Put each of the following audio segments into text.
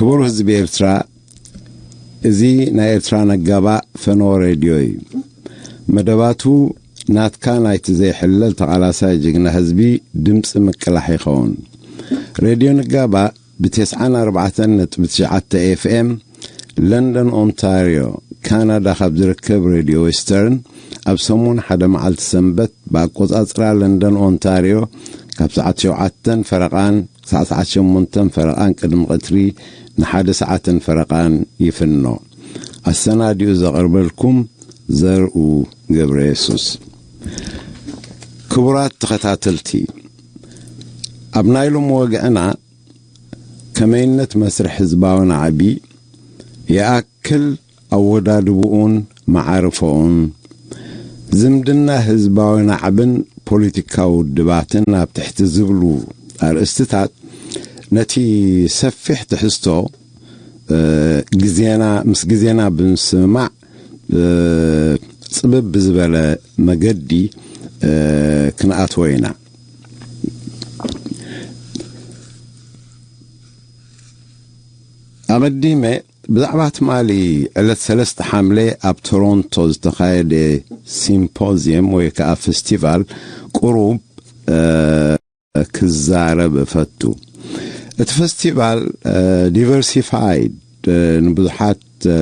ክቡር ህዝቢ ኤርትራ፣ እዚ ናይ ኤርትራ ነጋባ ፈኖ ሬድዮ እዩ። መደባቱ ናትካ ናይቲ ዘይሕለል ተቓላሳይ ጅግና ህዝቢ ድምፂ ምቅላሕ ይኸውን። ሬድዮ ነጋባ ብ94.9 ኤፍኤም ለንደን ኦንታርዮ ካናዳ ካብ ዝርከብ ሬድዮ ዌስተርን ኣብ ሰሙን ሓደ መዓልቲ ሰንበት ብኣቆጻጽራ ለንደን ኦንታርዮ ካብ ሰዓት ሸውዓተን ፈረቓን ክሳዕ ሰዓት ሸሞንተን ፈረቓን ቅድሚ ቀትሪ ንሓደ ሰዓትን ፈረቓን ይፍኖ። ኣሰናዲኡ ዘቕርበልኩም ዘርኡ ገብረ የሱስ። ክቡራት ተኸታተልቲ፣ ኣብ ናይ ሎሚ ወግዕና ከመይነት መስርሕ ህዝባዊ ናዕቢ ይኣክል ኣወዳድብኡን መዓርፎኡን፣ ዝምድና ህዝባዊ ናዕብን ፖለቲካዊ ውድባትን ኣብ ትሕቲ ዝብሉ ኣርእስትታት ነቲ ሰፊሕ ትሕዝቶ፣ እ፣ ግዜና፣ ምስ ግዜና ብምስምማዕ፣ እ፣ ጽብብ ብዝበለ መገዲ፣ እ፣ ክንኣትዎ ኢና። ኣቐዲመ ብዛዕባ ትማሊ ዕለት ሰለስተ ሓምለ ኣብ ቶሮንቶ ዝተኻየደ ሲምፖዚየም ወይ ከዓ ፌስቲቫል ቁሩብ፣ እ፣ ክዛረብ እፈቱ። እቲ ፌስቲቫል፣ እ፣ ዲቨርሲፋይድ፣ እ፣ ንብዙሓት፣ እ፣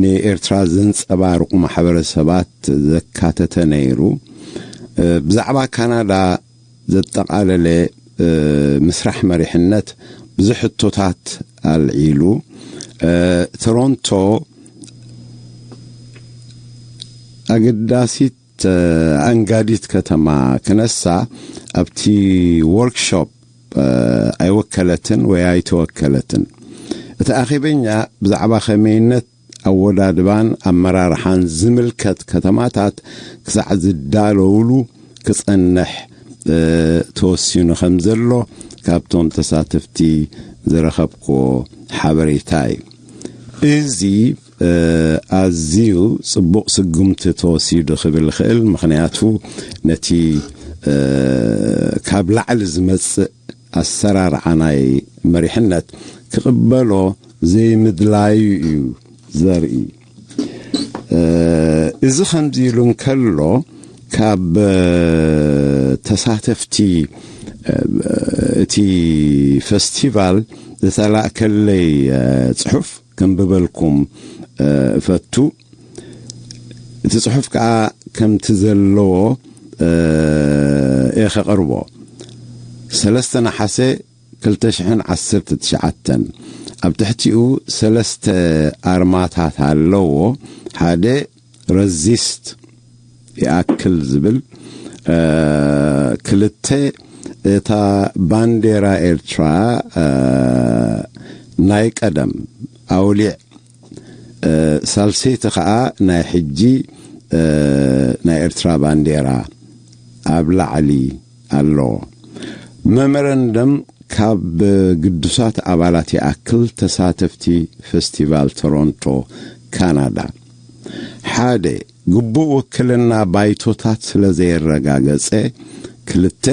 ንኤርትራ ዘንጸባርቑ ማሕበረሰባት ዘካተተ ነይሩ። እ፣ ብዛዕባ ካናዳ ዘጠቓለለ፣ እ፣ ምስራሕ መሪሕነት ብዙሕ ሕቶታት ኣልዒሉ። እ፣ ቶሮንቶ ኣገዳሲት፣ እ፣ ኣንጋዲት ከተማ ክነሳ ኣብቲ ወርክሾፕ፣ እ፣ ኣይወከለትን ወይ ኣይተወከለትን። እቲ ኣኼበኛ ብዛዕባ ከመይነት ኣወዳድባን ኣመራርሓን ዝምልከት ከተማታት ክሳዕ ዝዳለውሉ ክጸንሕ፣ እ፣ ተወሲኑ ከም ዘሎ ካብቶም ተሳተፍቲ ዝረኸብክዎ ሓበሬታ እዩ። እዚ፣ እ፣ ኣዝዩ ጽቡቕ ስጉምቲ ተወሲዱ ክብል ይኽእል። ምኽንያቱ ነቲ፣ እ፣ ካብ ላዕሊ ዝመጽእ ኣሰራርዓ ናይ መሪሕነት ክቕበሎ ዘይምድላዩ እዩ ዘርኢ። እ፣ እዚ ከምዚ ኢሉ እንከሎ፣ ካብ፣ እ፣ ተሳተፍቲ፣ እ፣ እቲ ፈስቲቫል ዝተላእከለይ፣ እ፣ ጽሑፍ ከንብበልኩም፣ እ፣ እፈቱ። እቲ ጽሑፍ ከኣ ከምቲ ዘለዎ፣ እ፣ እየ ከቕርቦ። ሰለስተ ነሓሰ ክልተ ሽሕን ዓሰርተ ትሽዓተን፣ ኣብ ትሕቲኡ ሰለስተ ኣርማታት ኣለዎ። ሓደ ረዚስት ይኣክል ዝብል፣ እ፣ ክልተ እታ ባንዴራ ኤርትራ፣ እ፣ ናይ ቀደም ኣውሊዕ፣ እ፣ ሳልሰይቲ ኸኣ ናይ ሕጂ፣ እ፣ ናይ ኤርትራ ባንዴራ ኣብ ላዕሊ ኣለዎ። መመረንደም ካብ ግዱሳት ኣባላት ይኣክል ተሳተፍቲ ፈስቲቫል ቶሮንቶ ካናዳ። ሓደ፣ ግቡእ ውክልና ባይቶታት ስለ ዘየረጋገጸ። ክልተ፣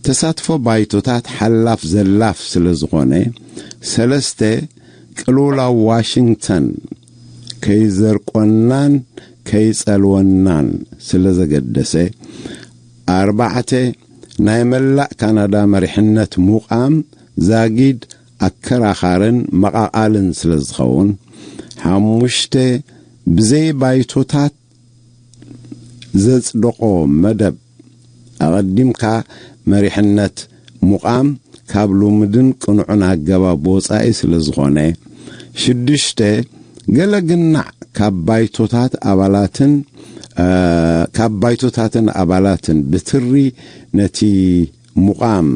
ተሳትፎ ባይቶታት ሓላፍ ዘላፍ ስለ ዝኾነ። ሰለስተ፣ ቅልውላው ዋሽንግተን ከይዘርቆናን ከይጸልወናን ስለ ዘገደሰ። ኣርባዕተ፣ ናይ መላእ ካናዳ መሪሕነት ሙቓም ዛጊድ ኣከራኻርን መቓቓልን ስለ ዝኸውን። ሓሙሽተ፣ ብዘይ ባይቶታት ዘጽደቖ መደብ ኣቐዲምካ መሪሕነት ሙቓም ካብ ልሙድን ቅኑዕን ኣገባብ ወጻኢ ስለ ዝኾነ። ሽዱሽተ፣ ገለ ግናዕ ካብ ባይቶታት ኣባላትን፣ እ፣ ካብ ባይቶታትን ኣባላትን ብትሪ ነቲ ሙቓም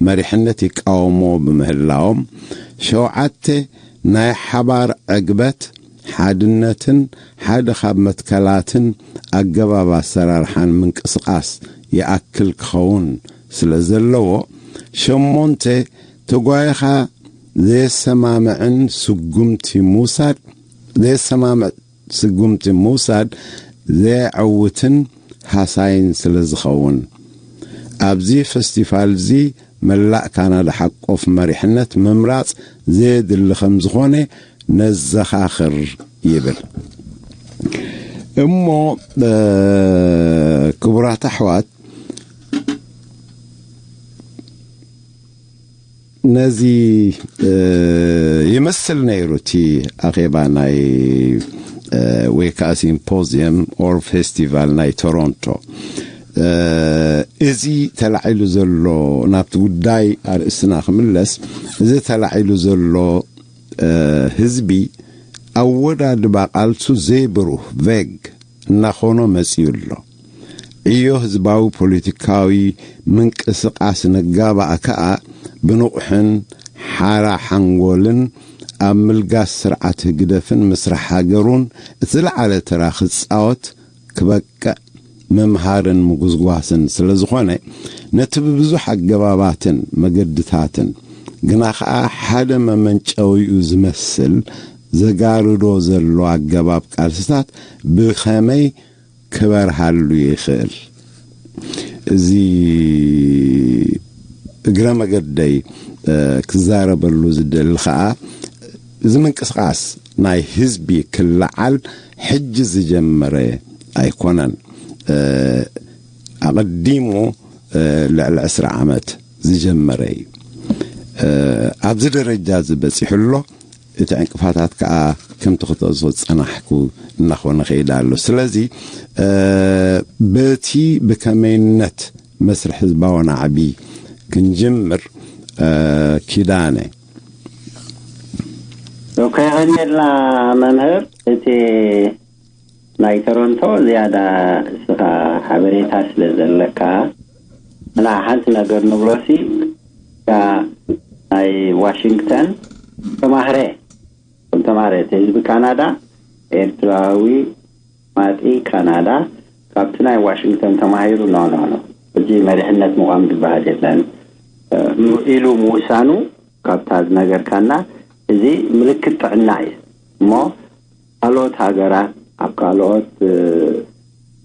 መሪሕነት ይቃወሞ ብምህላዎም። ሸውዓተ፣ ናይ ሓባር ዕግበት፣ ሓድነትን ሓደ ካብ መትከላትን ኣገባብ ኣሰራርሓን ምንቅስቓስ ይኣክል ክኸውን ስለ ዘለዎ። ሸሞንተ፣ ተጓይኻ ዘየሰማምዕን ስጉምቲ ምውሳድ፣ ዘየሰማምዕ ስጉምቲ ምውሳድ ዘየዐውትን ሃሳይን ስለ ዝኸውን። ኣብዚ ፈስቲቫል እዚ መላእ ካናዳ ሓቆፍ መሪሕነት ምምራጽ ዘየድሊ ከም ዝኾነ ነዘኻኽር ይብል። እሞ ክቡራት ኣሕዋት፣ ነዚ ይመስል ነይሩ እቲ ኣኼባ ናይ ወይ ከዓ ሲምፖዚየም ኦር ፌስቲቫል ናይ ቶሮንቶ። እዚ ተላዒሉ ዘሎ፣ ናብቲ ጉዳይ ኣርእስትና ክምለስ፣ እዚ ተላዒሉ ዘሎ ህዝቢ ኣወዳድባ ቃልሱ ዘይብሩህ፣ ቬግ፣ እናኾኖ መጺኡ ኣሎ። ዕዮ ህዝባዊ ፖለቲካዊ ምንቅስቃስ ነጋባእ ከኣ ብንቑሕን ሓራ ሓንጎልን ኣብ ምልጋስ ስርዓት ህግደፍን ምስራሕ ሃገሩን እቲ ዝለዓለ ተራ ክጻወት ክበቅዕ ምምሃርን ምጉዝጓስን ስለ ዝኾነ፣ ነቲ ብብዙሕ ኣገባባትን መገድታትን ግና ኸኣ ሓደ መመንጨዊኡ ዝመስል ዘጋርዶ ዘሎ ኣገባብ ቃልስታት ብኸመይ ክበርሃሉ ይኽእል? እዚ እግረ መገደይ ክዛረበሉ ዝደሊ ኸኣ፣ እዚ ምንቅስቃስ ናይ ህዝቢ ክለዓል ሕጂ ዝጀመረ ኣይኮነን። ኣቐዲሙ ልዕሊ ዕስራ ዓመት ዝጀመረ እዩ። ኣብዚ ደረጃ እዚ በጺሑ ኣሎ። እቲ ዕንቅፋታት ከኣ ከምቲ ክጠቕሶ ዝጸናሕኩ እናኾነ ኸይድ ኣሎ። ስለዚ በቲ ብከመይነት መስርሕ ህዝባዊ ናዕቢ ክንጅምር። ኪዳነ። ኦኬ፣ የቐንየልና መምህር። እቲ ናይ ቶሮንቶ ዝያዳ እስኻ ሓበሬታ ስለ ዘለካ፣ እና ሓንቲ ነገር ንብሎሲ፣ እታ ናይ ዋሽንግተን ተማህረ፣ ከም ተማህረ፣ እቲ ህዝቢ ካናዳ፣ ኤርትራዊ ማጢ ካናዳ፣ ካብቲ ናይ ዋሽንግተን ተማሂሩ፣ ኖ፣ ኖ፣ ኖ፣ ሕጂ መሪሕነት ምቋም ዝበሃል የለን ኢሉ ምውሳኑ፣ ካብታ ዝነገርካና፣ እዚ ምልክት ጥዕና እዩ። እሞ ካልኦት ሃገራት፣ ኣብ ካልኦት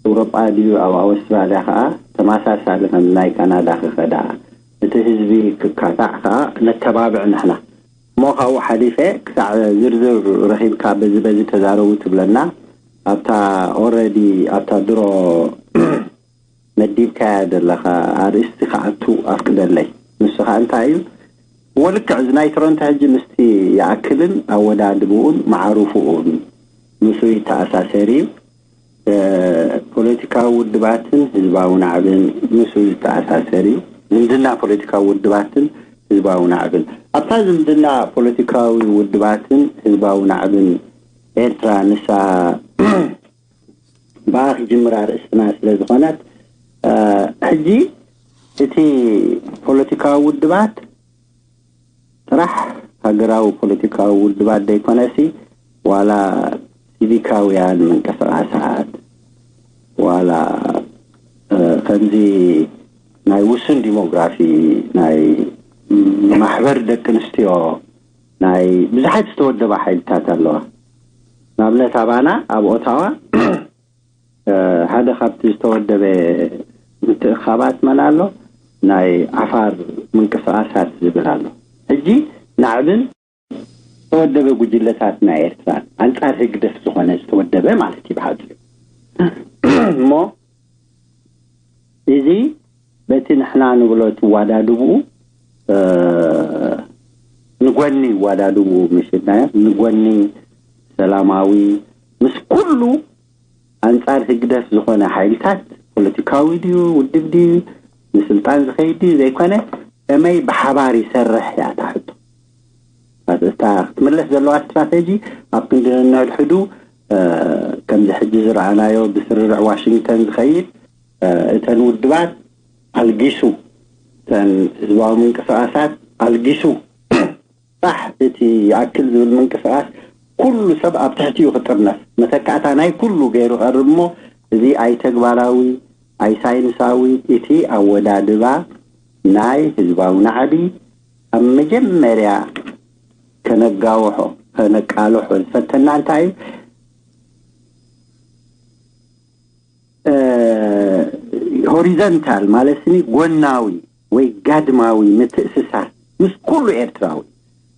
ኤውሮጳ ድዩ ኣብ ኣውስትራልያ ከኣ ተመሳሳሊ ከም ናይ ካናዳ ክኸዳ፣ እቲ ህዝቢ ክካታዕ ከኣ ነተባብዕ ንሕና። እሞ ካብኡ ሓሊፈ ክሳዕ ዝርዝር ረኺብካ በዚ በዚ ተዛረቡ ትብለና፣ ኣብታ ኦረዲ ኣብታ ድሮ መዲብካያ ዘለኻ ኣርእስቲ ክኣቱ ኣፍቅደለይ። ንሱ ኸኣ እንታይ እዩ? ወልክዕ እዚ ናይ ቶሮንቶ ሕጂ ምስቲ ይኣክልን ኣወዳድብኡን መዓሩፍኡን ምስኡ ይተኣሳሰር እዩ። ፖለቲካዊ ውድባትን ህዝባዊ ናዕብን ምስኡ ዝተኣሳሰር እዩ። ዝምድና ፖለቲካዊ ውድባትን ህዝባዊ ናዕብን፣ ኣብታ ዝምድና ፖለቲካዊ ውድባትን ህዝባዊ ናዕብን ኤርትራ፣ ንሳ ብኣ ክጅምር ኣርእስትና ስለ ዝኾነት፣ ሕጂ እቲ ፖለቲካዊ ውድባት ጥራሕ ሃገራዊ ፖለቲካዊ ውድባት ዘይኮነሲ፣ ዋላ ሲቪካውያን ምንቅስቃሳት፣ ዋላ ከምዚ ናይ ውሱን ዲሞግራፊ፣ ናይ ማሕበር ደቂ ኣንስትዮ፣ ናይ ብዙሓት ዝተወደባ ሓይልታት ኣለዋ። ንኣብነት ኣባና ኣብ ኦታዋ ሓደ ካብቲ ዝተወደበ ምትእኻባት መን ኣሎ? ናይ ዓፋር ምንቅስቃሳት ዝብል ኣሎ። ሕጂ ናዕብን ዝተወደበ ጉጅለታት ናይ ኤርትራ ኣንጻር ህግደፍ ዝኾነ ዝተወደበ ማለት እዩ ብሓጺሩ። እሞ እዚ በቲ ንሕና ንብሎ ትዋዳድብኡ ንጎኒ ይዋዳድብኡ ምሽናዮ ንጎኒ ሰላማዊ ምስ ኩሉ ኣንጻር ህግደፍ ዝኾነ ሓይልታት ፖለቲካዊ ድዩ ውድብ ድዩ ንስልጣን ዝኸይድ ድዩ ዘይኮነ ከመይ ብሓባር ይሰርሕ እያ እታ ሕቶ። እታ ክትምለስ ዘለዋ ስትራተጂ ኣብ ክንዲ ነንሕድሕዱ ከምዚ ሕጂ ዝረኣናዮ ብስርርዕ ዋሽንግተን ዝኸይድ እተን ውድባት ኣልጊሱ እተን ህዝባዊ ምንቅስቃሳት ኣልጊሱ ራሕ እቲ ይኣክል ዝብል ምንቅስቃስ ኩሉ ሰብ ኣብ ትሕቲኡ ክጥርነፍ መተካእታ ናይ ኩሉ ገይሩ ቀርብ እሞ እዚ ኣይተግባራዊ ኣይሳይንሳዊ እቲ ኣወዳድባ ናይ ህዝባዊ ናዕቢ ኣብ መጀመርያ ከነጋውሖ ከነቃልሖ ዝፈተና እንታይ እዩ? ሆሪዘንታል ማለት ስኒ ጎናዊ ወይ ጋድማዊ ምትእስሳር ምስ ኩሉ ኤርትራዊ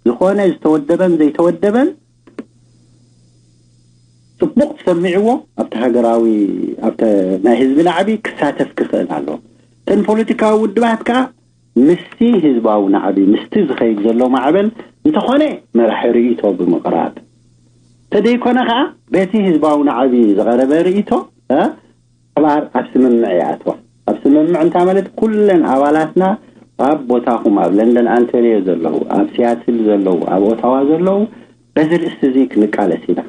ዝኾነ ዝተወደበን ዘይተወደበን ጽቡቕ ሰሚዕዎ ኣብቲ ሃገራዊ ኣብቲ ናይ ህዝቢ ናዕቢ ክሳተፍ ክኽእል ኣለዎ። እተን ፖለቲካዊ ውድባት ከኣ ምስቲ ህዝባዊ ናዕቢ ምስቲ ዝኸይድ ዘሎ ማዕበል እንተኾነ መራሒ ርእይቶ ብምቕራብ፣ ተደይኮነ ከኣ በቲ ህዝባዊ ናዕቢ ዝቐረበ ርእይቶ እ፣ ሓባር ኣብ ስምምዕ ይኣትዋ። ኣብ ስምምዕ እንታ ማለት ኩለን ኣባላትና ኣብ ቦታኹም ኣብ ለንደን ኣንተርዮ ዘለዉ፣ ኣብ ሲያትል ዘለዉ፣ ኣብ ኦታዋ ዘለዉ በዚ ርእሲ እዚ ክንቃለስ ኢና።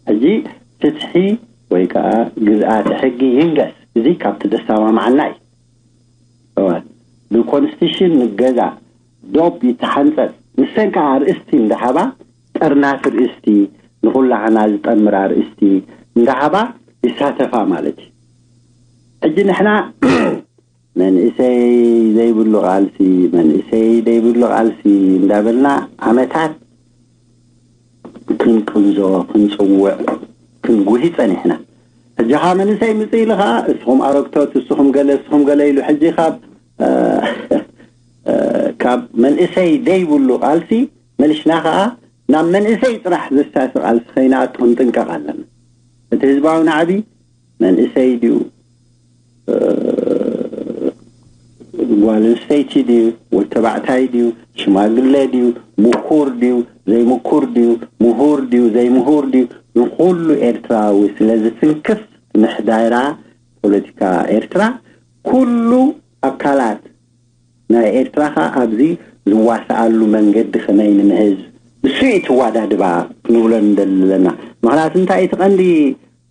ሕጂ ፍትሒ ወይ ከዓ ግዝኣተ ሕጊ ይንገስ። እዚ ካብቲ ዘሰማምዓና እዩ። እዋን ብኮንስቲቱሽን ንገዛ ዶብ ይተሓንጸጽ። ንሰን ከዓ ኣርእስቲ እንዳሃባ ጠርናፊ ርእስቲ ንኹላህና ዝጠምር ኣርእስቲ እንዳሃባ ይሳተፋ ማለት እዩ። ሕጂ ንሕና መንእሰይ ዘይብሉ ቃልሲ መንእሰይ ዘይብሉ ቃልሲ እንዳበልና ዓመታት ክንቅንዞ ክንጽውዕ ክንጉሂ ጸኒሕና። ሕጂ ኸዓ መንእሰይ ምጽእ ኢሉ ኸዓ እስኹም ኣረግቶት እስኹም ገለ እስኹም ገለ ኢሉ ሕጂ ካብ ካብ መንእሰይ ዘይብሉ ቃልሲ መሊስና ኸዓ ናብ መንእሰይ ጥራሕ ዘሳሲ ቃልሲ ከይንኣቱ ክንጥንቀቕ ኣለና። እቲ ህዝባዊ ናዕቢ መንእሰይ ድዩ፣ ጓል ኣንስተይቲ ድዩ፣ ወዲ ተባዕታይ ድዩ፣ ሽማግለ ድዩ፣ ምኩር ድዩ፣ ዘይምኩር ድዩ፣ ምሁር ድዩ፣ ዘይምሁር ድዩ፣ ንኹሉ ኤርትራዊ ስለ ዝትንክፍ ምሕደራ ፖለቲካ ኤርትራ ኩሉ ኣካላት ናይ ኤርትራ ኸኣ ኣብዚ ዝዋስኣሉ መንገዲ ከመይ ንምሕዝ ንሱ እዩ እቲ ዋዳድባ ክንብሎ ንደሊ ዘለና። ምኽንያቱ እንታይ እቲ ቀንዲ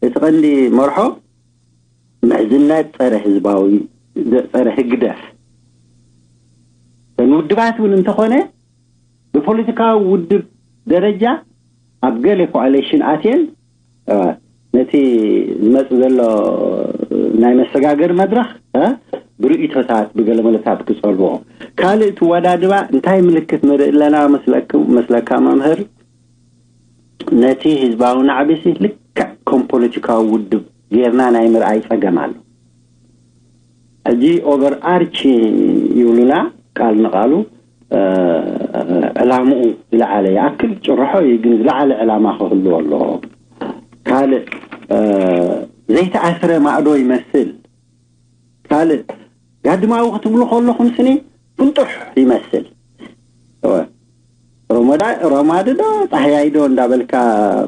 እቲ ቀንዲ መርሖ ምሕዝነት ጸረ ህዝባዊ ጸረ ህግደፍ እተን ውድባት እውን እንተኾነ ብፖለቲካዊ ውድብ ደረጃ ኣብ ገለ ኮኣሊሽን ኣትየን ነቲ ዝመጽእ ዘሎ ናይ መሰጋገሪ መድረኽ ብርእይቶታት ብገለመለታት ክጸልዎ ካልእ ትወዳድባ እንታይ ምልክት ንርኢ ኣለና መስለካ መምህር? ነቲ ህዝባዊ ናዕቢሲ ልክዕ ከም ፖለቲካዊ ውድብ ጌርና ናይ ምርኣይ ጸገም ኣሎ። ሕጂ ኦቨር ኣርቺ ይብሉና ቃል ንቓሉ ዕላምኡ ዝለዓለ ይኣክል ጭርሖ እዩ፣ ግን ዝለዓለ ዕላማ ክህልዎ ኣለዎ። ካልእ ዘይተኣስረ ማእዶ ይመስል። ካልእ ጋድማዊ ክትብሉ ከለኹም ስኒ ፍንጡሕ ይመስል። እወ። ሮሞዳ ሮማዲ ዶ ጻህያይ ዶ እንዳበልካ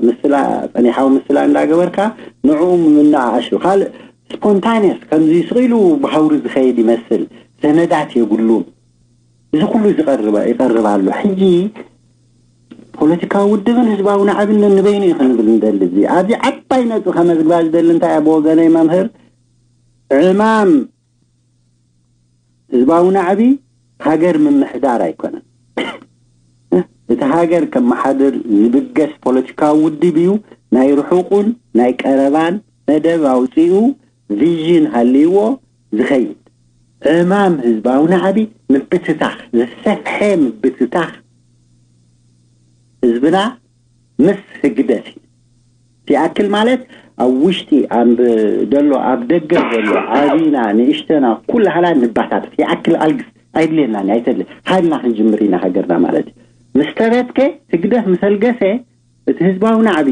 ምስላ ጸኒሓዊ ምስላ እንዳገበርካ ንዕኡ ምንዓኣሹ ካልእ ስፖንታኒየስ ከምዚ ስቕ ኢሉ ብሃውሪ ዝኸይድ ይመስል። ሰነዳት የብሉን። እዚ ኩሉ ዝቐርብ ይቐርብ ኣሎ። ሕጂ ፖለቲካዊ ውድብን ህዝባዊ ናዕብን ነንበይኑ እዩ ክንብል ንደሊ። እዚ ኣብዚ ዓባይ ነጥቢ ከመዝግባ ዝደሊ እንታይ ኣብ ወገነይ መምህር ዕማም ህዝባዊ ናዕቢ ሃገር ምምሕዳር ኣይኮነን። እቲ ሃገር ከመሓድር ዝብገስ ፖለቲካዊ ውድብ እዩ። ናይ ርሑቁን ናይ ቀረባን መደብ ኣውፂኡ ቪዥን ሃልይዎ ዝኸይድ ዕማም ህዝባዊ ናዕቢ ምብትታኽ ዝሰፍሐ ምብትታኽ ህዝብና ምስ ህግደፍ እዩ። ይኣክል ማለት ኣብ ውሽጢ ኣብ ዘሎ ኣብ ደገ ዘሎ ዓቢና ንእሽተና ኩላህና ንባታተፍ ይኣክል ኣልግስ ኣይድልየና ኣይተድል ሃልና ክንጅምር ኢና ሃገርና ማለት እዩ። ምስ ተበትከ ህግደፍ ምስ ኣልገሰ እቲ ህዝባዊ ናዕቢ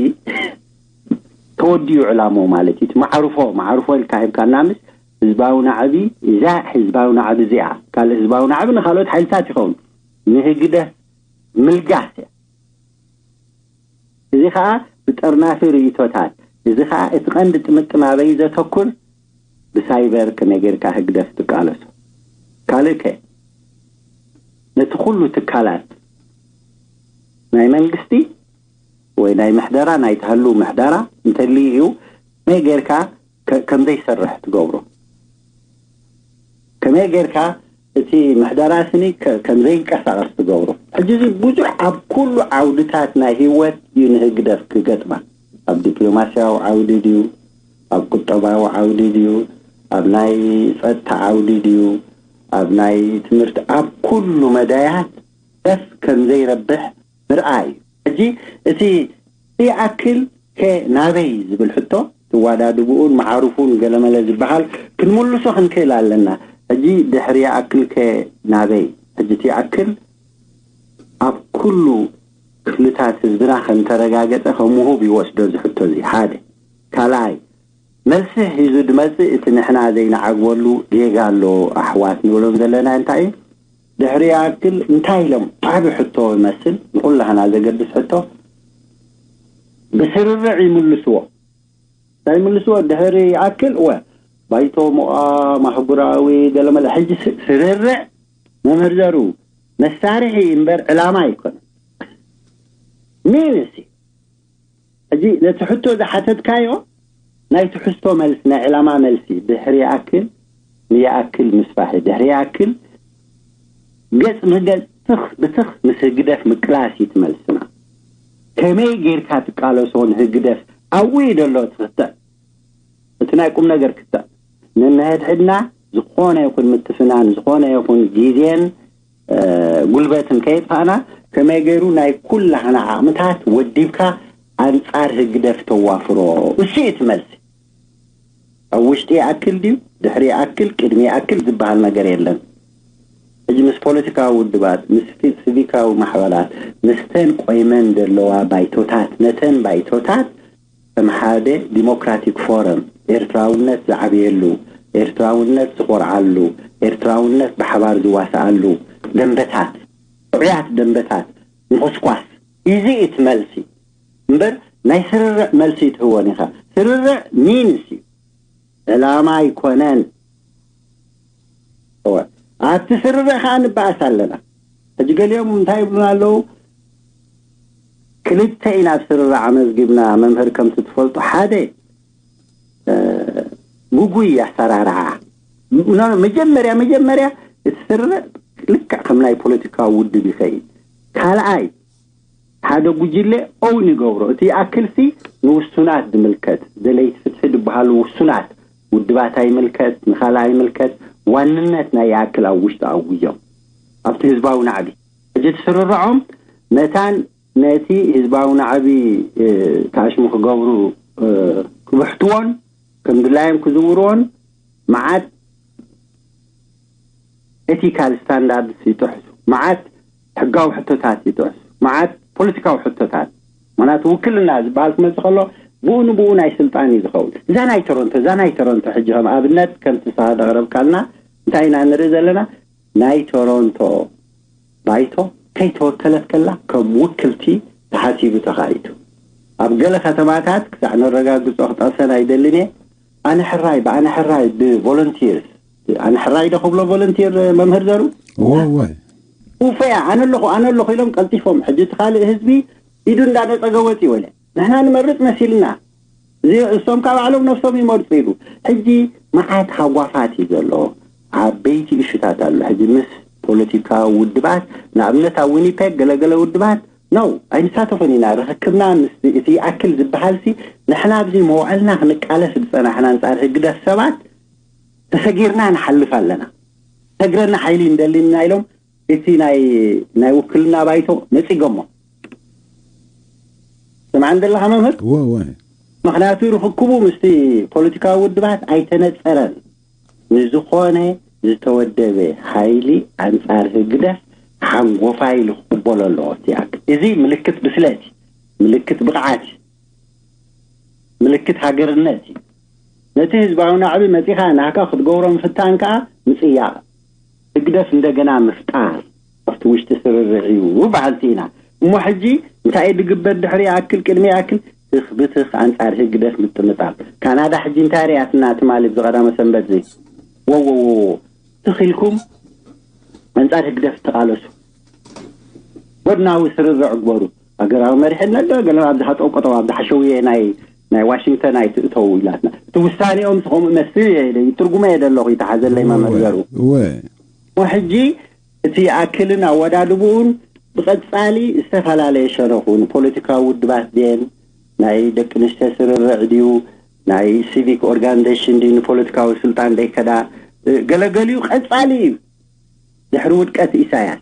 ተወዲኡ ዕላምኡ ማለት እዩ። እቲ ማዕርፎ ማዕርፎ ኢልካ ሂብካና ምስ ህዝባዊ ናዕቢ እዛ ህዝባዊ ናዕቢ እዚኣ ካልእ ህዝባዊ ናዕቢ ንካልኦት ሓይልታት ይኸውን ንህግደፍ ምልጋስ እያ። እዚ ኸኣ ብጠርናፊ ርእይቶታት፣ እዚ ኸኣ እቲ ቀንዲ ጥምጥም ኣበይ ዘተኩር፣ ብሳይበር ከመይ ጌርካ ህግደፍ ትቃለሶ። ካልእ ከ ነቲ ኩሉ ትካላት ናይ መንግስቲ ወይ ናይ ምሕደራ ናይ ትሃሉ ምሕደራ እንተልዩ እዩ ከመይ ጌርካ ከም ዘይሰርሕ ትገብሮ። ከመይ ጌርካ እቲ ምሕደራ ስኒ ከም ዘይንቀሳቐስ ትገብሮ። ሕጂ እዚ ብዙሕ ኣብ ኩሉ ዓውድታት ናይ ህይወት እዩ ንህግደፍ ክገጥማ። ኣብ ዲፕሎማስያዊ ዓውዲ ድዩ፣ ኣብ ቁጠባዊ ዓውዲ ድዩ፣ ኣብ ናይ ጸጥታ ዓውዲ ድዩ፣ ኣብ ናይ ትምህርቲ፣ ኣብ ኩሉ መዳያት ደፍ ከም ዘይረብሕ ምርኣይ እዩ። ሕጂ እቲ ይኣክል ከ ናበይ ዝብል ሕቶ ትዋዳድብኡን መዓርፉን ገለመለ ዝበሃል ክንምልሶ ክንክእል ኣለና። ሕጂ ድሕሪ ይኣክል ከ ናበይ? ሕጂ እቲ ይኣክል ኣብ ኩሉ ክፍልታት ህዝብና ከም ተረጋገጸ ከም ውሁብ ይወስዶ እዚ ሕቶ እዚ። ሓደ። ካልኣይ፣ መልሲ ሒዙ ድመጽእ እቲ ንሕና ዘይንዓግበሉ ጌጋ ኣሎ ኣሕዋት ንብሎም ዘለና እንታይ እዩ? ድሕሪ ይኣክል እንታይ ኢሎም? ዓቢ ሕቶ ይመስል፣ ንኹላህና ዘገድስ ሕቶ። ብስርርዕ ይምልስዎ። እንታይ ይምልስዎ? ድሕሪ ይኣክል፣ እወ፣ ባይቶ ምቋም፣ ኣህጉራዊ፣ ገለመለ። ሕጂ ስ-፣ ስርርዕ፣ መምህር ዘሩ፣ መሳርሒ እምበር ዕላማ ኣይኮነን። ሚንስ እዩ። ሕጂ ነቲ ሕቶ ዝሓተትካዮ ናይ ትሕዝቶ መልሲ፣ ናይ ዕላማ መልሲ፣ ድሕሪ ይኣክል፣ ንይኣክል ምስፋሕ፣ ድሕሪ ይኣክል ገጽ ንገጽ፣ ትኽ ብትኽ ምስ ህግደፍ ምቅላስ እዩ እቲ መልስና። ከመይ ጌርካ ትቃለሶ ንህግደፍ? ኣብኡ እዩ ዘሎ እቲ ክተት፣ እቲ ናይ ቁም ነገር ክተት። ነንሕድሕድና ዝኾነ ይኹን ምትፍናን፣ ዝኾነ ይኹን ግዜን፣ እ፣ ጉልበትን ከየጥፋእና፣ ከመይ ገይሩ ናይ ኩላህና ዓቕምታት ወዲብካ ኣንጻር ህግደፍ ተዋፍሮ? እሱ እዩ እቲ መልሲ። ኣብ ውሽጢ ይኣክል ድዩ? ድሕሪ ይኣክል፣ ቅድሚ ይኣክል ዝበሃል ነገር የለን። ሕጂ ምስ ፖለቲካዊ ውድባት፣ ምስ ሲ-፣ ሲቪካዊ ማሕበራት፣ ምስተን ቆይመን ዘለዋ ባይቶታት፣ ነተን ባይቶታት ከም ሓደ ዲሞክራቲክ ፎረም፣ ኤርትራውነት ዝዓብየሉ፣ ኤርትራውነት ዝኮርዓሉ፣ ኤርትራውነት ብሓባር ዝዋስኣሉ ደንበታት፣ ጥዑያት ደንበታት ምኹስኳስ፣ እዚ እቲ መልሲ። እምበር ናይ ስርርዕ መልሲ ይትህወን ኢኻ። ስርርዕ ሚንስ እዩ፣ ዕላማ ኣይኮነን። እወ፣ ኣብቲ ስርርዕ ከዓ ንበኣስ ኣለና። ሕጂ ገሊኦም እንታይ ይብሉና ኣለዉ? ክልተ ኢና ኣብ ስርርዕ ኣመዝጊብና፣ መምህር፣ ከምቲ ትፈልጦ። ሓደ፣ እ፣ ጉጉይ ኣሰራርዓ። ኖ፣ ኖ፣ መጀመርያ፣ መጀመርያ እቲ ስርርዕ ልክዕ ከም ናይ ፖለቲካዊ ውድብ ይኸይድ። ካልኣይ፣ ሓደ ጉጅለ ኦውን ይገብሮ። እቲ ይኣክልሲ ንውሱናት ዝምልከት፣ ደለይቲ ፍትሒ ዝበሃሉ ውሱናት ውድባት ኣይምልከት፣ ንኻልእ ኣይምልከት፣ ዋንነት ናይ ይኣክል ኣብ ውሽጡ ኣውጆም። ኣብቲ ህዝባዊ ናዕቢ። ሕጂ እቲ ስርርዖም መታን ነቲ ህዝባዊ ናዕቢ፣ እ፣ ታሽሙ ክገብሩ፣ እ፣ ክብሕትዎን ከም ድላዮም ክዝውርዎን መዓት ኤቲካል ስታንዳርድስ ይጥሕሱ፣ መዓት ሕጋዊ ሕቶታት ይጥሕሱ፣ መዓት ፖለቲካዊ ሕቶታት። ምኽንያቱ ውክልና ዝበሃል ክመጽእ ከሎ ብኡ ንብኡ ናይ ስልጣን እዩ ዝኸውን። እዛ ናይ ቶሮንቶ፣ እዛ ናይ ቶሮንቶ ሕጂ ከም ኣብነት ከምቲ ንስኻ ዘቕረብካልና እንታይ ኢና ንርኢ ዘለና? ናይ ቶሮንቶ ባይቶ ከይተወከለት ከላ ከም ውክልቲ ተሓሲቡ ተኻይዱ። ኣብ ገለ ከተማታት ክሳዕ ነረጋግጾ ክጠቕሰን ኣይደልን እየ። ኣነ ሕራይ፣ ብኣነ ሕራይ፣ ብቮለንቲርስ፣ ኣነ ሕራይ ዶ ክብሎ ቮለንቲር መምህር ዘሩ? እወ፣ እወ። ውፈያ፣ ኣነ ኣለኹ፣ ኣነ ኣለኹ ኢሎም ቀልጢፎም። ሕጂ እቲ ካልእ ህዝቢ ኢዱ እንዳነጸገ ወጺኡ ኢለ። ንሕና ንመርጽ መሲልና። እዚ እሶም ካብ ባዕሎም ነፍሶም ይመርጹ ኢሉ። ሕጂ መዓት ሃጓፋት እዩ ዘሎ። ዓበይቲ እሹታት ኣሎ። ሕጂ ምስ ፖለቲካዊ ውድባት፣ ንኣብነት ኣብ ዊኒፔግ ገለገለ ውድባት፣ ነው፣ ኣይንሳተፎን ኢና። ርኽክብና ምስ እቲ ይኣክል ዝበሃልሲ፣ ንሕና ኣብዚ መዋዕልና ክንቃለስ ዝጸናሕና ኣንጻር ህግደፍ ሰባት ተሰጊርና ንሓልፍ ኣለና። ሰግረና ሓይሊ እንደሊና ኢሎም እቲ ናይ፣ ናይ ውክልና ባይቶ ነጺጎሞ። ስምዓን ዘለኻ መምህር? እወ፣ እወ። ምኽንያቱ ርኽክቡ ምስቲ ፖለቲካዊ ውድባት ኣይተነጸረን። ንዝኾነ ዝተወደበ ሓይሊ ኣንጻር ህግደፍ ሓንጎፋይ ኢሉ ክቕበሎ ኣለዎ። እቲ ኣክ-፣ እዚ ምልክት ብስለት እዩ፣ ምልክት ብቕዓት እዩ፣ ምልክት ሃገርነት እዩ። ነቲ ህዝባዊ ናዕቢ መጺኻ ናህካ ክትገብሮ ምፍታን ከኣ ምጽያቕ፣ ህግደፍ እንደገና ምፍጣር ኣብቲ ውሽጢ ስርርዕ እዩ በሃልቲ ኢና። እሞ ሕጂ እንታይ እዩ ዝግበር? ድሕሪ ይኣክል፣ ቅድሚ ይኣክል፣ ትኽ ብትኽ ኣንጻር ህግደፍ ምጥምጣም። ካናዳ ሕጂ እንታይ ርእያትና ትማሊ ብዝቐዳመ ሰንበት እዚ? ወወወዎ፣ ትኽ ኢልኩም ኣንጻር ህግደፍ ተቓለሱ። ጎድናዊ ስርርዕ ግበሩ። ሃገራዊ መሪሕነት ዶ ገለ ኣብዚ ሃጠው ቀጠው ኣብዚ ሓሸውየ ናይ፣ ናይ ዋሽንግተን ኣይትእተው ኢላትና። እቲ ውሳኔኦም ከምኡ መስል እየ ኢለ፣ ይትርጉመ እየ ዘለኹ፣ ይተሓዘለይ መምህር ዘሩ። እወ። እሞ ሕጂ እቲ ኣክልን ኣወዳድብኡን ብቐጻሊ ዝተፈላለየ ሸነኹ፣ ንፖለቲካዊ ውድባት ድየን፣ ናይ ደቂ ኣንስትዮ ስርርዕ ድዩ፣ ናይ ሲቪክ ኦርጋናይዜሽን ድዩ፣ ንፖለቲካዊ ስልጣን ደይከዳ፣ እ፣ ገለገሊኡ ቀጻሊ እዩ። ድሕሪ ውድቀት ኢሳያስ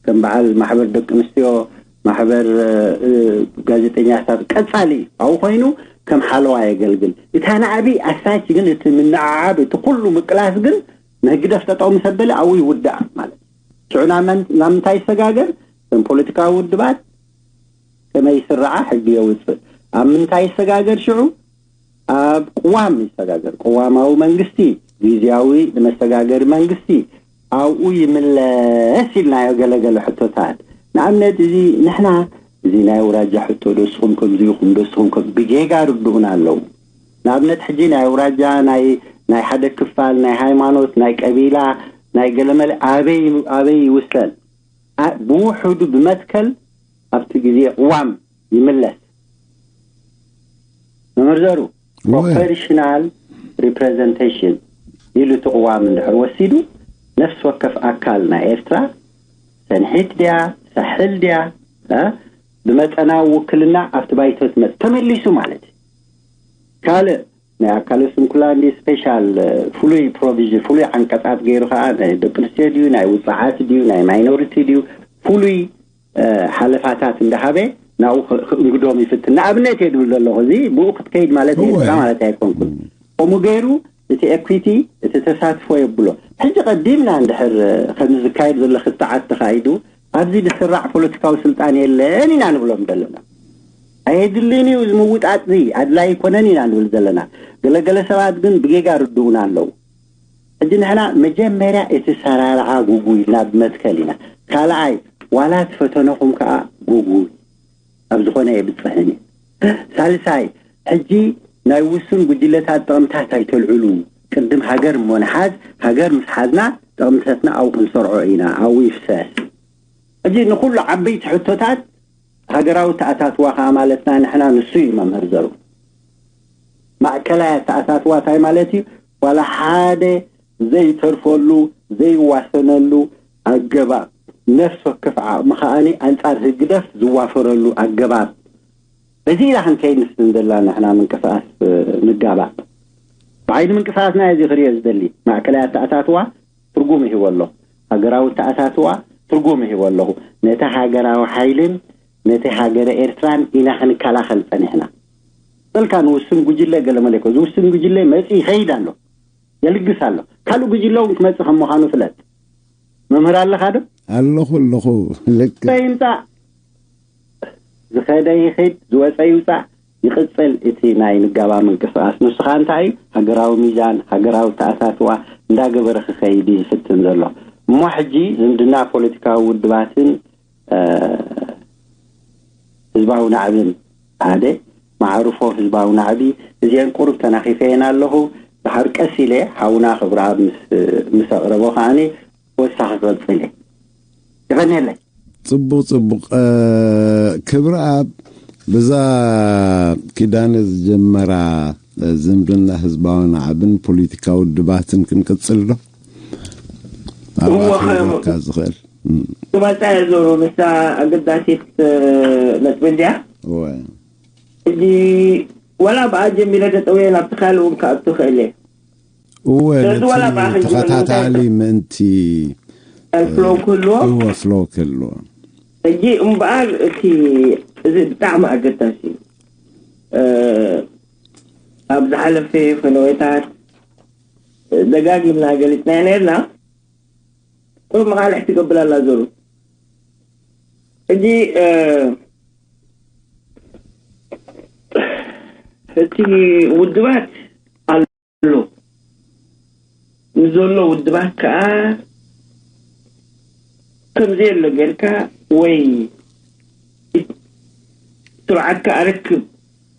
ከም በዓል ማሕበር ደቂ ኣንስትዮ፣ ማሕበር፣ እ፣ ጋዜጠኛታት ቀጻሊ ኣብኡ ኮይኑ ከም ሓለዋ የገልግል። እታ ናዕቢ ኣሳች ግን እቲ ምንዓዓብ፣ እቲ ኩሉ ምቅላስ ግን ንህግደፍ ጠጠው ምስ ኣበለ ኣብኡ ይውዳእ ማለት እዩ። ሽዑ ናብ መን- ናብ ምንታይ ይሰጋገር? እተን ፖለቲካዊ ውድባት ከመይ ይስርዓ ሕጊ የውፅእ። ኣብ ምንታይ ይሰጋገር ሽዑ? ኣብ ቅዋም ይሰጋገር። ቅዋማዊ መንግስቲ፣ ግዝያዊ ንመሰጋገሪ መንግስቲ ኣብኡ ይምለስ ኢልናዮ። ገለገለ ሕቶታት ንኣብነት እዚ ንሕና እዚ ናይ ኣውራጃ ሕቶ ዶ ንስኹም ከምዚ ኢኹም ዶ ንስኹም ከም ብጌጋ ርድኡና ኣለዉ። ንኣብነት ሕጂ ናይ ኣውራጃ ናይ ናይ ሓደ ክፋል ናይ ሃይማኖት ናይ ቀቢላ ናይ ገለመለ ኣበይ ኣበይ ይውሰን? ኣ- ብውሑዱ ብመትከል ኣብቲ ግዜ ቅዋም ይምለስ። መምህር ዘሩ ፕሮፖርሽናል ሪፕሬዘንቴሽን ኢሉ እቲ ቅዋም እንድሕር ወሲዱ ነፍሲ ወከፍ ኣካል ናይ ኤርትራ ሰንሒት ድያ ሳሕል ድያ እ? ብመጠናዊ ውክልና ኣብቲ ባይቶ ትመጽእ ተመሊሱ ማለት እዩ። ካልእ ናይ ኣካለ ስንኩላን ድዩ ስፔሻል ፍሉይ ፕሮቪዥን ፍሉይ ዓንቀጻት ገይሩ ከዓ ናይ ደቂ ኣንስትዮ ድዩ ናይ ውፅዓት ድዩ ናይ ማይኖሪቲ ድዩ ፍሉይ ሓለፋታት እንዳሃበ ናብኡ ክእንግዶም ይፍትን። ንኣብነት እየ ዝብል ዘለኹ። እዚ ብኡ ክትከይድ ማለት እየ ማለት ኣይኮንኩን። ከምኡ ገይሩ እቲ ኤኩዊቲ እቲ ተሳትፎ የብሎ። ሕጂ ቀዲምና እንድሕር ከምዚ ዝካየድ ዘሎ ክትዓት ተኻይዱ ኣብዚ ዝስራዕ ፖለቲካዊ ስልጣን የለን ኢና ንብሎም ዘለና። ኣየድልን እዩ እዚ ምውጣጥ እዚ ኣድላይ ኣይኮነን ኢና ንብል ዘለና። ገለገለ ሰባት ግን ብጌጋ ርድኡና ኣለዉ። ሕጂ ንሕና መጀመርያ እቲ ሰራርዓ ጉጉይ ኢልና ብመትከል ኢና። ካልኣይ ዋላ ትፈተነኹም ከዓ ጉጉይ ኣብ ዝኾነ የብፅሕን እዩ። ሳልሳይ ሕጂ ናይ ውሱን ጉጅለታት ጥቕምታት ኣይተልዕሉ። ቅድም ሃገር እሞ ንሓዝ፣ ሃገር ምስ ሓዝና ጥቕምታትና ኣብኡ ክንሰርዖ ኢና፣ ኣብኡ ይፍሰስ። ሕጂ ንኹሉ ዓበይቲ ሕቶታት ሃገራዊ ተኣታትዋ ከዓ ማለትና ንሕና ንሱ እዩ መምህር ዘሩ። ማእከላይ ኣተኣታትዋ እንታይ ማለት እዩ? ዋላ ሓደ ዘይተርፈሉ ዘይዋሰነሉ ኣገባብ ነፍሲ ወከፍ ዓቕሚ ከዓኒ ኣንጻር ህግደፍ ዝዋፈረሉ ኣገባብ በዚ ኢና ክንከይድ ንስን ዘለና ንሕና ምንቅስቃስ ንጋባእ ብዓይኒ ምንቅስቃስና እዚ ክሪኦ ዝደሊ ማእከላይ ኣተኣታትዋ ትርጉም ይህቦ ኣለኹ። ሃገራዊ ተኣታትዋ ትርጉም ይህቦ ኣለኹ። ነቲ ሃገራዊ ሓይልን ነቲ ሃገረ ኤርትራን ኢና ክንከላኸል ጸኒሕና። በልካ ንውስን ጉጅለ ገለ መለ እኮ ዝውስን ጉጅለ መጺ ይኸይድ ኣሎ፣ የልግስ ኣሎ። ካልእ ጉጅለ እውን ክመጽእ ከም ምዃኑ ፍለጥ። መምህር ኣለኻ ዶ? ኣለኹ ኣለኹ። ልክ ይምጻእ ዝኸደ ይኸይድ ዝወፀ ይውፃእ ይቕፅል እቲ ናይ ንጋባ ምንቅስቃስ። ንሱ ከዓ እንታይ እዩ? ሃገራዊ ሚዛን፣ ሃገራዊ ተኣታትዋ እንዳገበረ ክኸይድ እዩ ዝፍትን ዘሎ። እሞ ሕጂ ዝምድና ፖለቲካዊ ውድባትን ህዝባዊ ናዕብን ሓደ መዓርፎ ህዝባዊ ናዕቢ እዚአን ቁሩብ ተናኺፈየን ኣለኹ። ድሓር ቀስ ኢለ ሓውና ክብረኣብ ምስ ኣቕረቦ ከዓኒ ወሳኺ ክቕፅል እየ። የቐንየለይ። ጽቡቕ ጽቡቕ። ክብረኣብ ብዛ ኪዳነ ዝጀመራ ዝምድና ህዝባዊ ናዕብን ፖለቲካዊ ውድባትን ክንቅጽል ዶ? እወ፣ ኣባኻ ክብረካ ዝኽእል። ክመጻ እየ ዞሮ፣ ንሳ ኣገዳሲት ነጥቢ እንድያ። እወ። ሕጂ ዋላ ብኣ ጀሚረ ደጠውየ ናብቲ ካልእ እውን ክኣቱ ክእል እየ። እወ፣ ስለዚ ነቲ ዋላ ብኣ ክንጅምር ተኸታታሊ ምእንቲ ፍሎው ክህልዎ። እወ፣ ፍሎው ክህልዎ። ሕጂ እምበኣር እቲ እዚ ብጣዕሚ ኣገዳሲ እዩ። ኣብ ዝሓለፈ ፈነወታት ደጋጊምና ገሊጽናዮ ነርና። ቁሩብ መቓልሕ ትገብር ኣላ ዘሩ። ሕጂ እቲ ውድባት ኣሎ። ንዘሎ ውድባት ከኣ ከምዘየሎ ጌርካ ወይ ስርዓትካ ኣረክብ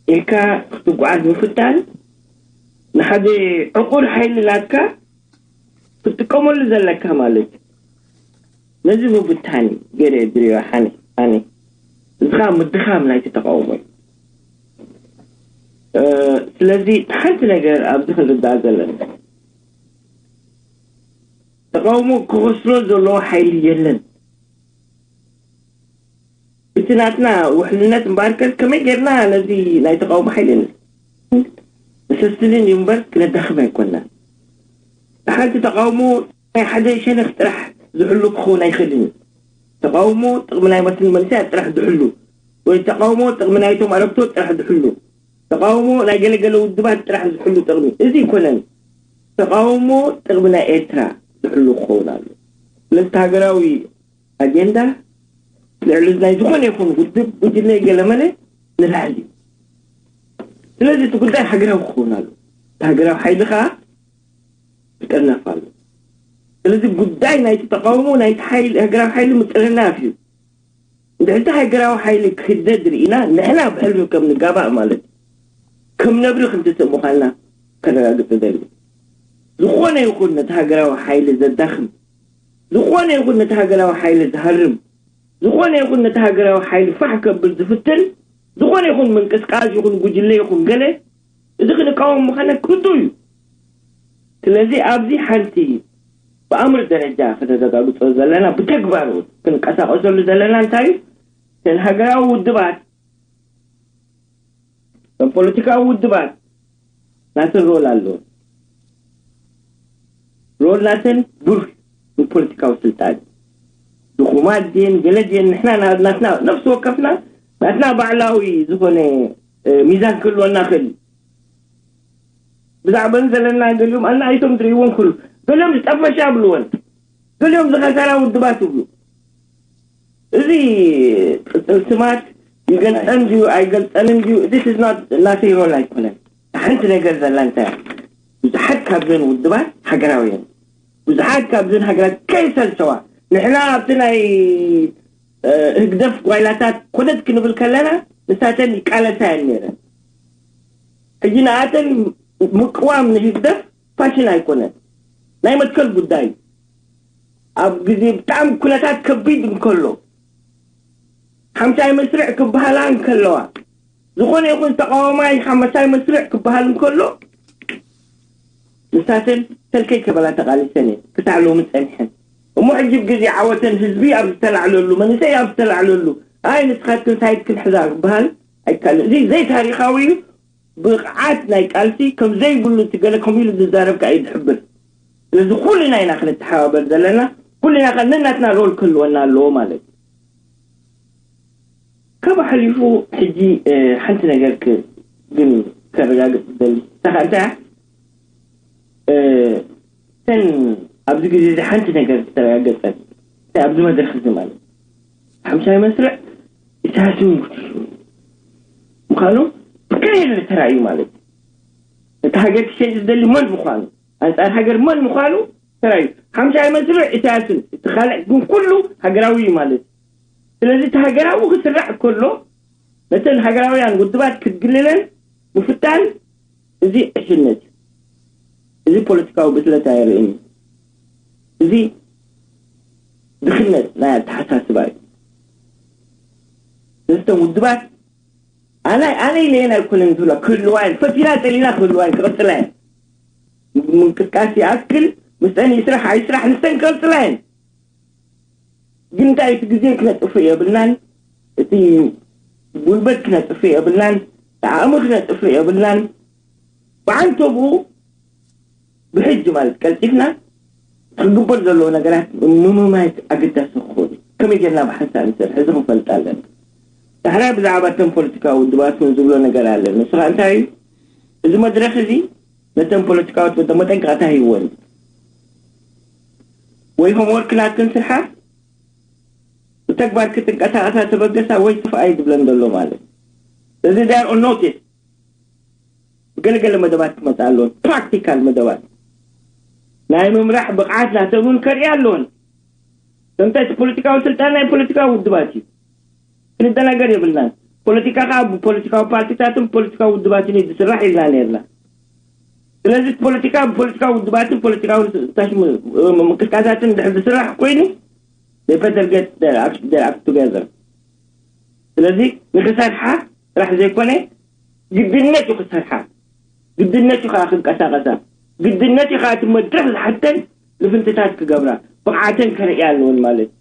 ኢልካ ክትጓዓዝ ምፍታን ንሓደ ዕቑር ሓይሊ ናትካ ክትጥቀመሉ ዘለካ ማለት እዩ። ነዚ ምብታን እዩ ገለ ድርዮ ሓኒ ኣነ እዚ ከዓ ምድኻም ናይቲ ተቃውሞ እዩ። ስለዚ ሓንቲ ነገር ኣብዚ ክንርዳእ ዘለና ተቃውሞ ክኸስሮ ዘለዎ ሓይሊ የለን። እቲ ናትና ውሕልነት እምበኣርከ ከመይ ጌርና ነዚ ናይ ተቃውሞ ሓይሊ ንሰስንን እዩ እምበር ክነዳኽም ኣይኮንና። ሓንቲ ተቃውሞ ናይ ሓደ ሸነኽ ጥራሕ ዝሕሉ ክኸውን ኣይኽእልን እዩ። ተቃውሞ ጥቕሚ ናይ መትን መንስያት ጥራሕ ዝሕሉ ወይ ተቃውሞ ጥቕሚ ናይቶም ኣረግቶት ጥራሕ ዝሕሉ ተቃውሞ ናይ ገለገለ ውድባት ጥራሕ ዝሕሉ ጥቕሚ እዚ ይኮነን። ተቃውሞ ጥቕሚ ናይ ኤርትራ ዝሕሉ ክኸውን ኣሎ። ስለዚ ሃገራዊ ኣጀንዳ ልዕሊ ናይ ዝኾነ ይኹን ውድብ፣ ጉጅለ፣ ገለመለ ንላዕሊ እዩ። ስለዚ እቲ ጉዳይ ሃገራዊ ክኸውን ኣሎ። እቲ ሃገራዊ ሓይሊ ከዓ ይጠርነፍ ኣሎ። ስለዚ ጉዳይ ናይቲ ተቃውሞ፣ ናይቲ ሓይሊ፣ ሃገራዊ ሓይሊ ምጥርናፍ እዩ። እንድሕር እቲ ሃገራዊ ሓይሊ ክህደድ ርኢና፣ ንሕና ብሕልሚ ከም ንጋባእ ማለት እዩ። ከም ነብሪ ክንትስእ ምዃንና ከረጋግጽ እደሊ። ዝኾነ ይኹን ነቲ ሃገራዊ ሓይሊ ዘዳኽም፣ ዝኾነ ይኹን ነቲ ሃገራዊ ሓይሊ ዝሃርም፣ ዝኾነ ይኹን ነቲ ሃገራዊ ሓይሊ ፋሕ ከብል ዝፍትን፣ ዝኾነ ይኹን ምንቅስቃስ ይኹን ጉጅለ ይኹን ገለ፣ እዚ ክንቃወም ምዃንና ክርዱእ እዩ። ስለዚ ኣብዚ ሓንቲ ብኣምር ደረጃ ክነረጋግጾ ዘለና፣ ብተግባር እውን ክንቀሳቀሰሉ ዘለና እንታይ እዩ? እተን ሃገራዊ ውድባት፣ እተን ፖለቲካዊ ውድባት ናተን ሮል ኣለዎ። ሮል ናተን ብሩህ ንፖለቲካዊ ስልጣን፣ ድኹማት ድየን፣ ገለ ድየን፣ ንሕና ና-፣ ናትና ነፍሲ ወከፍና ናትና ባዕላዊ ዝኾነ፣ እ፣ ሚዛን ክህልወና ክእል። ብዛዕባን ዘለና ገሊኦም ኣናእሽቶም ዝርእይዎን ክህሉ፣ ገሊኦም ዝጠፈሻ ብልወን፣ ገሊኦም ዝኸሰራ ውድባት ይብሉ። እዚ ቅጽል ስማት ይገልጸን ድዩ ኣይገልጸንን ድዩ? This is not ናተይ ሮል ኣይኮነን። ሓንቲ ነገር ዘላ እንታይ እያ? ብዙሓት ካብዘን ውድባት ሃገራውያን፣ ብዙሓት ካብዘን ሃገራት ከይሰልቸዋ፣ ንሕና ኣብቲ ናይ፣ እ፣ ህግደፍ ጓይላታት ኮደት ክንብል ከለና ንሳተን ይቃለሳ እየን ነይረን። ሕጂ ንኣተን ምቅዋም ንህግደፍ ፋሽን ኣይኮነን፣ ናይ መትከል ጉዳይ እዩ። ኣብ ግዜ ብጣዕሚ ኩነታት ከቢድ እንከሎ፣ ሓምሻይ መስርዕ ክበሃላ እንከለዋ፣ ዝኾነ ይኹን ተቃዋማይ ሓመሳይ መስርዕ ክበሃል እንከሎ፣ ንሳተን ሰልከይ ከበላ ተቃሊሰን እየን ክሳዕ ሎሚ ጸኒሐን። እሞ ሕጂ ግዜ ዓወተን ህዝቢ ኣብ ዝተላዕለሉ፣ መንእሰይ ኣብ ዝተላዕለሉ፣ ኣይ ንስኻትክን ሳይድክን ሕዛ ክበሃል ኣይካልን። እዚ ዘይታሪኻዊ እዩ። ብቕዓት ናይ ቃልሲ ከም ዘይብሉ እቲ ገለ ከምኡ ኢሉ ዝዛረብ ከኣ እዩ ዝሕብር። ስለዚ ኩልና ኢና ክንተሓባበር ዘለና፣ ኩልና ከ ነናትና ሮል ክህልወና ኣለዎ ማለት እዩ። ካብ ሓሊፉ ሕጂ፣ እ፣ ሓንቲ ነገር ክ-፣ ግን ከረጋግጽ ዝደሊ። ንሳ ከ እንታይ እያ? እ፣ እተን ኣብዚ ግዜ እዚ ሓንቲ ነገር ዝተረጋገጸት፣ እንታይ ኣብዚ መድረኽ እዚ ማለት ሓምሻይ መስርዕ ኢሳያስን ጉጅልኡን ምዃኑ ብክሊር ተራእዩ ማለት እዩ። እቲ ሃገር ክሸይጥ ዝደሊ መን ምዃኑ፣ ኣንጻር ሃገር መን ምዃኑ ተራእዩ። ሓምሻይ መስርዕ ኢሳያስን እቲ ካልእ ግን ኩሉ ሃገራዊ እዩ ማለት እዩ። ስለዚ እቲ ሃገራዊ ክስራዕ ከሎ ነተን ሃገራውያን ውድባት ክትግልለን ምፍታን፣ እዚ ዕሽነት እዩ። እዚ ፖለቲካዊ ብስለት ኣየርእን እዩ። እዚ ድኽነት ናይ ኣተሓሳስባ እዩ። ነስተን ውድባት ኣነ፣ ኣነ ኢለየን ኣይኮነን ዝብላ፣ ክህልዋ እየን። ፈቲና ጠሊና ክህልዋ እየን፣ ክቕጽላ እየን። ምንቅስቃስ ይኣክል፣ ምስጠን ይስራሕ ኣይስራሕ፣ ንስተን ክቕጽላ እየን። ግን እንታይ፣ እቲ ግዜ ክነጥፍእ የብልናን፣ እቲ ጉልበት ክነጥፍእ የብልናን፣ እቲ ዓቕሚ ክነጥፍእ የብልናን። ብዓንተብኡ ብሕጂ ማለት ቀልጢፍና ክግበር ዘለዎ ነገራት ምምማይ ኣገዳሲ ክኸውን እዩ። ከመይ ጌርና ብሓንሳእ ንሰርሕ፣ እዚ ክንፈልጥ ኣለና። ዳሕራይ ብዛዕባ እተን ፖለቲካዊ ውድባት እውን ዝብሎ ነገር ኣሎ። ንሱ ኸኣ እንታይ እዩ? እዚ መድረኽ እዚ ነተን ፖለቲካዊ ውድባት መጠንቀቕታ ሂብወን። ወይ ሆምወርክ ናትክን ስርሓ፣ ብተግባር ክትንቀሳቐሳ ተበገሳ ወይ ጥፍኣ እዩ ዝብለን ዘሎ ማለት እዩ። እዚ they are on notice። ገለገለ መደባት ክመጻ ኣለዎ። ፕራክቲካል መደባት፣ ናይ ምምራሕ ብቕዓት ናተን እውን ከርእያ ኣለወን። ከምታ እቲ ፖለቲካዊ ስልጣን ናይ ፖለቲካዊ ውድባት እዩ። ክንደናገር የብልናን። ፖለቲካ ከዓ ብፖለቲካዊ ፓርቲታትን ፖለቲካዊ ውድባትን እዩ ዝስራሕ ኢልና ነርና። ስለዚ ፖለቲካ ብፖለቲካዊ ውድባትን ፖለቲካዊ ታሽሙ ምንቅስቃሳትን ድሕር ዝስራሕ ኮይኑ they better get their act, their act together። ስለዚ ንክሰርሓ ጥራሕ ዘይኮነ ግድነት እዩ ክሰርሓ፣ ግድነት እዩ ከዓ ክንቀሳቀሳ፣ ግድነት እዩ ከዓ እቲ መድረክ ዝሓተን ልፍንትታት ክገብራ ብቕዓተን ከርእያ ኣለውን ማለት እዩ።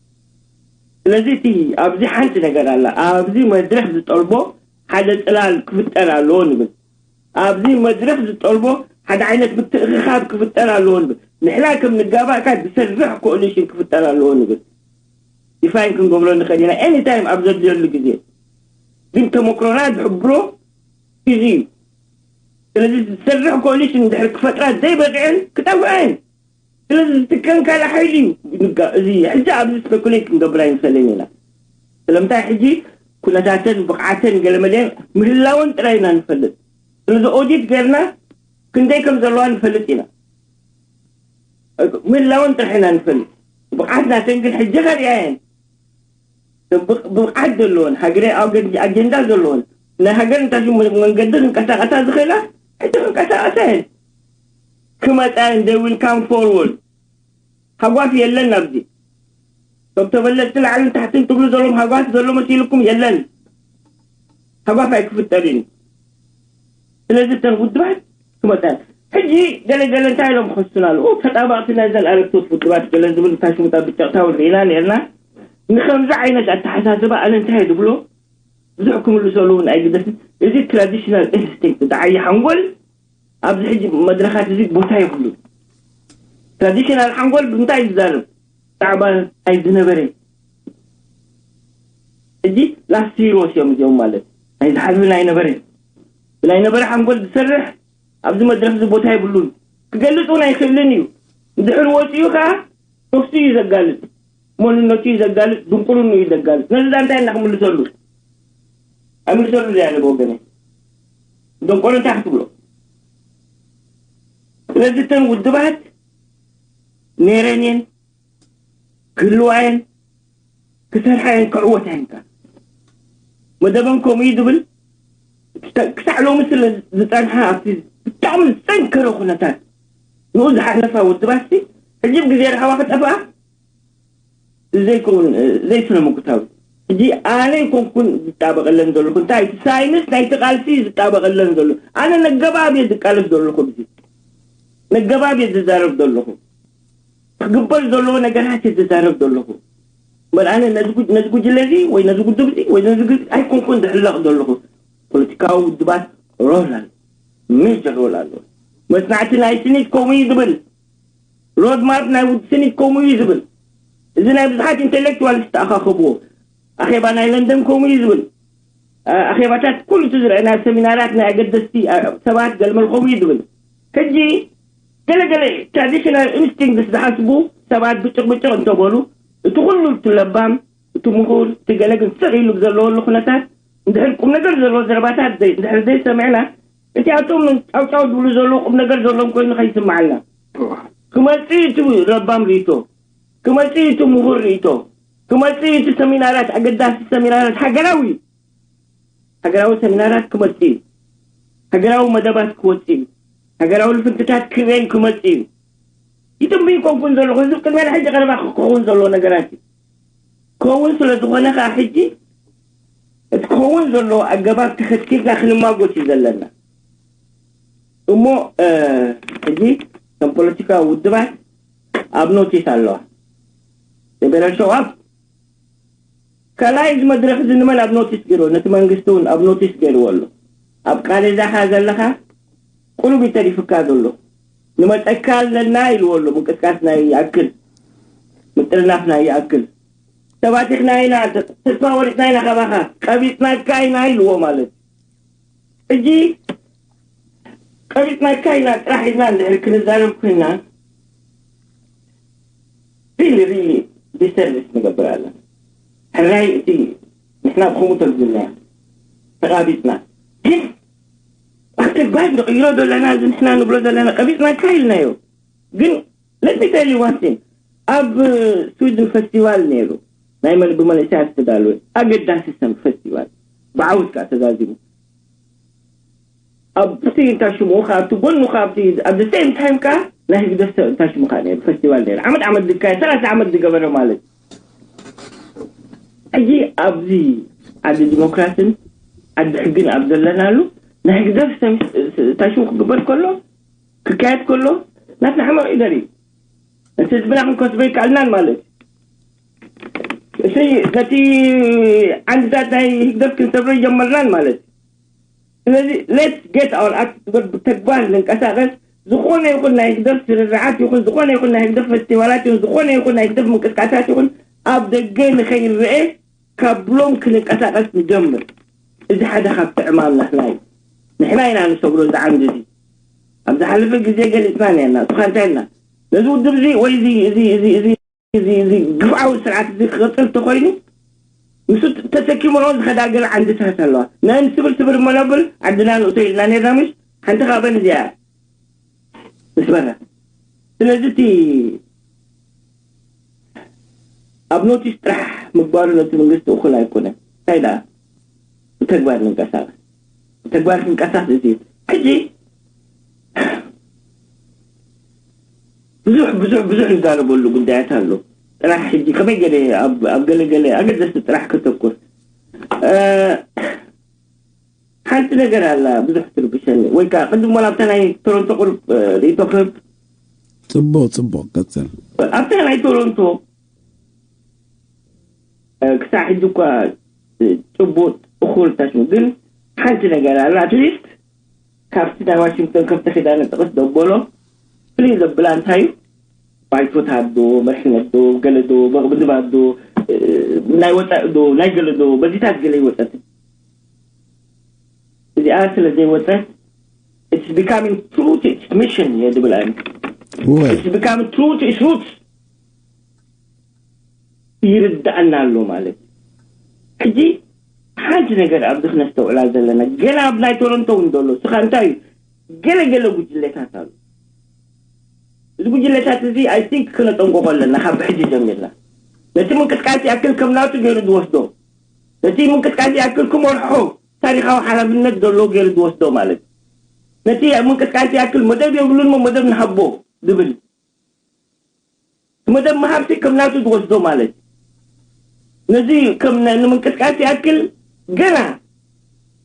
ስለዚ እቲ ኣብዚ ሓንቲ ነገር ኣላ፣ ኣብዚ መድረክ ዝጠልቦ ሓደ ጽላል ክፍጠር ኣለዎ ንብል። ኣብዚ መድረክ ዝጠልቦ ሓደ ዓይነት ምትእኽኻብ ክፍጠር ኣለዎ ንብል። ንሕና ከም ንጋባእ ከኣ ዝሰርሕ ኮኦሊሽን ክፍጠር ኣለዎ ንብል። ዲፋይን ክንገብሮ ንኽእል ኢና ኤኒታይም ኣብ ዘድልየሉ ግዜ። ግን ተመክሮና ዝሕብሮ እዚ እዩ። ስለዚ ዝሰርሕ ኮሊሽን ድሕር ክፈጥራ ዘይበቅዐን ክጠፍአን። ስለዚ ዝትከን ካልእ ሓይሊ እዩ። እዚ ሕጂ ኣብዚ ስፐኩሌት ክንገብር ኣይንኽእልን ኢና። ስለምንታይ ሕጂ ኩነታተን ብቕዓተን ገለመለየን ምህላወን ጥራይ ኢና ንፈልጥ። ስለዚ ኦዲት ገርና ክንደይ ከም ዘለዋ ንፈልጥ ኢና። ምህላወን ጥራሕ ኢና ንፈልጥ። ብቕዓት ናተን ግን ሕጂ ከርእያ እየን። ብቕዓት ዘለዎን ሃገራዊ ኣጀንዳ ዘለዎን ናይ ሃገር እንታይ መንገዲ ክንቀሳቀሳ ዝኽእላ ሕጂ ክንቀሳቀሳ እየን። ክመፃ እየን። They will come forward። ሃጓፍ የለን ኣብዚ። ቶም ተበለፅቲ ላዕልን ታሕትን ትብሉ ዘለኹም ሃጓፍ ዘሎ መሲልኩም የለን። ሃጓፍ ኣይክፍጠርን እዩ። ስለዚ እተን ውድባት ክመፃ ሕጂ ገለገለ እንታይ ኢሎም ክኸሱና ኣለዉ? ተጣባቕቲ ናይዘን ኣረግቶት ውድባት ገለ ዝብል እታ ሽሙጣ ብጨቕታ እውን ርኢና ነርና። ንከምዚ ዓይነት ኣተሓሳስባ ኣነ እንታይ እየ ዝብሎ? ብዙሕ ክምልሰሉ እውን ኣይግደስን። እዚ ትራዲሽናል ኢንስቲንክት ደዓይ ሓንጎል ኣብዚ ሕጂ መድረኻት እዚ ቦታ የብሉ። ትራዲሽናል ሓንጎል ብምንታይ ዝዛረብ? ዛዕባ እንታይ ዝነበረ ሕጂ ላስት ሂሮስ እዮም እዚኦም ማለት ናይ ዝሓልፍ ናይ ነበረ ናይ ነበረ ሓንጎል ዝሰርሕ ኣብዚ መድረኽ እዚ ቦታ የብሉን። ክገልጽ እውን ኣይክእልን እዩ። እንድሕር ወፂኡ ከዓ ነፍሱ እዩ ዘጋልጥ፣ መንነቱ እዩ ዘጋልጥ፣ ድንቁርኑ እዩ ዘጋልጥ። ነዚ እንታይ እና ክምልሰሉ ኣይምልሰሉ ያለ ወገነ ደንቆሮ እንታይ ክትብሎ? ስለዚ እተን ውድባት ነይረን እየን፣ ክህልዋ እየን፣ ክሰርሓ እየን፣ ክዕወታ እየን። መደበን ከምኡ እዩ ዝብል ክሳዕ ሎሚ ስለ ዝፀንሓ ኣብቲ ብጣዕሚ ዝፀንከረ ኩነታት ንኡ ዝሓለፋ ውድባት ሕጂ ብግዜ ረሃዋ ክጠፍኣ ዘይከውን ዘይስነ ምጉታዊ ሕጂ ኣነ ይኮንኩን ዝጣበቀለን ዘለኹ እንታይ እቲ ሳይንስ ናይቲ ቃልሲ ዝጣበቀለን ዘሎ ኣነ ነገባብ እየ ዝቃለስ ዘለኹ እዚ ነገባብ እየ ዝዛረብ ዘለኹ ክግበር ዘለዎ ነገራት እየ ዝዛረብ ዘለኹ እምበር ኣነ ነዚ ጉጅለ እዚ ወይ ነዚ ጉድብ እዚ ወይ ነዚ ግዜ ኣይኮንኩን ዝሕለቕ ዘለኹ ፖለቲካዊ ውድባት ሮል ኣሎ ሜጀር ሮል ኣሎ መፅናዕቲ ናይ ስኒት ከምኡ እዩ ዝብል ሮድማፕ ናይ ውድስኒት ከምኡ እዩ ዝብል እዚ ናይ ብዙሓት ኢንቴሌክትዋል ዝተኣኻኸብዎ ኣኼባ ናይ ለንደን ከምኡ እዩ ዝብል ኣኼባታት ኩሉ እቲ ዝረአና ሰሚናራት ናይ ኣገደስቲ ሰባት ገልመል ከምኡ እዩ ዝብል ሕጂ ገለገለ ትራዲሽናል ኢንስቲንክትስ ዝሓስቡ ሰባት ብጭቕ ብጭቕ እንተበሉ እቲ ኩሉ እቲ ለባም እቲ ምሁር እቲ ገለ ግን ስቕ ኢሉ ዘለወሉ ኩነታት እንድሕር ቁም ነገር ዘለዎ ዘረባታት እንድሕር ዘይሰሚዕና እቲኣቶም ጫውጫው ዝብሉ ዘለዉ ቁም ነገር ዘለዎም ኮይኑ ከይስምዓልና ክመፅእ እቲ ረባም ርእቶ ክመፅእ እቲ ምሁር ርእቶ ክመፅእ እቲ ሰሚናራት ኣገዳሲ ሰሚናራት ሃገራዊ እዩ ሃገራዊ ሰሚናራት ክመፅእ እዩ ሃገራዊ መደባት ክወፅእ እዩ ሃገራዊ ልፍንትታት ክርእየን ክመፅእ እዩ ይትንብይ ኮንኩን ዘለኹ እዚ ቅድሚያ ሕጂ ቀረባ ክኸውን ዘለዎ ነገራት እዩ ክኸውን ስለ ዝኾነ ከዓ ሕጂ እቲ ክኸውን ዘለዎ ኣገባብ ተኸቲልና ክንማጎት እዩ ዘለና እሞ ሕጂ ከም ፖለቲካዊ ውድባት ኣብ ኖቲስ ኣለዋ ጀነራል ሸዋብ ካልኣይ እዚ መድረክ እዚ ንመን ኣብ ኖቲስ ገይርዎ ነቲ መንግስቲ እውን ኣብ ኖቲስ ገይርዎ ኣሎ ኣብ ቃሌዛኻ ዘለኻ ቁሩብ ይተሪፍካ ዘሎ ንመፀካ ኣለና ኢልዎ ኣሎ ምንቅስቃስና ይኣክል ምጥርናፍና ይኣክል ተባቲኽና ኢና ተስፋ ወሪጥና ኢና ካባኻ ቀቢፅናካ ኢና ኢልዎ ማለት ሕጂ ቀቢፅናካ ኢና ጥራሕ ኢልና እንድሕር ክንዛረብ ኮይና ሪሊ ሪሊ ዲሰርቪስ ንገብር ኣለና ሕራይ እቲ ንሕና ብከምኡ ተግዝና ተቃቢፅና ግን ኣብ ተግባር ንቅይሮ ዘለና እዚ ንሕና ንብሎ ዘለና ቀቢፅናካ ኢልናዮ ግን let me tell you one thing ኣብ ስዊድን ፈስቲቫል ነይሩ ናይ መን ብመንእሰያት ዝተዳለወ ኣገዳሲ ሰም ፈስቲቫል ብዓወት ከዓ ተዛዚሙ ኣብቲ እንታይ ሽሙ ካብቲ ጎኑ ካብቲ ኣብ the same time ከዓ ናይ ህግደፍ እንታይ ሽሙ ከዓ ነይሩ ፈስቲቫል ነይሩ ዓመት ዓመት ዝካየድ ሰላሳ ዓመት ዝገበረ ማለት ሕጂ ኣብዚ ዓዲ ዲሞክራሲን ዓዲ ሕግን ኣብ ዘለናሉ ናይ ህግደፍ እንታይ ሽሙ ክግበር ከሎ ክካየድ ከሎ ናትና ሕመቕ እዩ ዘርኢ እቲ ህዝብና ክንከስቦ ይከኣልናን ማለት እቲ ነቲ ዓንድታት ናይ ህግደፍ ክንሰብሮ ይጀመርናን ማለት ስለዚ let's get our act ብተግባር ንንቀሳቀስ ዝኾነ ይኹን ናይ ህግደፍ ስርርዓት ይኹን ዝኾነ ይኹን ናይ ህግደፍ ፈስቲቫላት ይኹን ዝኾነ ይኹን ናይ ህግደፍ ምንቅስቃሳት ይኹን ኣብ ደገ ንኸይረአ ካብ ሎም ክንንቀሳቀስ ንጀምር እዚ ሓደ ካብቲ ዕማም ናትና እዩ ንሕና ኢና ንሰብሮ እዚ ዓንዲ እዚ ኣብ ዝሓለፈ ግዜ ገሊጽና ነርና። እስኻ እንታይ ኢልና? ነዚ ውድብ እዚ ወይ እዚ፣ እዚ፣ እዚ፣ እዚ፣ እዚ፣ እዚ ግፍዓዊ ስርዓት እዚ ክቕጽል እንተኾይኑ፣ ምስ ተሰኪምኦ ዝኸዳ ገለ ዓንድታት ኣለዋ። ነን ስብር ስብር እሞ ነብል ዓድና ንእቶ ኢልና ነርና፣ ምሽ ሓንቲ ካብአን እዚኣ ምስ በራ። ስለዚ እቲ ኣብ ኖቲስ ጥራሕ ምግባሩ ነቲ መንግስቲ እኹል ኣይኮነን። እንታይ ደኣ ብተግባር ንንቀሳቐስ። ብተግባር ክንቀሳቐስ እዚ ሕጂ ብዙሕ፣ ብዙሕ፣ ብዙሕ ንዛረበሉ ጉዳያት ኣሎ። ጥራሕ ሕጂ ከመይ ገለ ኣብ፣ ኣብ ገለ ገለ ኣገደስቲ ጥራሕ ከተኩር። እ፣ ሓንቲ ነገር ኣላ ብዙሕ ትርብሸኒ። ወይ ከኣ ቅድም ዋላ ኣብታ ናይ ቶሮንቶ ቁሩብ፣ እ፣ ርእይቶ ክህብ። ጽቡቕ፣ ጽቡቕ፣ ቀጽል። ኣብታ ናይ ቶሮንቶ፣ እ፣ ክሳዕ ሕጂ እኳ፣ እ፣ ጽቡቕ እኹል ታሽሙ። ግን ሓንቲ ነገር ኣላ፣ ኣትሊስት ካብቲ ናይ ዋሽንግቶን ከብቲ ኪዳነ ጥቕስ ዘበሎ ፍልይ ዘብላ እንታይ እዩ? ባይቶታት ዶ፣ መሪሕነት ዶ፣ ገለ ዶ፣ ምድባት ዶ፣ እ፣ ናይ ወጻኢ ዶ፣ ናይ ገለ ዶ፣ በዚታት ገለ ይወጸት። እዚኣ ስለ ዘይወጸት፣ it's becoming true to its mission እየ ዝብል ኣነ። ወይ It's becoming true to its roots ይርዳእና ኣሎ ማለት እዩ። ሕጂ ሓንቲ ነገር ኣብዚ ክነስተውዕላ ዘለና፣ ገና ኣብ ናይ ቶሮንቶ እውን ዘሎ፣ ስኻ እንታይ እዩ? ገለገለ ጉጅለታት ኣሎ። እዚ ጉጅለታት እዚ፣ I think፣ ክነጠንቀቆ ኣለና ካብ ሕጂ ጀሚርና። ነቲ ምንቅስቃስ ይኣክል ከም ናቱ ገይሩ ዝወስዶ፣ ነቲ ምንቅስቃስ ይኣክል ክመርሖ ታሪኻዊ ሓላፍነት ዘለዎ ገይሩ ዝወስዶ ማለት እዩ። ነቲ ምንቅስቃስ ይኣክል መደብ የብሉን፣ እሞ መደብ ንሃቦ ዝብል፣ መደብ ምሃብሲ ከም ናቱ ዝወስዶ ማለት እዩ። ነዚ ከም ነ-፣ ንምንቅስቃስ ይኣክል ገና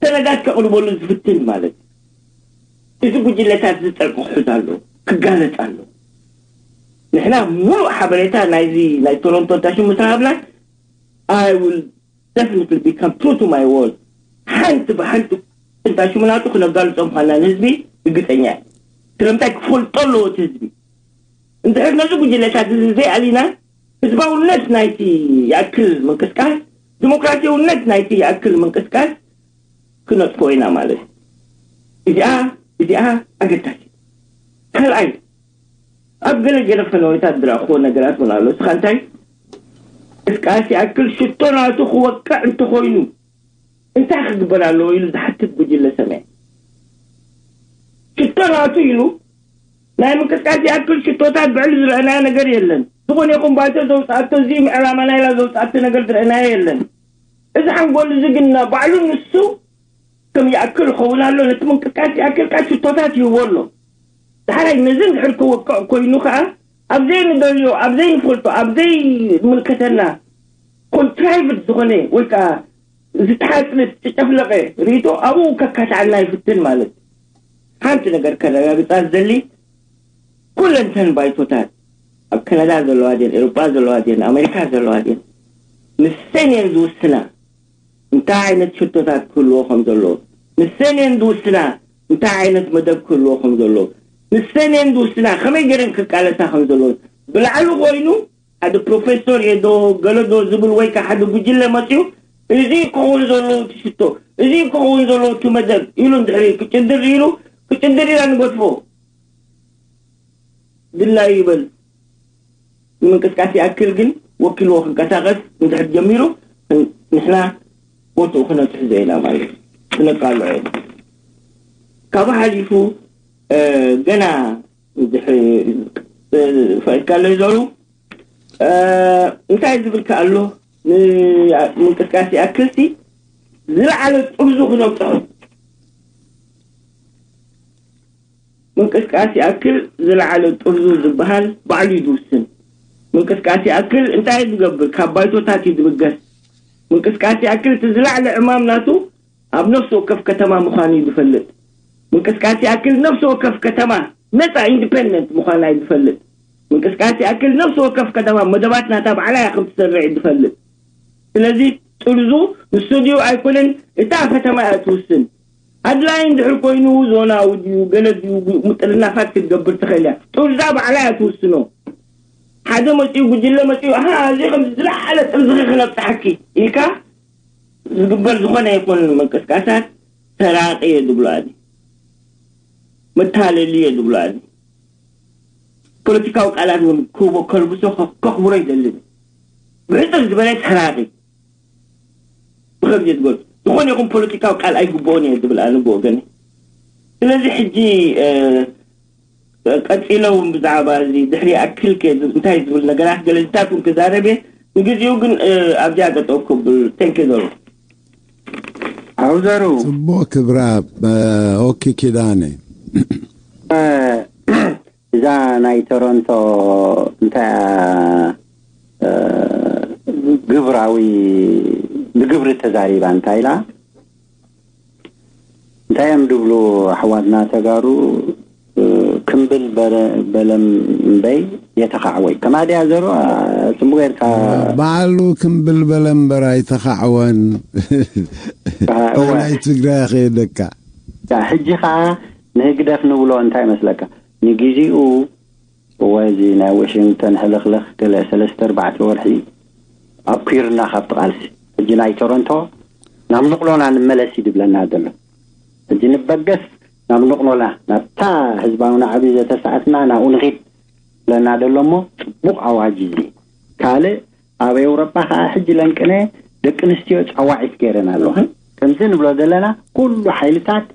ሰነዳት ከቕርበሉ ዝፍትን ማለት እዩ። እዚ ጉጅለታት እዚ ጸርቂ ክሕዝ ኣሎ፣ ክጋለጽ ኣሎ። ንሕና ሙሉእ ሓበሬታ ናይዚ ናይ ቶሮንቶ ታሽሙ ምስ ረሃብና፣ I will definitely become true to my word። ሓንቲ ብሓንቲ እንታ ሽሙ ናቱ ክነጋልጾ ምዃንና ንህዝቢ ርግጸኛ እየ። ስለምንታይ ክፈልጦ ኣለዎ እቲ ህዝቢ። እንድሕር ነዚ ጉጅለታት እዚ ዘይኣሊና፣ ህዝባውነት ናይቲ ይኣክል ምንቅስቃስ፣ ዲሞክራሲያውነት ናይቲ ይኣክል ምንቅስቃስ ክነጥፎ ኢና ማለት እዩ። እዚኣ፣ እዚኣ ኣገዳሲ። ካልኣይ፣ ኣብ ገለ ገለ ፈነወታት ዝረኣኽዎ ነገራት እውን ኣሎ። እስኻ እንታይ፣ እስቃስ ይኣክል ሽቶ ናቱ ክወቅዕ እንተኾይኑ እንታይ ክግበር ኣለዎ ኢሉ ዝሓትት ጉጅለ ሰምዐ። ሽቶ ናቱ ኢሉ ናይ ምንቅስቃስ ይኣክል ሽቶታት ብዕሊ ዝረኣናዮ ነገር የለን። ዝኾነ ይኹን ባይቶ ዘውፅኣቶ፣ እዚ ዕላማና ኢላ ዘውፅኣቶ ነገር ዝረኣናዮ የለን። እዚ ሓንጎል እዚ ግን ባዕሉ ንሱ ከም ይኣክል ይኸውን ኣሎ። ነቲ ምንቅስቃስ ይኣክል ቃል ሽቶታት ይህቦ ኣሎ። ዳሕራይ ነዚ እንድሕር ክወቅዕ ኮይኑ ከዓ ኣብ ዘይንደልዮ፣ ኣብ ዘይንፈልጦ፣ ኣብ ዘይምልከተና ኮንትራይቭድ ዝኾነ ወይ ከዓ ዝተሓጽረ ዝተጨፍለቐ ርእይቶ ኣብኡ ከካትዓልና ይፍትን ማለት እዩ። ሓንቲ ነገር ከረጋግጻ ዝደሊ፣ ኩለንተን ባይቶታት ኣብ ካናዳ ዘለዋ ድየን፣ ኤውሮጳ ዘለዋ ድየን፣ ኣሜሪካ ዘለዋ ድየን፣ ንሰን እየን ዝውስና እንታይ ዓይነት ሽቶታት ክህልዎ ከም ዘለዎ፣ ንሰን እየን ዝውስና እንታይ ዓይነት መደብ ክህልዎ ከም ዘለዎ፣ ንሰን እየን ዝውስና ከመይ ገይረን ክቃለሳ ከም ዘለዎ። ብላዕሊ ኮይኑ ሓደ ፕሮፌሶር እየ ዶ ገለ ዶ ዝብል ወይ ከዓ ሓደ ጉጅለ መፅዩ፣ እዚ ክኸውን ዘለዎ እቲ ሽቶ፣ እዚ ክኸውን ዘለዎ እቲ መደብ ኢሉ እንድሕሪ ክጭድር ኢሉ፣ ክጭድር ኢና ንገድፎ። ድላዩ ይበል። ንምንቅስቃስ ይኣክል ግን ወኪልዎ ክንቀሳቀስ እንድሕር ጀሚሩ፣ ንሕና ቦትኡ ክነትሕዞ ኢና ማለት እዩ። ክነቃልዖ ኢና። ካብኡ ሓሊፉ፣ እ፣ ገና እንድሕር፣ እ፣ ፈቂድካለይ ዘሩ፣ እ፣ እንታይ ዝብል ከ ኣሎ? ን-፣ ምንቅስቃስ ይኣክልሲ ዝለዓለ ጥርዙ ክነውፅኦ። ምንቅስቃስ ይኣክል ዝለዓለ ጥርዙ ዝበሃል ባዕሉ እዩ ዝውስን። ምንቅስቃስ ይኣክል እንታይ እዩ ዝገብር? ካብ ባይቶታት እዩ ዝብገስ። ምንቅስቃስ ይኣክል እቲ ዝለዓለ ዕማም ናቱ ኣብ ነፍሲ ወከፍ ከተማ ምዃኑ እዩ ዝፈልጥ። ምንቅስቃስ ይኣክል ነፍሲ ወከፍ ከተማ ነፃ ኢንዲፔንደንት ምዃና እዩ ዝፈልጥ። ምንቅስቃስ ይኣክል ነፍሲ ወከፍ ከተማ መደባት ናታ ባዕላ እያ ከም ትሰርዕ እዩ ዝፈልጥ። ስለዚ ጥርዙ ንሱ ድዩ ኣይኮነን እታ ከተማ እያ ትውስን። ኣድላይ እንድሕር ኮይኑ ዞናዊ ድዩ ገለ ድዩ ምጥርናፋት ክትገብር ትኽእል እያ። ጥርዛ ባዕላ እያ ትውስኖ። ሓደ መፂኡ ጉጅለ መፂኡ፣ ኣሃ፣ እዚ ከም ዝለዓለ ጥርዝኺ ክነብፅሓኪ ኢልካ ዝግበር ዝኾነ ይኹን ምንቅስቃሳት ሰራቂ እየ ዝብሎ ኣነ። መታለሊ እየ ዝብሎ። ኣነ ፖለቲካዊ ቃላት እውን ክህቦ፣ ከልብሶ፣ ከ- ከኽብሮ ይደልን። ብሕፅር ዝበለ ሰራቂ ብኸም ዝብል ዝኾነ ይኹን ፖለቲካዊ ቃል ኣይግብኦን እየ ዝብል ኣነ ብወገነ። ስለዚ ሕጂ እ፣ ቀፂለ እውን ብዛዕባ እዚ ድሕሪ ኣክል ከ ዝ- እንታይ ዝብል ነገራት ገለዚታት እውን ክዛረብ እየ። ንግዚኡ ግን እ፣ ኣብዚኣ ጠጠው ክብል። Thank you ዘሩ። ኣብዘሩ ጽቡቕ ክብራ። ኦኪ ኪዳነ። እዛ ናይ ቶሮንቶ እንታይ ግብራዊ ብግብሪ ተዛሪባ እንታይ ኢላ? እንታይ እዮም ድብሉ ኣሕዋትና ተጋሩ? ክምብል በለም እምበይ የተኻዕወይ ከማድያ ዘሩ ጽቡቅ ጌርካ። ባዕሉ ክምብል በለ እምበር ኣይተኻዕወን። ናይ ትግራይ ከየደካ። ሕጂ ከዓ ንህግደፍ ንብሎ እንታይ መስለካ? ንግዜኡ እወ እዚ ናይ ዋሽንግተን ሕልኽልኽ ገለ ሰለስተ ኣርባዕተ ወርሒ ኣብኲርና ካብቲ ቃልሲ። ሕጂ ናይ ቶሮንቶ ናብ ንቕሎና ንመለስ እዩ ድብለና ዘሎ። ሕጂ ንበገስ ናብ ንቕሎና ናብታ ህዝባዊ ናዕቢ ዘተሰኣትና ናብኡ ንኺድ ብለና ዘሎ እሞ ጽቡቕ ኣዋጅ እዚ። ካልእ ኣብ ኤውሮጳ ከዓ ሕጂ ለንቅነ ደቂ ኣንስትዮ ጻዋዒት ገይረን ኣለዋ። ከምዚ ንብሎ ዘለና ኩሉ ሓይልታት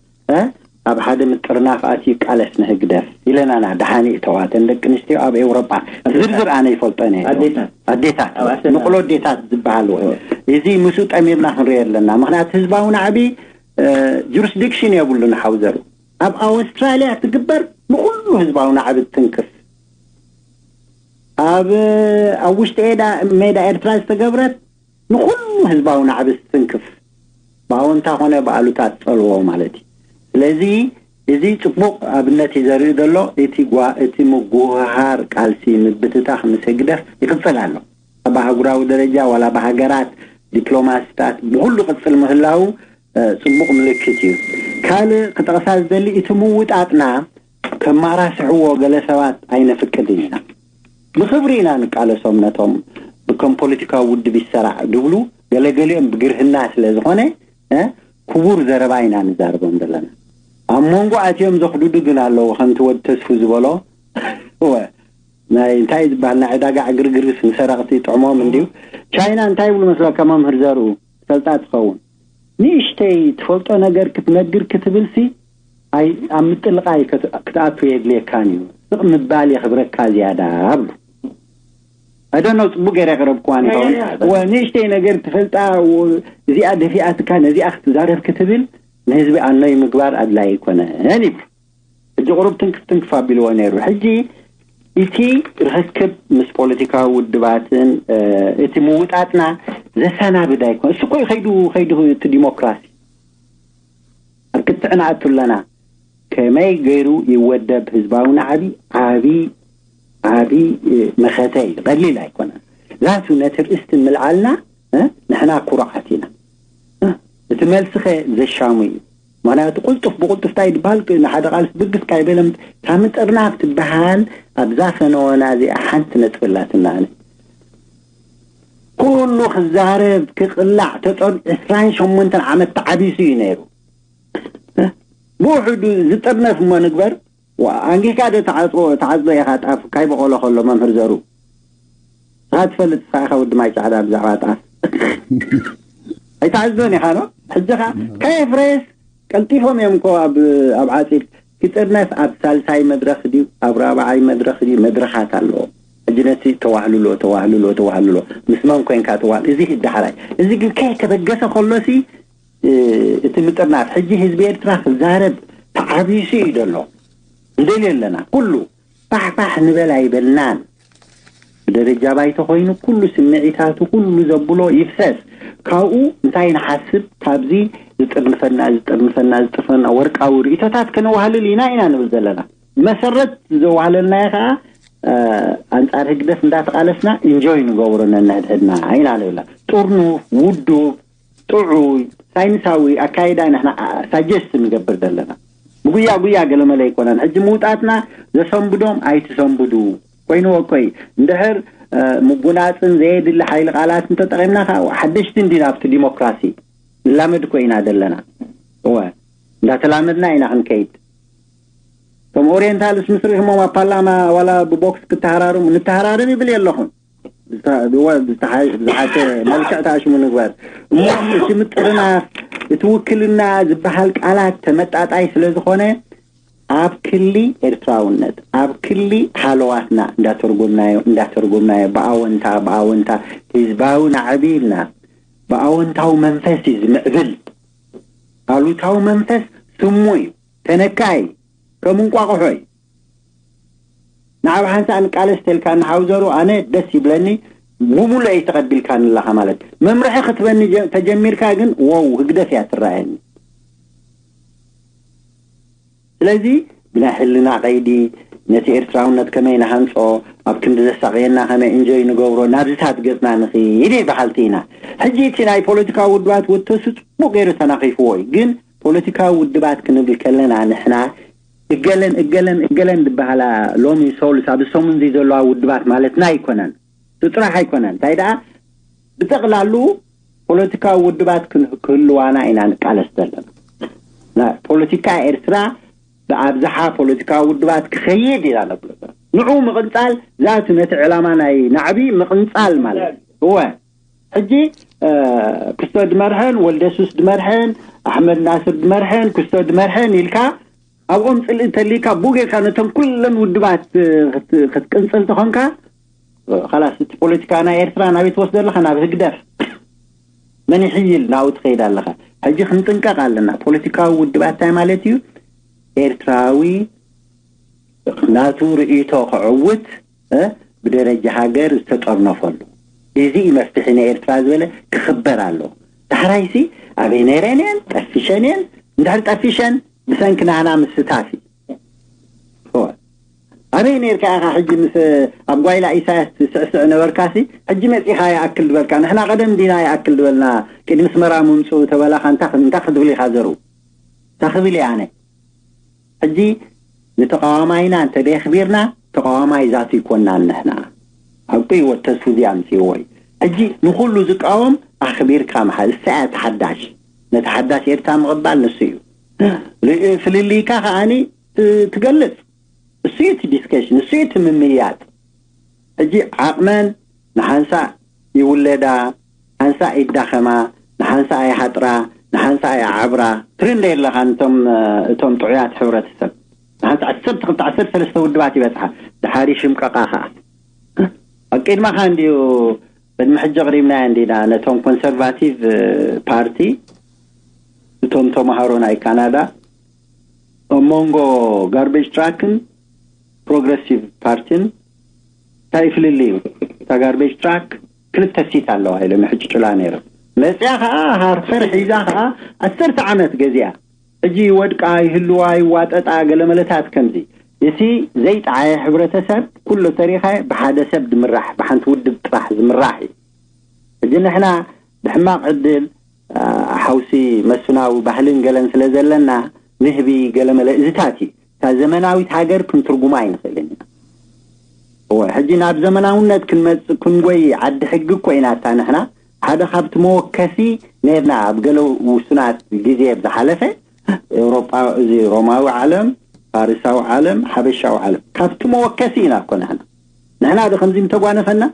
ኣብ ሓደ ምጥርናፍ ኣትዩ ቃለስ ንህግደፍ ኢለናና። ደሓን ይእተዋተን ደቂ ኣንስትዮ ኣብ ኤውሮጳ ዝርዝር ኣነ ይፈልጦ ነ ኣዴታት ኣዴታት ኣብ ኣሰና። ንቕሎ ኣዴታት ዝበሃል እዚ ምስኡ ጠሚርና ክንሪኦ ኣለና። ምክንያቱ ህዝባዊ ናዕቢ ጁሪስዲክሽን የብሉን ሓውዘሩ። ኣብ ኣውስትራሊያ ትግበር ንኩሉ ህዝባዊ ናዕቢ ትንክፍ። ኣብ ኣብ ውሽጢ ሜዳ ኤርትራ ዝተገብረት ንኩሉ ህዝባዊ ናዕቢ ትንክፍ። ብኣወንታ ኮነ ብኣሉታ ትጸልዎ ማለት እዩ። ስለዚ እዚ ጽቡቕ ኣብነት እዩ ዘርኢ ዘሎ። እቲ ጓ እቲ ምጉህሃር ቃልሲ ምብትታኽ ምስ ህግደፍ ይቕጽል ኣሎ። ኣብ ኣህጉራዊ ደረጃ ዋላ ብሃገራት ዲፕሎማስታት ብኹሉ ቅጽል ምህላው ጽቡቕ ምልክት እዩ። ካልእ ክጠቕሳ ዝደሊ እቲ ምውጣጥና ከማራስሕዎ ገለ ሰባት ኣይነፍቅድን ኢና። ብኽብሪ ኢና ንቃለሶም ነቶም ብከም ፖለቲካዊ ውድብ ይሰራዕ ድብሉ ገለገሊኦም ብግርህና ስለ ዝኾነ ክቡር ዘረባ ኢና ንዛርቦም ዘለና። ኣብ መንጎ ኣትዮም ዘኽዱዱ ግን ኣለዉ ከምቲ ወድ ተስፉ ዝበሎ እወ ናይ እንታይ ዝበሃል ናይ ዕዳጋ ዕግርግርስ ንሰረቕቲ ጥዕሞም እንድዩ። ቻይና እንታይ ይብሉ መስለካ መምህር ዘርኡ ትፈልጣ ትኸውን። ንእሽተይ ትፈልጦ ነገር ክትነግር ክትብልሲ ኣብ ምጥልቓይ ክትኣቱ የድልየካን እዩ። ስቕ ምባል የኽብረካ ዝያዳ ኣብሉ። ኣይደኖ ጽቡቅ ገይረ የቅረብክዋን ይኸውን። ንእሽተይ ነገር ትፈልጣ እዚኣ ደፊኣትካ ነዚኣ ክትዛረብ ክትብል ንህዝቢ ኣኖይ ምግባር ኣድላይ ኣይኮነን ይብል። ሕጂ ቁሩብ ትንክፍ ትንክፍ ኣቢልዎ ነይሩ። ሕጂ እቲ ርኽክብ ምስ ፖለቲካዊ ውድባትን እቲ ምውጣጥና ዘሰናብድ ኣይኮን። እሱ ኮይ ከይዱ ከይዱ እቲ ዲሞክራሲ ኣብ ክትዕ ንኣቱ ኣለና። ከመይ ገይሩ ይወደብ ህዝባዊ ናዕቢ ዓቢ ዓቢ መኸተ እዩ። ቀሊል ኣይኮነን። ዛቱ ነቲ ርእስቲ ምልዓልና ንሕና ኩሩዓት ኢና። እቲ መልስኸ ዘሻሙ እዩ። ምክንያቱ ቁልጡፍ ብቁልጡፍታ ይድበሃል። ንሓደ ቃልሲ ብግስ ካይበለም ካብ ምጥርናፍ ትበሃል ኣብዛ ፈነወና እዚኣ ሓንቲ ነጥቢ ኣላትና። ኩሉ ክዛረብ ክቕላዕ ተጠር ዕስራን ሸሞንተን ዓመት ተዓቢሱ እዩ ነይሩ። ብውሕዱ ዝጥርነፍ እሞ ንግበር። ኣንጊካ ዶ ተዓፅዶ ኢኻ ጣፍ ካይበቆሎ ከሎ መምህር ዘሩ ንኻ ትፈልጥ ንስኻ ኢኻ ወዲ ማይ ጫዕዳ ብዛዕባ ጣፍ ኣይትዓዝዶን ኢኻ ዶ? ሕጂ ኸ ከየፍረየስ ቀልጢፎም እዮም እኮ ኣብ ኣብ ዓፂድ ክጥርነፍ ኣብ ሳልሳይ መድረኽ ድዩ ኣብ ራብዓይ መድረኽ ድዩ መድረኻት ኣለዎ። ሕጂ ነቲ ተዋህልሎ ተዋህልሎ ተዋህልሎ ምስ መን ኮንካ ተዋህል እዚ ዳሕራይ እዚ ግን ከየተበገሰ ከሎሲ እቲ ምጥርናፍ ሕጂ ህዝቢ ኤርትራ ክዛረብ ተዓቢሱ እዩ ዘሎ። ንደልዮ ኣለና ኩሉ ፋሕፋሕ ንበል ኣይበልናን። ብደረጃ ባይቶ ኮይኑ ኩሉ ስምዒታቱ ኩሉ ዘብሎ ይፍሰስ። ካብኡ እንታይ ንሓስብ ካብዚ ዝጥርንፈና ዝጥርንፈና ዝጥርፈና ወርቃዊ ርእቶታት ከነዋህልል ኢና ኢና ንብል ዘለና። መሰረት ዘዋህለልናዮ ከዓ ኣንጻር ህግደፍ እንዳተቃለስና ኢንጆይ ንገብሮ ነንሕድሕድና ኢና ንብላ። ጥርኑፍ ውዱብ ጥዑይ ሳይንሳዊ ኣካይዳ ንሕና ሳጀስት ንገብር ዘለና። ብጉያ ጉያ ገለመለ ኣይኮነን። ሕጂ ምውጣትና ዘሰንብዶም ኣይትሰንብዱ ኮይንዎ እኮይ እንድሕር ምጉናፅን ዘየድሊ ሓይሊ ቃላት እንተጠቂምና ከዓ ሓደሽቲ እንዲና ኣብቲ ዲሞክራሲ ንላመድ እኮ ኢና ዘለና። እወ እንዳተላመድና ኢና ክንከይድ። ኦሪየንታልስ ምስ ርኢኹሞም ኣብ ፓርላማ ዋላ ብቦክስ ክተሃራርሙ፣ ንተሃራርም ይብል የለኹም። ብዝሓተ መልክዕ ተኣሽሙ ንግበር እሞ፣ እቲ ምጥርናፍ፣ እቲ ውክልና ዝበሃል ቃላት ተመጣጣይ ስለ ዝኾነ፣ ኣብ ክሊ ኤርትራውነት፣ ኣብ ክሊ ሃለዋትና እንዳተርጎምናዮ እንዳተርጎምናዮ ብኣወንታ ብኣወንታ፣ ህዝባዊ ናዕቢ ኢልና፣ ብኣወንታዊ መንፈስ እዩ ዝምዕብል። ኣሉታዊ መንፈስ ስሙ እዩ፣ ተነካይ፣ ከም እንቋቑሖ እዩ። ንዓብ ሓንሳእ ንቃለስ ተልካ ንሃውዘሩ ኣነ ደስ ይብለኒ፣ ብሙሉእ እዩ ተቐቢልካኒ ኣለኻ ማለት። መምርሒ ክትበኒ ተጀሚርካ ግን ወው ህግደፍ እያ ትረኣየኒ። ስለዚ ብናይ ሕልና ቀይዲ ነቲ ኤርትራውነት ከመይ ንሃንጾ፣ ኣብ ክንዲ ዘሳቕየና ከመይ እንጆይ ንገብሮ፣ ናብዚታት ገጽና ንኽይድ በሃልቲ ኢና። ሕጂ እቲ ናይ ፖለቲካዊ ውድባት ወተሱ ጽቡቕ ገይሩ ተናኺፍዎ እዩ። ግን ፖለቲካዊ ውድባት ክንብል ከለና ንሕና እገለን እገለን እገለን ዝበሃላ ሎሚ ሶልስ ኣብ ሰሙን ዘለዋ ውድባት ማለትና ኣይኮነን። እቲ ጥራሕ ኣይኮነን። እንታይ ደኣ ብጠቕላሉ ፖለቲካዊ ውድባት ክህልዋና ኢና ንቃለስ ዘለና። ፖለቲካ ኤርትራ ብኣብዝሓ ፖለቲካዊ ውድባት ክኸይድ ኢና ነብሎ። ንዑ ምቕንጻል ዛቱ ነቲ ዕላማ ናይ ናዕቢ ምቕንጻል ማለት እወ። ሕጂ ክስቶ ድመርሐን ወልደሱስ ድመርሐን ኣሕመድ ናስር ድመርሐን ክስቶ ድመርሐን ኢልካ ኣብኦም ጽልኢ እንተልካ ብኡ ጌርካ ነቶም ኩለን ውድባት ክትቅንጽል ተኾንካ፣ ላስ እቲ ፖለቲካ ናይ ኤርትራ ናበይ ትወስዶ ኣለኻ? ናብ ህግደፍ። መን ይሕይል ናብኡ ትኸይድ ኣለኻ? ሕጂ ክንጥንቀቕ ኣለና። ፖለቲካዊ ውድባት እንታይ ማለት እዩ? ኤርትራዊ ናቱ ርእይቶ ክዕውት ብደረጃ ሃገር ዝተጠርነፈሉ፣ እዚ እዩ መፍትሒ ንኤርትራ ዝበለ ክኽበር ኣለዎ። ዳሕራይሲ ኣበይ ነይረን እየን ጠፊሸን እየን? እንድሕር ጠፊሸን ብሰንኪ ናህና ምስታፍ እዩ። ኣበይ ነርካ ኢኻ ሕጂ ምስ ኣብ ጓይላ ኢሳያስ ትስዕስዕ ነበርካሲ፣ ሕጂ መጺኻ ይኣክል ዝበልካ? ንሕና ቀደም ዲና ይኣክል ዝበልና? ቅድሚ ስመራ ምምፅኡ ተበላኻ እንታ እንታ ክትብል ኢኻ ዘርኡ? እንታ ክብል እየ ኣነ? ሕጂ ንተቃዋማይና እንተ ደየኽቢርና ተቃዋማይ ዛቱ ይኮናን ንሕና። ሓቁ እዩ ወተሱ እዚ ኣምፅእዎ እዩ። ሕጂ ንኩሉ ዝቃወም ኣኽቢርካ ምሓዝ እሳ እያ ተሓዳሽ። ነቲ ሓዳሽ ኤርትራ ምቕባል ንሱ እዩ። ፍልልይካ ከዓኒ ትገልጽ። እሱ እዩ እቲ ዲስከሽን፣ እሱ እዩ እቲ ምምይያጥ። ሕጂ ዓቕመን ንሓንሳእ ይውለዳ፣ ሓንሳእ ይዳኸማ፣ ንሓንሳእ ይሓጥራ፣ ንሓንሳእ ይዓብራ። ትርኢ እንደ ኣለኻ እቶም እቶም ጥዑያት ሕብረተሰብ ንሓንሳእ ዓሰርተ ክልተ ዓሰርተ ሰለስተ ውድባት ይበጽሓ። ድሓር ይሽምቀቓ ኸዓ። ኣብ ቅድመኻ እንድዩ ቅድሚ ሕጂ ኣቕሪብናዮ እንዲና ነቶም ኮንሰርቫቲቭ ፓርቲ፣ እቶም ተምሃሮ ናይ ካናዳ ኣብ መንጎ ጋርቤጅ ትራክን ፕሮግረሲቭ ፓርቲን እንታይ ፍልልይ እዩ? እታ ጋርቤጅ ትራክ ክልተ ሲት ኣለዋ ኢሎም ይሕጭጭላ ነይሮም። መፅያ ከዓ ሃርፈር ሒዛ ከዓ ዓሰርተ ዓመት ገዚኣ። ሕጂ ይወድቃ ይህልዋ ይዋጠጣ ገለመለታት ከምዚ። እቲ ዘይጠዓየ ሕብረተሰብ ኩሉ ተሪኻየ ብሓደ ሰብ ድምራሕ ብሓንቲ ውድብ ጥራሕ ዝምራሕ እዩ። ሕጂ ንሕና ብሕማቕ ዕድል ሓውሲ መስፍናዊ ባህልን ገለን ስለ ዘለና ንህቢ ገለመለ እዚታት እዩ። እታ ዘመናዊት ሃገር ክንትርጉማ ኣይንኽእልን ኢና። እወ፣ ሕጂ ናብ ዘመናውነት ክንመጽእ ክንጎይ ዓዲ ሕጊ እኮ ኢና። እታ ንሕና ሓደ ካብቲ መወከሲ ነርና ኣብ ገለ ውሱናት ግዜ ኣብ ዝሓለፈ ኤውሮጳ፣ እዚ ሮማዊ ዓለም፣ ፋርሳዊ ዓለም፣ ሓበሻዊ ዓለም ካብቲ መወከሲ ኢና እኮ ንሕና። ንሕና ዶ ከምዚ ምተጓነፈና?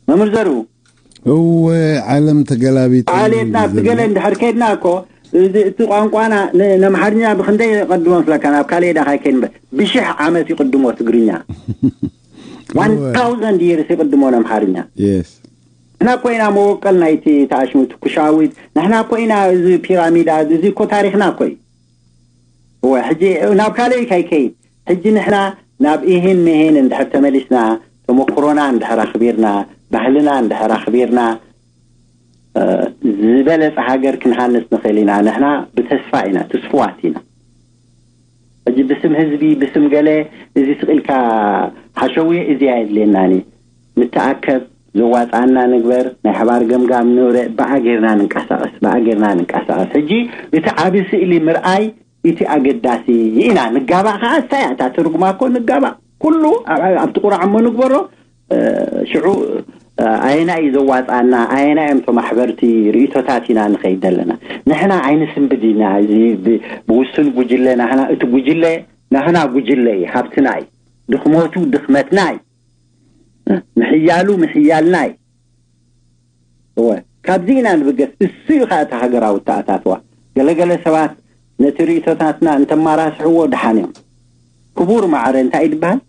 መምህር ዘርኡ። እወ፣ ዓለም ተገላቢጥ ዓሌትና እዩ ብትገለ ዘሎ። እንድሕር ከድና እኮ እዚ እቲ ቋንቋና ን-፣ ነምሓርኛ ብክንደይ የቐድሞ መስለካ? ናብ ካልእ ዳኻ ይከይድ እምበር ብሽሕ ዓመት ይቕድሞ ትግርኛ። እወ። One thousand years ይቕድሞ ነምሓርኛ። የስ። ንሕና ኮይና መወቀል ናይቲ ተኣሽሙ ትኩሻዊት፣ ንሕና ኮይና እዚ ፒራሚዳ፣ እዚ እኮ ታሪኽና እኮ እዩ። እወ፣ ሕጂ ናብ ካልእ ከይከይድ፣ ሕጂ ንሕና ናብ ኢሂን ምሂን እንድሕር ተመሊስና፣ ተመክሮና እንድሕር ኣኽቢርና፣ ባህልና እንድሕር ኣኽቢርና፣ እ፣ ዝበለጸ ሃገር ክንሃንጽ ንኽእል ኢና። ንሕና ብተስፋ ኢና፣ ትስፉዋት ኢና። ሕጂ ብስም ህዝቢ፣ ብስም ገለ፣ እዚ ስቕ ኢልካ ሓሸውየ እዚ ኣየድልየናን እዩ። ንተኣከብ፣ ዘዋጽኣና ንግበር፣ ናይ ሓባር ገምጋም ንውረ፣ ብኣ ጌርና ንንቀሳቐስ፣ ብኣ ጌርና ንንቀሳቐስ። ሕጂ እቲ ዓቢ ስእሊ ምርኣይ እቲ ኣገዳሲ ኢና። ንጋባእ ከኣ እሳ እያ እታ ትርጉማ እኮ ንጋባእ። ኩሉ ኣብ-፣ ኣብቲ ቁራዕ እሞ ንግበሮ። እ፣ ሽዑ፣ እ፣ ኣየናይ እዩ ዘዋጽኣና? ኣየናይ እዮም እቶም ኣሕበርቲ ርእይቶታት ኢና ንኸይድ ዘለና? ንሕና ኣይንስንብድ ኢና። እዚ ብ-፣ ብውሱን ጉጅለ ናህና፣ እቲ ጉጅለ ናህና ጉጅለ እዩ፣ ሃብትና እዩ። ድኽመቱ ድኽመትና እዩ። ምሕያሉ ምሕያልና እዩ። እወ፣ ካብዚ ኢና ንብገስ። እሱ እዩ ኸኣ እቲ ሃገራዊ ተኣታትዋ። ገለገለ ሰባት ነቲ ርእይቶታትና እንተማራስሕዎ ደሓን እዮም። ክቡር ማዕረ እንታይ እዩ ዝበሃል?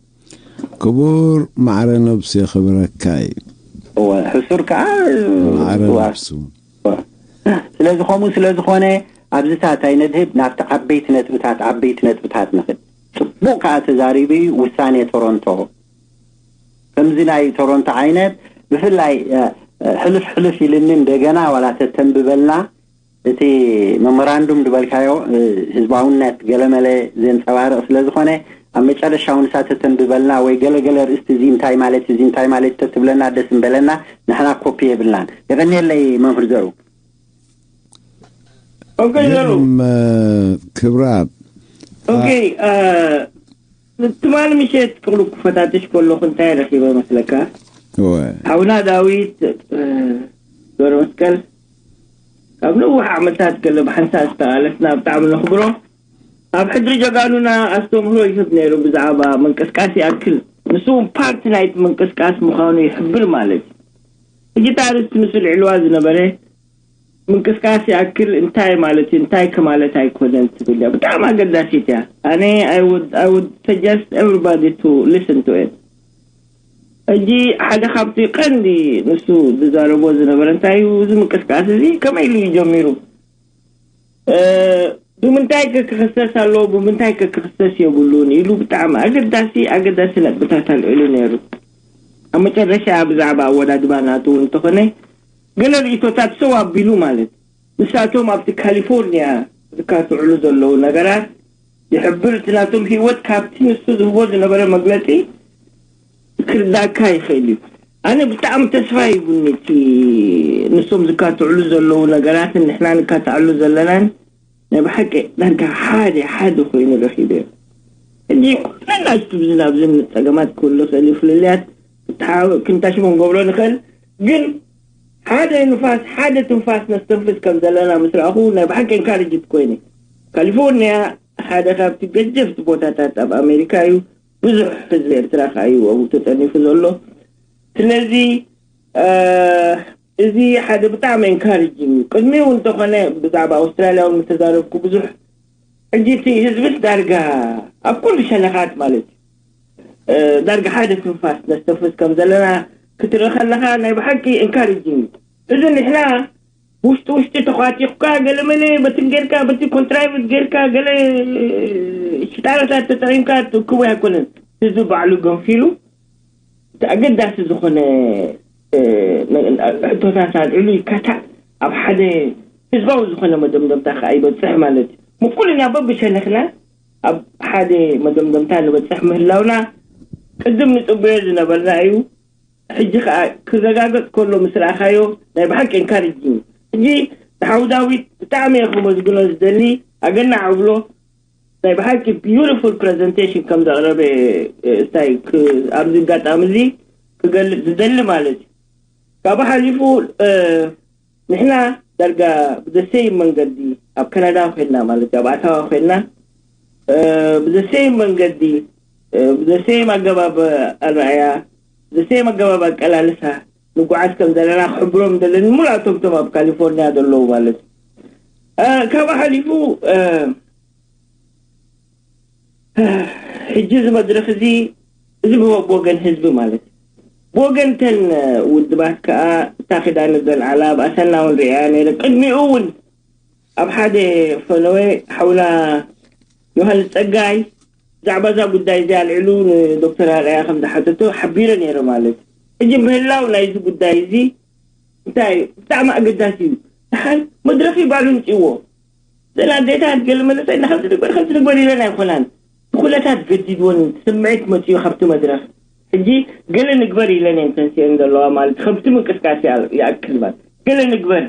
ክቡር ማዕረ ነብሲ የኽብረካ እዩ። እወ፣ ሕሱር ከኣ ማዕረ እዋ። ነብሱ። ስለዚ ከምኡ ስለ ዝኾነ ኣብዚታት ኣይነድህብ፣ ናብቲ ዓበይቲ ነጥብታት፣ ዓበይቲ ነጥብታት ንኽድ። ጽቡቕ ከኣ ተዛሪቡ እዩ ውሳኔ ቶሮንቶ። ከምዚ ናይ ቶሮንቶ ዓይነት ብፍላይ፣ እ፣ እ፣ ሕልፍ ሕልፍ ኢልኒ እንደገና ዋላ ተተንብበልና እቲ መሞራንዱም ዝበልካዮ፣ እ፣ ህዝባውነት ገለመለ ዘንጸባርቕ ስለ ዝኾነ ኣብ መጨረሻ እውን ንሳ ተተንብበልና ወይ ገለገለ ርእስቲ እዚ እንታይ ማለት እዚ እንታይ ማለት ተትብለና ደስ ምበለና። ንሕና ኮፒ የብልናን። የቐንየለይ መምህር ዘሩ። ኦኬ ዘሩ። ግርም ክብራ ኦኬ ትማሊ ምሸት ቅሉ ክፈታተሽ ከለኹ እንታይ ረኺበ መስለካ? እወ ሓውና ዳዊት ገብረ መስቀል ካብ ነዊሕ ዓመታት ገለ ብሓንሳእ ዝተቓለስና ብጣዕሚ ነኽብሮ። ኣብ ሕድሪ ጀጋኑና ኣስተምህሮ ይህብ ነይሩ ብዛዕባ ምንቅስቃስ ይኣክል። ንሱ እውን ፓርቲ ናይቲ ምንቅስቃስ ምዃኑ ይሕብር ማለት እዩ። ሕጂ እታ ኣርእስቲ ንሱ ልዕልዋ ዝነበረ ምንቅስቃስ ይኣክል እንታይ ማለት እዩ? እንታይ ከማለት ኣይኮነን ትብል እያ። ብጣዕሚ ኣገዳሲት እያ። ኣነ I would, I would suggest everybody to listen to it. ሕጂ ሓደ ካብቲ ቀንዲ ንሱ ዝዛረቦ ዝነበረ እንታይ እዩ፣ እዚ ምንቅስቃስ እዚ ከመይ ኢሉ እዩ ጀሚሩ? እ፣ ብምንታይ ከ ክኽሰስ ኣለዎ፣ ብምንታይ ከ ክኽሰስ የብሉን ኢሉ ብጣዕሚ ኣገዳሲ ኣገዳሲ ነጥብታት ኣልዒሉ ነይሩ። ኣብ መጨረሻ ብዛዕባ ኣወዳድባ ናቱ እውን እንተኾነ ገለ ርእቶታት ሰው ኣቢሉ ማለት ንሳቶም ኣብቲ ካሊፎርኒያ ዝካትዕሉ ዘለዉ ነገራት ይሕብር። እቲ ናቶም ህይወት ካብቲ ንሱ ዝህቦ ዝነበረ መግለጺ ክርዳካ ይኽእል እዩ። ኣነ ብጣዕሚ ተስፋ ይቡኒ እቲ ንሶም ዝካትዕሉ ዘለዉ ነገራትን ንሕና ንካትዓሉ ዘለናን ናይ ብሓቂ ዳርጋ ሓደ ሓደ ኮይኑ ረኺበ። ሕጂ ኩልና እስቲ ብዚ ናብዚ ጸገማት ክህሉ ይኽእል እዩ፣ ፍልልያት ክንታሽሞ ንገብሮ ንኽእል፣ ግን ሓደ ንፋስ ሓደ ትንፋስ ነስተንፍስ ከም ዘለና ምስ ረኣኹ ናይ ብሓቂ ኤንካሬጅድ ኮይነ። ካሊፎርኒያ ሓደ ካብቲ ገጀፍቲ ቦታታት ኣብ ኣሜሪካ እዩ። ብዙሕ ህዝቢ ኤርትራ ከዓ እዩ ኣብኡ ተጠኒፉ ዘሎ። ስለዚ እዚ ሓደ ብጣዕሚ ኤንካሬጂንግ እዩ። ቅድሚኡ እንተኾነ ብዛዕባ ኣውስትራልያ እውን ምተዛረብኩ ብዙሕ። ሕጂ እቲ ህዝብስ ዳርጋ ኣብ ኩሉ ሸነኻት ማለት እዩ ዳርጋ ሓደ ትንፋስ ነስተንፍስ ከም ዘለና ክትርኢ ከለኻ ናይ ብሓቂ ኤንካሬጂንግ እዩ። እዚ ንሕና ውሽጢ ውሽጢ ተኳቲኽካ ገለመለ በቲ ጌርካ በቲ ኮንትራይቭ ጌርካ ገለ ሽጣራታት ተጠቂምካ ትእክቦ ኣይኮነን። ህዝቢ ባዕሉ ገንፊሉ እቲ ኣገዳሲ ዝኾነ ሕቶታት ኣልዕሉ ይካታዕ ኣብ ሓደ ህዝባዊ ዝኾነ መደምደምታ ከዓ ይበፅሕ ማለት እዩ። ምኩልና በብሸነኽና ኣብ ሓደ መደምደምታ ንበፅሕ ምህላውና ቅድም ንፅበዮ ዝነበርና እዩ። ሕጂ ከዓ ክረጋገፅ ከሎ ምስ ረኣኻዮ ናይ ብሓቂ ኤንካሬጂንግ እዩ። ሕጂ ንሓው ዳዊት ብጣዕሚ እየ ከመስግኖ ዝደሊ። ኣገናዕ እብሎ። ናይ ብሓቂ ቢዩቲፉል ፕረዘንቴሽን ከም ዘቕረበ እንታይ ኣብዚ ኣጋጣሚ እዚ ክገልፅ ዝደሊ ማለት እዩ። ካብኡ ሓሊፉ ንሕና ዳርጋ ብዘሰይም መንገዲ ኣብ ካናዳ ኮይንና ማለት እዩ ኣብ ኣታዋ ኮይንና ብዘሰይም መንገዲ ብዘሰይም ኣገባብ ኣረኣያ ብዘሰይም ኣገባብ ኣቀላልሳ ንጓዓዝ ከም ዘለና ክሕብሮም ደለኒ ሙሉእ ኣቶምቶም ኣብ ካሊፎርኒያ ዘለዉ ማለት እዩ። ካብኡ ሓሊፉ ሕጂ እዚ መድረኽ እዚ እዚ ብወገን ህዝቢ ማለት እዩ። ብወገን ተን ውድባት ከዓ እታ ክዳን ዘልዓላ ብኣሰና እውን ርእያ ነይረ ቅድሚኡ እውን ኣብ ሓደ ፈነወ ሓውና ዮሃንስ ፀጋይ ብዛዕባ እዛ ጉዳይ እዚኣ ኣልዕሉ ንዶክተር ኣርኣያ ከም ዝሓተቶ ሓቢረ ነይረ ማለት እዩ። ሕጂ ምህላው ናይዚ ጉዳይ እዚ እንታይ እዩ ብጣዕሚ ኣገዳሲ እዩ። ደሓን መድረኽ እዩ ባዕሉ ምፅእዎ ዘን ኣዴታት ገለ መለሰ እና ከምዚ ንግበር ከምዚ ንግበር ኢለን ኣይኮናን። ብኩነታት ገዲድዎን ስምዒት መፅኡ ካብቲ መድረኽ ሕጂ ገለ ንግበር ኢለን እየን ተንስአን ዘለዋ ማለት ከምቲ ምንቅስቃስ ይኣክል ማለት ገለ ንግበር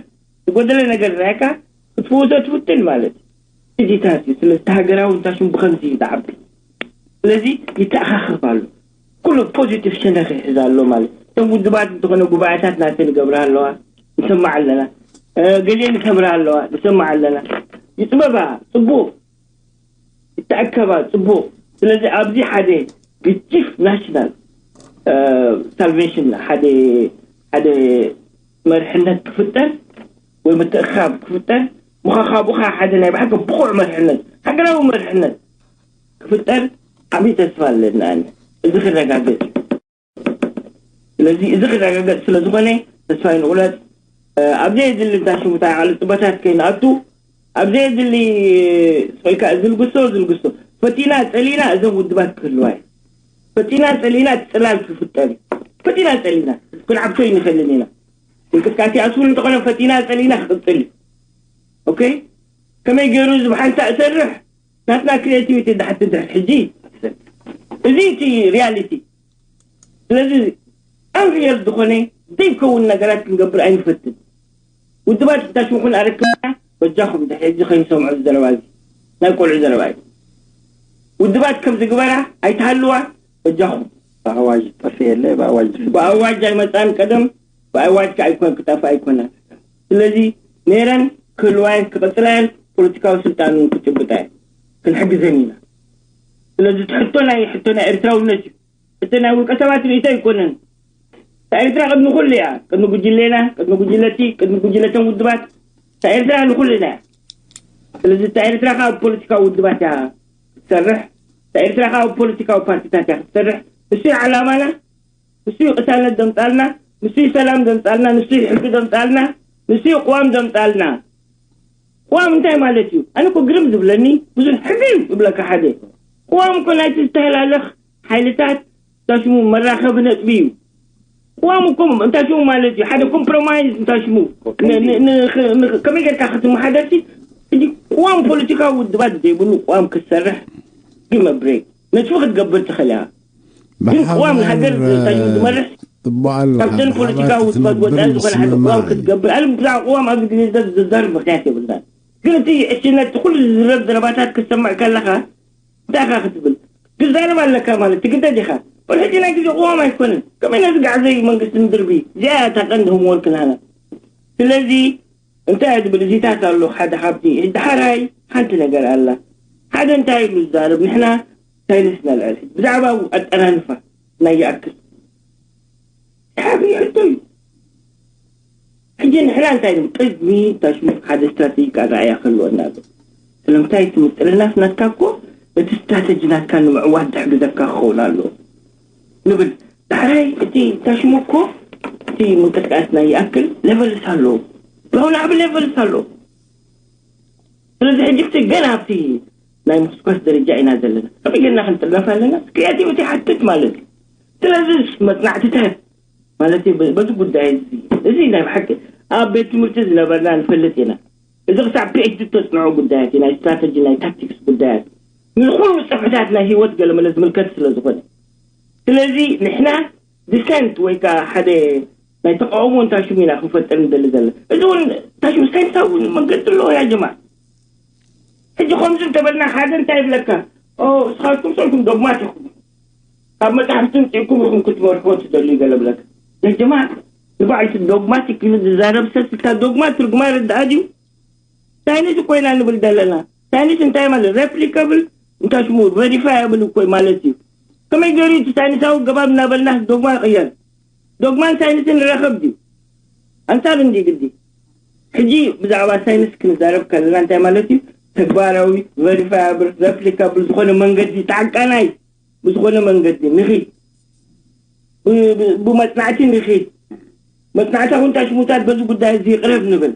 ዝጎደለ ነገር ራይካ ክትፍውሶ ትፍትን ማለት እዩ። እዚታት እዩ ስለዚ ሃገራዊ እንታሽም ብከምዚ እዩ ዝዓቢ። ስለዚ ይተኣኻኸብ ኣሎ ኩሉ ፖዚቲቭ ሸነኽ ይሕዝ ኣሎ ማለት እቶም ውድባት እንተኾነ ጉባኤታት ናተ ንገብራ ኣለዋ ንሰማዕ ኣለና። ገሊኤ ንገብራ ኣለዋ ንሰማዕ ኣለና። ይፅበባ ፅቡቕ ይተኣከባ ፅቡቕ ስለዚ ኣብዚ ሓደ ግጅፍ ናሽናል ሳልቬሽን፣ ሓደ ሓደ መርሕነት ክፍጠር ወይ ምትእኻብ ክፍጠር፣ ምኻኻቡኻ ሓደ ናይ ብሓቂ ብቑዕ መርሕነት፣ ሃገራዊ መርሕነት ክፍጠር ዓብዪ ተስፋ ኣለና። እዚ ክረጋገጽ፣ ስለዚ እዚ ክረጋገጽ ስለ ዝኾነ፣ ተስፋ ይንቑረጽ። ኣብዚ የድሊ እንዳ ሽሙታ ዓሊ ጽበታት ከይንኣቱ፣ ኣብዚ የድሊ ወይ ከዓ ዝልግሶ ዝልግሶ፣ ፈቲና ጸሊና እዞም ውድባት ክህልዋ እዩ። ፈቲና ጸሊና እቲ ጽላል ክፍጠር እዩ። ፈቲና ጸሊና ክንዓብቶ ይንኽእልን ኢና። ምንቅስቃሴ ኣስፍሉ እንተኾነ ፈቲና ጸሊና ክቕጽል እዩ። ኦኬ፣ ከመይ ገይሩ እዚ ብሓንሳእ እሰርሕ? ናትና ክሪኤቲቪቲ ድሓት ድሕር ሕጂ፣ እዚ እቲ ሪያሊቲ። ስለዚ ኣንሪየል ዝኾነ ዘይከውን ነገራት ክንገብር ኣይንፈትን። ውድባት እንታሽምኹን ኣረክብና በጃኹም ድሕር ሕጂ ከይንሰምዖ ዘረባ፣ እዚ ናይ ቆልዑ ዘረባ እዩ። ውድባት ከም ዝግበራ ኣይትሃልዋ በጃኹም። ብኣዋጅ ጠፍእ የለ፣ ብኣዋጅ ዝፍጠር። ብኣዋጅ ኣይመፃን ቀደም፣ ብኣዋጅ ከ ኣይኮን ክጠፍእ ኣይኮነን። ስለዚ ነይረን ክህልዋየን ክቐፅላየን ፖለቲካዊ ስልጣን ክጭብጣየን ክንሕግዘን ኢና። ስለዚ እቲ ሕቶ ናይ ሕቶ ናይ ኤርትራውነት እዩ። እቲ ናይ ውልቀ ሰባት ርእይቶ ኣይኮነን። እታ ኤርትራ ቅድሚ ኩሉ እያ፣ ቅድሚ ጉጅሌና፣ ቅድሚ ጉጅለቲ፣ ቅድሚ ጉጅለተን ውድባት። እታ ኤርትራ ንኩልና እያ። ስለዚ እታ ኤርትራ ካብ ፖለቲካዊ ውድባት እያ ክትሰርሕ። እታ ኤርትራ ካብ ፖለቲካዊ ፓርቲታት እያ ክትሰርሕ። እሱ እዩ ዓላማና። ንሱ እዩ ቅሳነት ዘምጻልና፣ ንሱ እዩ ሰላም ዘምጻልና፣ ንሱ እዩ ሕጊ ዘምጻልና፣ ንሱ እዩ ቅዋም ዘምጻልና። ቅዋም እንታይ ማለት እዩ? ኣነ እኮ ግርም ዝብለኒ ብዙሕ ሕጊ እዩ ዝብለካ ሓደ። ቅዋም እኮ ናይቲ ዝተሃላለኽ ሓይልታት እንታይ ሽሙ መራኸቢ ነጥቢ እዩ። ቅዋም እኮ እንታይ ሽሙ ማለት እዩ? ሓደ ኮምፕሮማይዝ እንታይ ሽሙ ን- ን- ን- ን- ከመይ ጌርካ ክትመሓደርሲ? ሕጂ ቅዋም ፖለቲካዊ ውድባት ዘይብሉ ቅዋም ክትሰርሕ give me a break። ነጥቢ ክትገብር ትኽእል እያ። ግን ብሓባር፣ ቅዋም ንሃገር እ፣ እንታይ እዩ ዝመርሕ? እሞ ኣሎ፣ ካብተን ብሓባር ፖለቲካዊ ውድባት ወፃኢ ክትነብር ዝኾነ ሓደ ቅዋም ምስምማዕ እዩ። ክትገብር። ኣነ ብዛዕባ ቅዋም ኣብዚ ግዜ ዘ-፣ ዝዛረብ ምኽንያት የብልናን። ግን እቲ ዕሽነት ኩሉ ዝዝረብ ዘረባታት ክትሰምዕ ከለኻ እንታይ ኢኻ ክትብል? ክትዛረብ ኣለካ ማለት ትግደድ ኢኻ። ወላ ሕጂ ናይ ግዜ ቅዋም ኣይኮነን። ከመይ ነዚ ጋዕዘይ መንግስቲ ምድርቢ? እዚኣ እያ እታ ቀንዲ ሆምወርክ ናና። ስለዚ እንታይ እየ ዝብል? እዚታት ኣሎ ሓደ ካብቲ። ዳሕራይ ሓንቲ ነገር ኣላ። ሓደ እንታይ ኢሉ ዝዛረብ? ንሕና ሳይንስ ነልዕል። ብዛዕባ ኣጠናንፋ ናይ ይኣክል። ዓብዪ ሕቶ እዩ። ሕጂ ንሕና እንታይ ንብል? ቅድሚ ታሽሙ ሓደ ስትራቴጂክ ኣረኣእያ ክህልወና ኣሎ። ስለምንታይ እቲ ምጥርናፍ ናትካ እኮ ነቲ ስትራቴጂ ናትካ ንምዕዋት ዝሕግዘካ ክኸውን ኣለዎ ንብል። ዳሕራይ እቲ ታሽሙ እኮ እቲ ምንቅስቃስ ናይ ይኣክል ሌቨልስ ኣለዎ። ብኣሁን ዓቢ ሌቨልስ ኣለዎ። ስለዚ ሕጂ እቲ ገና ኣብቲ ናይ ምኹስኳስ ደረጃ ኢና ዘለና። ከመይ ጌርና ክንጥርነፍ ኣለና? ክሪያቲቪቲ ይሓትት ማለት እዩ። ስለዚ መጽናዕትታት ማለት እዩ፣ በዚ ጉዳይ እዚ፣ እዚ ናይ ብሓቂ ኣብ ቤት ትምህርቲ ዝነበርና ንፈልጥ ኢና። እዚ ክሳብ ፒ ኤች ዲ ተጽንዖ ጉዳያት እዩ፣ ናይ ስትራተጂ፣ ናይ ታክቲክስ ጉዳያት። ንኹሉ ጽፍሕታት ናይ ህይወት ገለመለ ዝምልከት ስለ ዝኾነ። ስለዚ ንሕና ዲሰንት ወይ ከዓ ሓደ ናይ ተቃውሞ እንታይ ሽሙ ኢና ክንፈጥር ንደሊ ዘለና። እዚ እውን እንታይ ሽሙ ሳይንሳዊ መንገዲ ኣለዎ ያ ጀማ። ሕጂ ከምዚ እንተበልና ሓደ እንታይ ይብለካ? ኦ፣ እስኻትኩም ሰልኩም ዶግማት ኢኹም። ካብ መጽሓፍቲ ምጽእኩም ኢኹም ክትመርሕዎ ትደልዩ ገለ ብለካ። ያ ጀማ፣ ንባዕሉ እቲ ዶግማቲክ ኢሉ ዝዛረብ ሰብ፣ እታ ዶግማ ትርጉማ ይርድኣ ድዩ? ሳይንስ እኮ ኢና ንብል ዘለና። ሳይንስ እንታይ ማለት? ሬፕሊካብል እንታይ ሽሙ ቨሪፋያብል እኮ ማለት እዩ። ከመይ ገይሩ እቲ ሳይንሳዊ ገባብ እናበልና ዶግማ ይቕየር? ዶግማን ሳይንስን ይራኸብ ድዩ? ኣንጻር እንዲ ግዲ። ሕጂ ብዛዕባ ሳይንስ ክንዛረብ ከለና እንታይ ማለት እዩ? ተግባራዊ፣ ቨሪፋያብል፣ ሬፕሊካብል ዝኾነ መንገዲ፣ ተዓቃናይ ብዝኾነ መንገዲ ንኺድ። ብ-፣ ብ-፣ ብመጽናዕቲ ንኺድ። መጽናዕታዊ እንታይ ሽሙታት በዚ ጉዳይ እዚ ይቕረብ ንብል።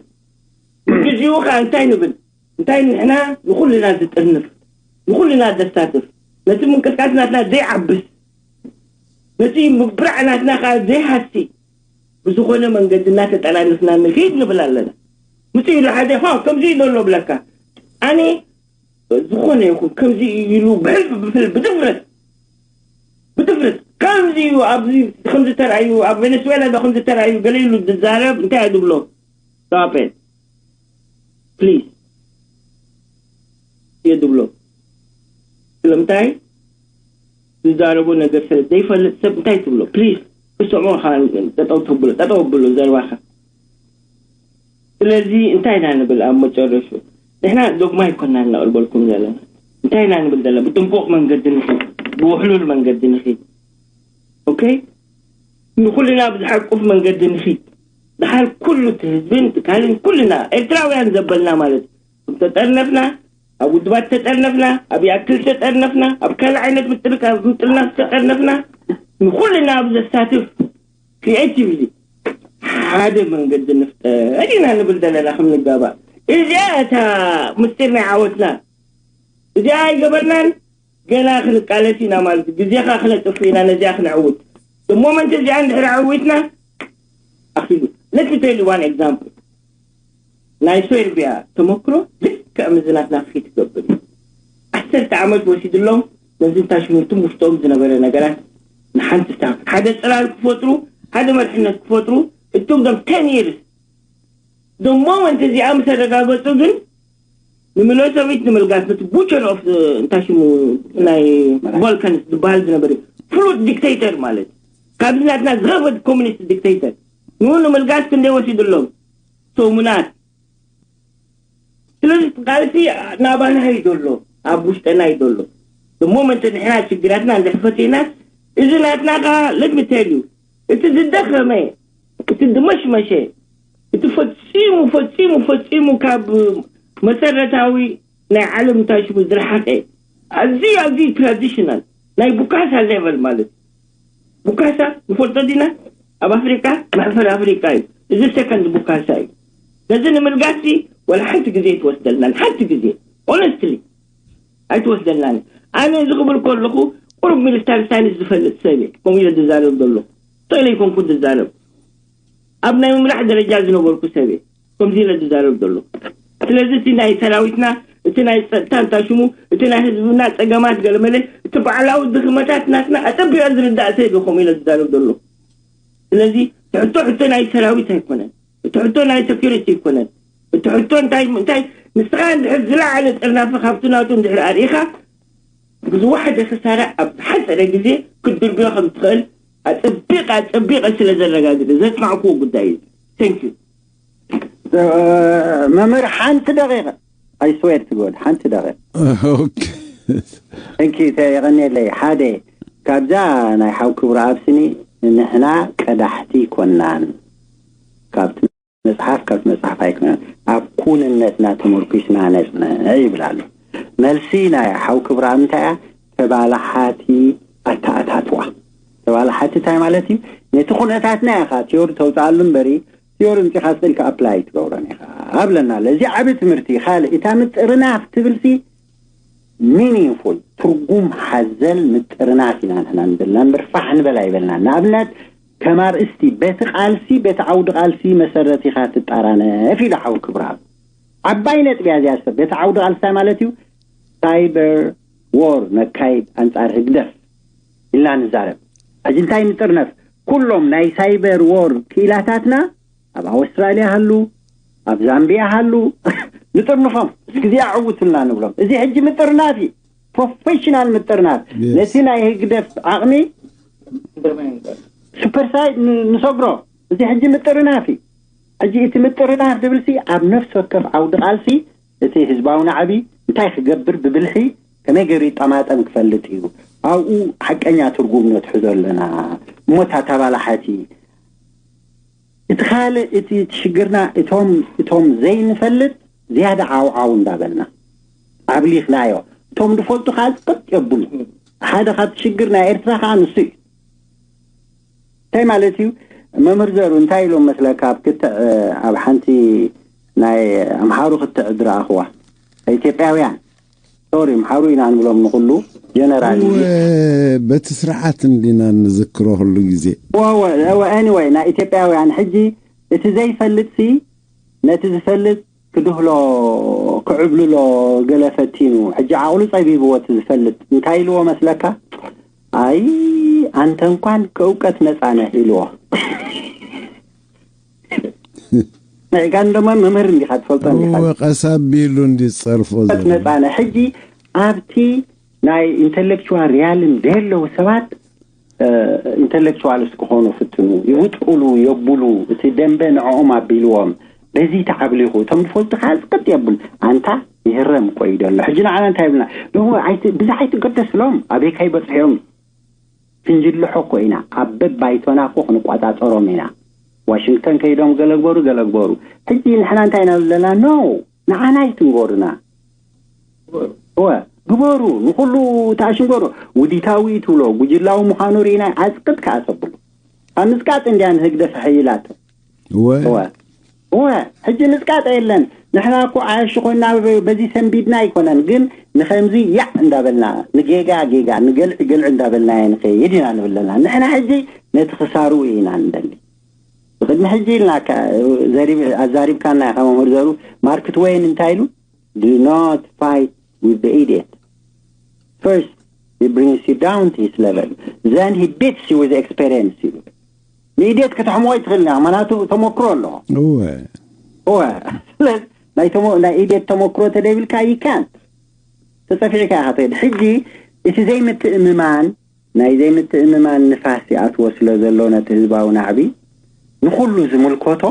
ግዜኡ ኸኣ እንታይ ንብል? እንታይ ንሕና ንኹልና ዝጥርንፍ፣ ንኹልና ዘሳትፍ፣ ነቲ ምንቅስቃስ ናትና ዘይዓብስ፣ ነቲ ምብራዕ ናትና ኸኣ ዘይሃሲ፣ ብዝኾነ መንገዲ እናተጠላንፍና ንኺድ ንብል ኣለና። ምጽእ ኢሉ ሓደ፣ "ሆ፣ ከምዚ እዩ ዘሎ" ብለካ። ኣነ ዝኾነ ይኹን ከምዚ እዩ ኢሉ ብሕልፊ ብፍል-፣ ብድፍረት፣ ብድፍረት፣ "ከምዚ እዩ፣ ኣብዚ ከምዚ ተራእዩ፣ ኣብ ቬኔስዌላ ዶ ከምዚ ተራእዩ" ገለ ኢሉ ዝዛረብ እንታይ እየ ዝብሎ? Stop it. ፕሊዝ። እየ ዝብሎ። ስለምንታይ? ዝዛረቦ ነገር ስለ ዘይፈልጥ ሰብ እንታይ ትብሎ? ፕሊዝ። ክሰምዖ ኸኣ ጠጠው ተብሎ፣ ጠጠው ኣብሎ ዘረባኻ። ስለዚ እንታይ ኢና ንብል ኣብ መጨረሹ? ንሕና ዶግማ ኣይኮናን ነቕርበልኩም ዘለና። እንታይ ኢና ንብል ዘለና? ብጥንቁቕ መንገዲ ንኺድ፣ ብውሕሉል መንገዲ ንኺድ። ኦኬ፣ ንኹልና ብዝሓቁፍ መንገዲ ንኺድ። ድሓር ኩሉ እቲ ህዝብን ትካልን ኩልና ኤርትራውያን ዘበልና ማለት እዩ። ተጠርነፍና፣ ኣብ ውድባት ተጠርነፍና፣ ኣብ ያክል ተጠርነፍና፣ ኣብ ካልእ ዓይነት ምጥርቃ ምጥርናፍ ተጠርነፍና፣ ንኹልና ኣብ ዘሳትፍ ክሪኤቲቭሊ ሓደ መንገዲ ንፍጠር ኢና ንብል ዘለና። ከም ንጋባእ እዚኣ እታ ምስጢር ናይ ዓወትና። እዚኣ ኣይገበርናን፣ ገና ክንቃለስ ኢና ማለት እዩ። ግዜኻ ክነጥፍ ኢና ነዚኣ ክነዕውት። ሞመንት እዚኣ እንድሕር ኣዕዊትና ኣኺሉ። Let me tell you one example። ናይ ሶርቢያ ተመክሮ ልክዕ ምዝናት ናፍኺ ትገብር እዩ። ዓሰርተ ዓመት ወሲድሎም ነዚ እንታይ ሽሙ እትም ውሽጦም ዝነበረ ነገራት ንሓንቲ ስታፍ ሓደ ጽላል ክፈጥሩ፣ ሓደ መርሕነት ክፈጥሩ፣ እቱም ዶም ten years። ዶ ሞመንት እዚኣ ምስ ኣረጋገጹ ግን ንሚሎሰቪች ንምልጋስ፣ ነቲ ቡቸር ኦፍ እንታይ ሽሙ ናይ ቦልካንስ ዝበሃል ዝነበረ ፍሉት ዲክቴተር ማለት ካብዚ ናትና ዝኸፈት ኮሚኒስት ዲክቴተር ንኡ ንምልጋስ ክንደይ ወሲድሎም ሰሙናት። ስለዚ ቃልሲ ናባና እዩ ዘሎ፣ ኣብ ውሽጠና እዩ ዘሎ። ሞመንት ንሕና ችግራትና እንድሕፈት ኢና፣ እዚ ናትና ከዓ let me tell you፣ እቲ ዝደኸመ፣ እቲ ዝመሽመሸ፣ እቲ ፈጺሙ ፈጺሙ ፈጺሙ ካብ መሰረታዊ ናይ ዓለም እንታይ ሽሙ ዝረሓቀ፣ ኣዝዩ ኣዝዩ ትራዲሽናል ናይ ቡካሳ ሌቨል ማለት እዩ። ቡካሳ ንፈልጦ ዲና? ኣብ ኣፍሪቃ፣ መሕፈር ኣፍሪቃ እዩ። እዚ ሰከንድ ቡካሳ እዩ። ነዚ ንምልጋሲ ወላ ሓንቲ ግዜ ኣይትወስደልናን፣ ሓንቲ ግዜ ኦነስትሊ ኣይትወስደልናን። ኣነ እዚ ክብል ከለኹ ቁሩብ ሚኒስተር ሳይንስ ዝፈልጥ ሰብ እየ፣ ከምኡ ኢለ ዝዛረብ ዘሎ። ተለ ይኮንኩ ዝዛረብ፣ ኣብ ናይ ምምራሕ ደረጃ ዝነበርኩ ሰብ እየ። ከምዚ ኢለ ዝዛረብ ዘሎ። ስለዚ እቲ ናይ ሰራዊትና፣ እቲ ናይ ጸጥታ እንታይ ሽሙ፣ እቲ ናይ ህዝብና ጸገማት ገለመለ፣ እቲ ባዕላዊ ድኽመታት ናትና ኣጸቢቐ ዝርዳእ ሰብ እየ ከምኡ ኢለ ዝዛረብ ዘሎ። ስለዚ እቲ ሕቶ ሕቶ ናይ ሰራዊት ኣይኮነን። እቲ ሕቶ ናይ ሴኩሪቲ ኣይኮነን። እቲ ሕቶ እንታይ እንታይ ንስኻ እንድሕር ዝለዓለ ጥርናፈ ካብቲ ናቱ እንድሕር ኣርኢኻ ብዝወሓደ ክሳራ ኣብ ሓፀረ ግዜ ክትድርብዮ ከም ትኽእል ኣፀቢቐ ኣፀቢቐ ስለ ዘረጋግፀ ዘስማዕኩዎ ጉዳይ እዩ። Thank you። መምህር ሓንቲ ደቂቐ I swear to God ሓንቲ ደቂቐ ኦኬ እንኪ የቐንየለይ ሓደ ካብዛ ናይ ሓው ክብረ ኣብስኒ ንሕና ቀዳሕቲ ኮናን ካብቲ መፅሓፍ ካብ መፅሓፍ ኣይኮነን ኣብ ኩንነትና ተመርኩስና ነፅንዕ ይብል ኣሎ። መልሲ ናይ ሓው ክብረኣብ እንታይ እያ? ተባላሓቲ ኣተኣታትዋ። ተባላሓቲ እንታይ ማለት እዩ? ነቲ ኩነታትና ኢኻ ቲዮሪ ተውፅኣሉ እምበሪ ቲዮሪ ምፂኻ ስኢልካ ኣፕላይ ትገብሮን ኢኻ ኣብለና ኣሎ። እዚ ዓቢ ትምህርቲ እዩ። ካልእ እታ ምጥርናፍ ትብልሲ ሚኒንፉል ትርጉም ሓዘል ምጥርናፍ ኢና ንሕና ንደልና እምበር ፋሕ ንበል ኣይበልናን። ንኣብነት ከም ኣርእስቲ በቲ ቃልሲ በቲ ዓውዲ ቃልሲ መሰረት ኢኻ ትጣራነፍ ኢሉ ሓው ክብርኣብ። ዓባይ ነጥቢ እያ እዚኣ ሰብ በቲ ዓውዲ ቃልሲ እንታይ ማለት እዩ? ሳይበር ዎር ነካይድ ኣንጻር ህግደፍ ኢልና ንዛረብ። ሕጂ እንታይ ንጥርነፍ? ኩሎም ናይ ሳይበር ዎር ክኢላታትና ኣብ ኣውስትራልያ ሃሉ ኣብ ዛምቢያ ሃሉ ንጥርንፎም። እዚ ግዜ ኣዕውቱልና ንብሎም። እዚ ሕጂ ምጥርናፍ እዩ። ፕሮፌሽናል ምጥርናፍ ነቲ ናይ ህግደፍ ዓቕሚ ሱፐርሳይድ ንሰግሮ። እዚ ሕጂ ምጥርናፍ እዩ። ሕጂ እቲ ምጥርናፍ ዝብልሲ ኣብ ነፍሲ ወከፍ ዓውዲ ቃልሲ እቲ ህዝባዊ ናዕቢ እንታይ ክገብር ብብልሒ ከመይ ገይሩ ይጠማጠም ክፈልጥ እዩ። ኣብኡ ሓቀኛ ትርጉም ነትሕዞ ኣለና። እሞ እታ ተባላሓቲ እቲ ካልእ እቲ ሽግርና እቶም እቶም ዘይንፈልጥ ዝያዳ ዓውዓው እንዳበልና ኣብሊኽናዮ። እቶም ዝፈልጡ ከዓ ቀጥ የብሉ። ሓደ ካብቲ ሽግር ናይ ኤርትራ ከዓ ንሱ እዩ። እንታይ ማለት እዩ? መምህር ዘሩ እንታይ ኢሎም መስለካ ኣብ ክትዕ ኣብ ሓንቲ ናይ ኣምሓሩ ክትዕ ዝረኣኽዋ ኢትዮጵያውያን ሶሪ ኣምሓሩ ኢና ንብሎም ንኹሉ ጀነራል እዩ። በቲ ስርዓት እንዲና ንዝክሮ ኩሉ ግዜ ኤኒወይ ናይ ኢትዮጵያውያን ሕጂ እቲ ዘይፈልጥ ሲ ነቲ ዝፈልጥ ክድህሎ ክዕብልሎ ገለ ፈቲኑ ሕጂ ዓቕሉ ጸቢብዎ እቲ ዝፈልጥ እንታይ ኢልዎ መስለካ? ኣይ ኣንተ እንኳን ከእውቀት ነጻ ነህ ኢልዎ። ናይ ጋን ደሞ መምህር እንዲኻ ትፈልጦ እንዲኻ እወ ቀስ ኣቢሉ እንዲ ዝጸርፎ እውቀት ዘሎ ነጻ ነህ። ሕጂ ኣብቲ ናይ ኢንተሌክቹዋል ሪያልም ደለዉ ሰባት ኢንተሌክቹዋልስ ክኾኑ ፍትኑ ይውጥሉ የብሉ እቲ ደንበ ንዕኦም ኣቢልዎም በዚ ተዓብሊኹ እቶም ዝፈልጡ ከዓ ዝቅጥ የብል ኣንታ ይህረም እኮ እዩ ዘሎ። ሕጂ ንዓና እንታይ ይብልና? ደሞ ኣይቲ- ብዛ ኣይትገደስሎም ኣበይ ካይበፅሕዮም? ክንጅልሖ እኮ ኢና ኣብ በባይቶና እኮ ክንቋፃፀሮም ኢና። ዋሽንግተን ከይዶም ገለግበሩ ገለግበሩ። ሕጂ ንሕና እንታይ ኢና ዘለና? ኖ ንዓና ኣይትንገሩና። እወ ግበሩ፣ ንኩሉ ተኣሽንገሩ። ውዲታዊ ትብሎ ጉጅላዊ ምዃኑ ርኢና ኣፅቅጥ ከኣ ተብሉ ኣብ ምፅቃጥ እንድያ ንህግደፍ ሓይላቶ። እወ እወ እወ ሕጂ ምፅቃጥ የለን። ንሕና እኮ ዓያሹ ኮይና በዚ ሰንቢድና ኣይኮነን፣ ግን ንከምዚ ያዕ እንዳበልና ንጌጋ ጌጋ ንገልዒ ገልዒ እንዳበልና ንኸይድ ኢና ንብለና። ንሕና ሕጂ ነቲ ክሳሩ ኢና ንደሊ። ብቅድሚ ሕጂ ኢልና ኣዛሪብካና ኢኻ መምህር ዘሩ። ማርክ ትወይን እንታይ ኢሉ? Do not fight with the idiot. First, he brings you down to his level. Then he beats you with experience. ኢሉ ንኢዴት ከተሕምዎ ይትኽእል ኢና። ምክንያቱ ተመክሮ ኣለዎ። እወ እወ ናይ ኢዴት ተመክሮ ተደይብልካ ይካንት ተፀፊዕካ ኢኻ ትኸድ። ሕጂ እቲ ዘይምትእምማን ናይ ዘይምትእምማን ንፋስ ይኣትዎ ስለ ዘሎ ነቲ ህዝባዊ ናዕቢ ንኩሉ ዝምልከቶ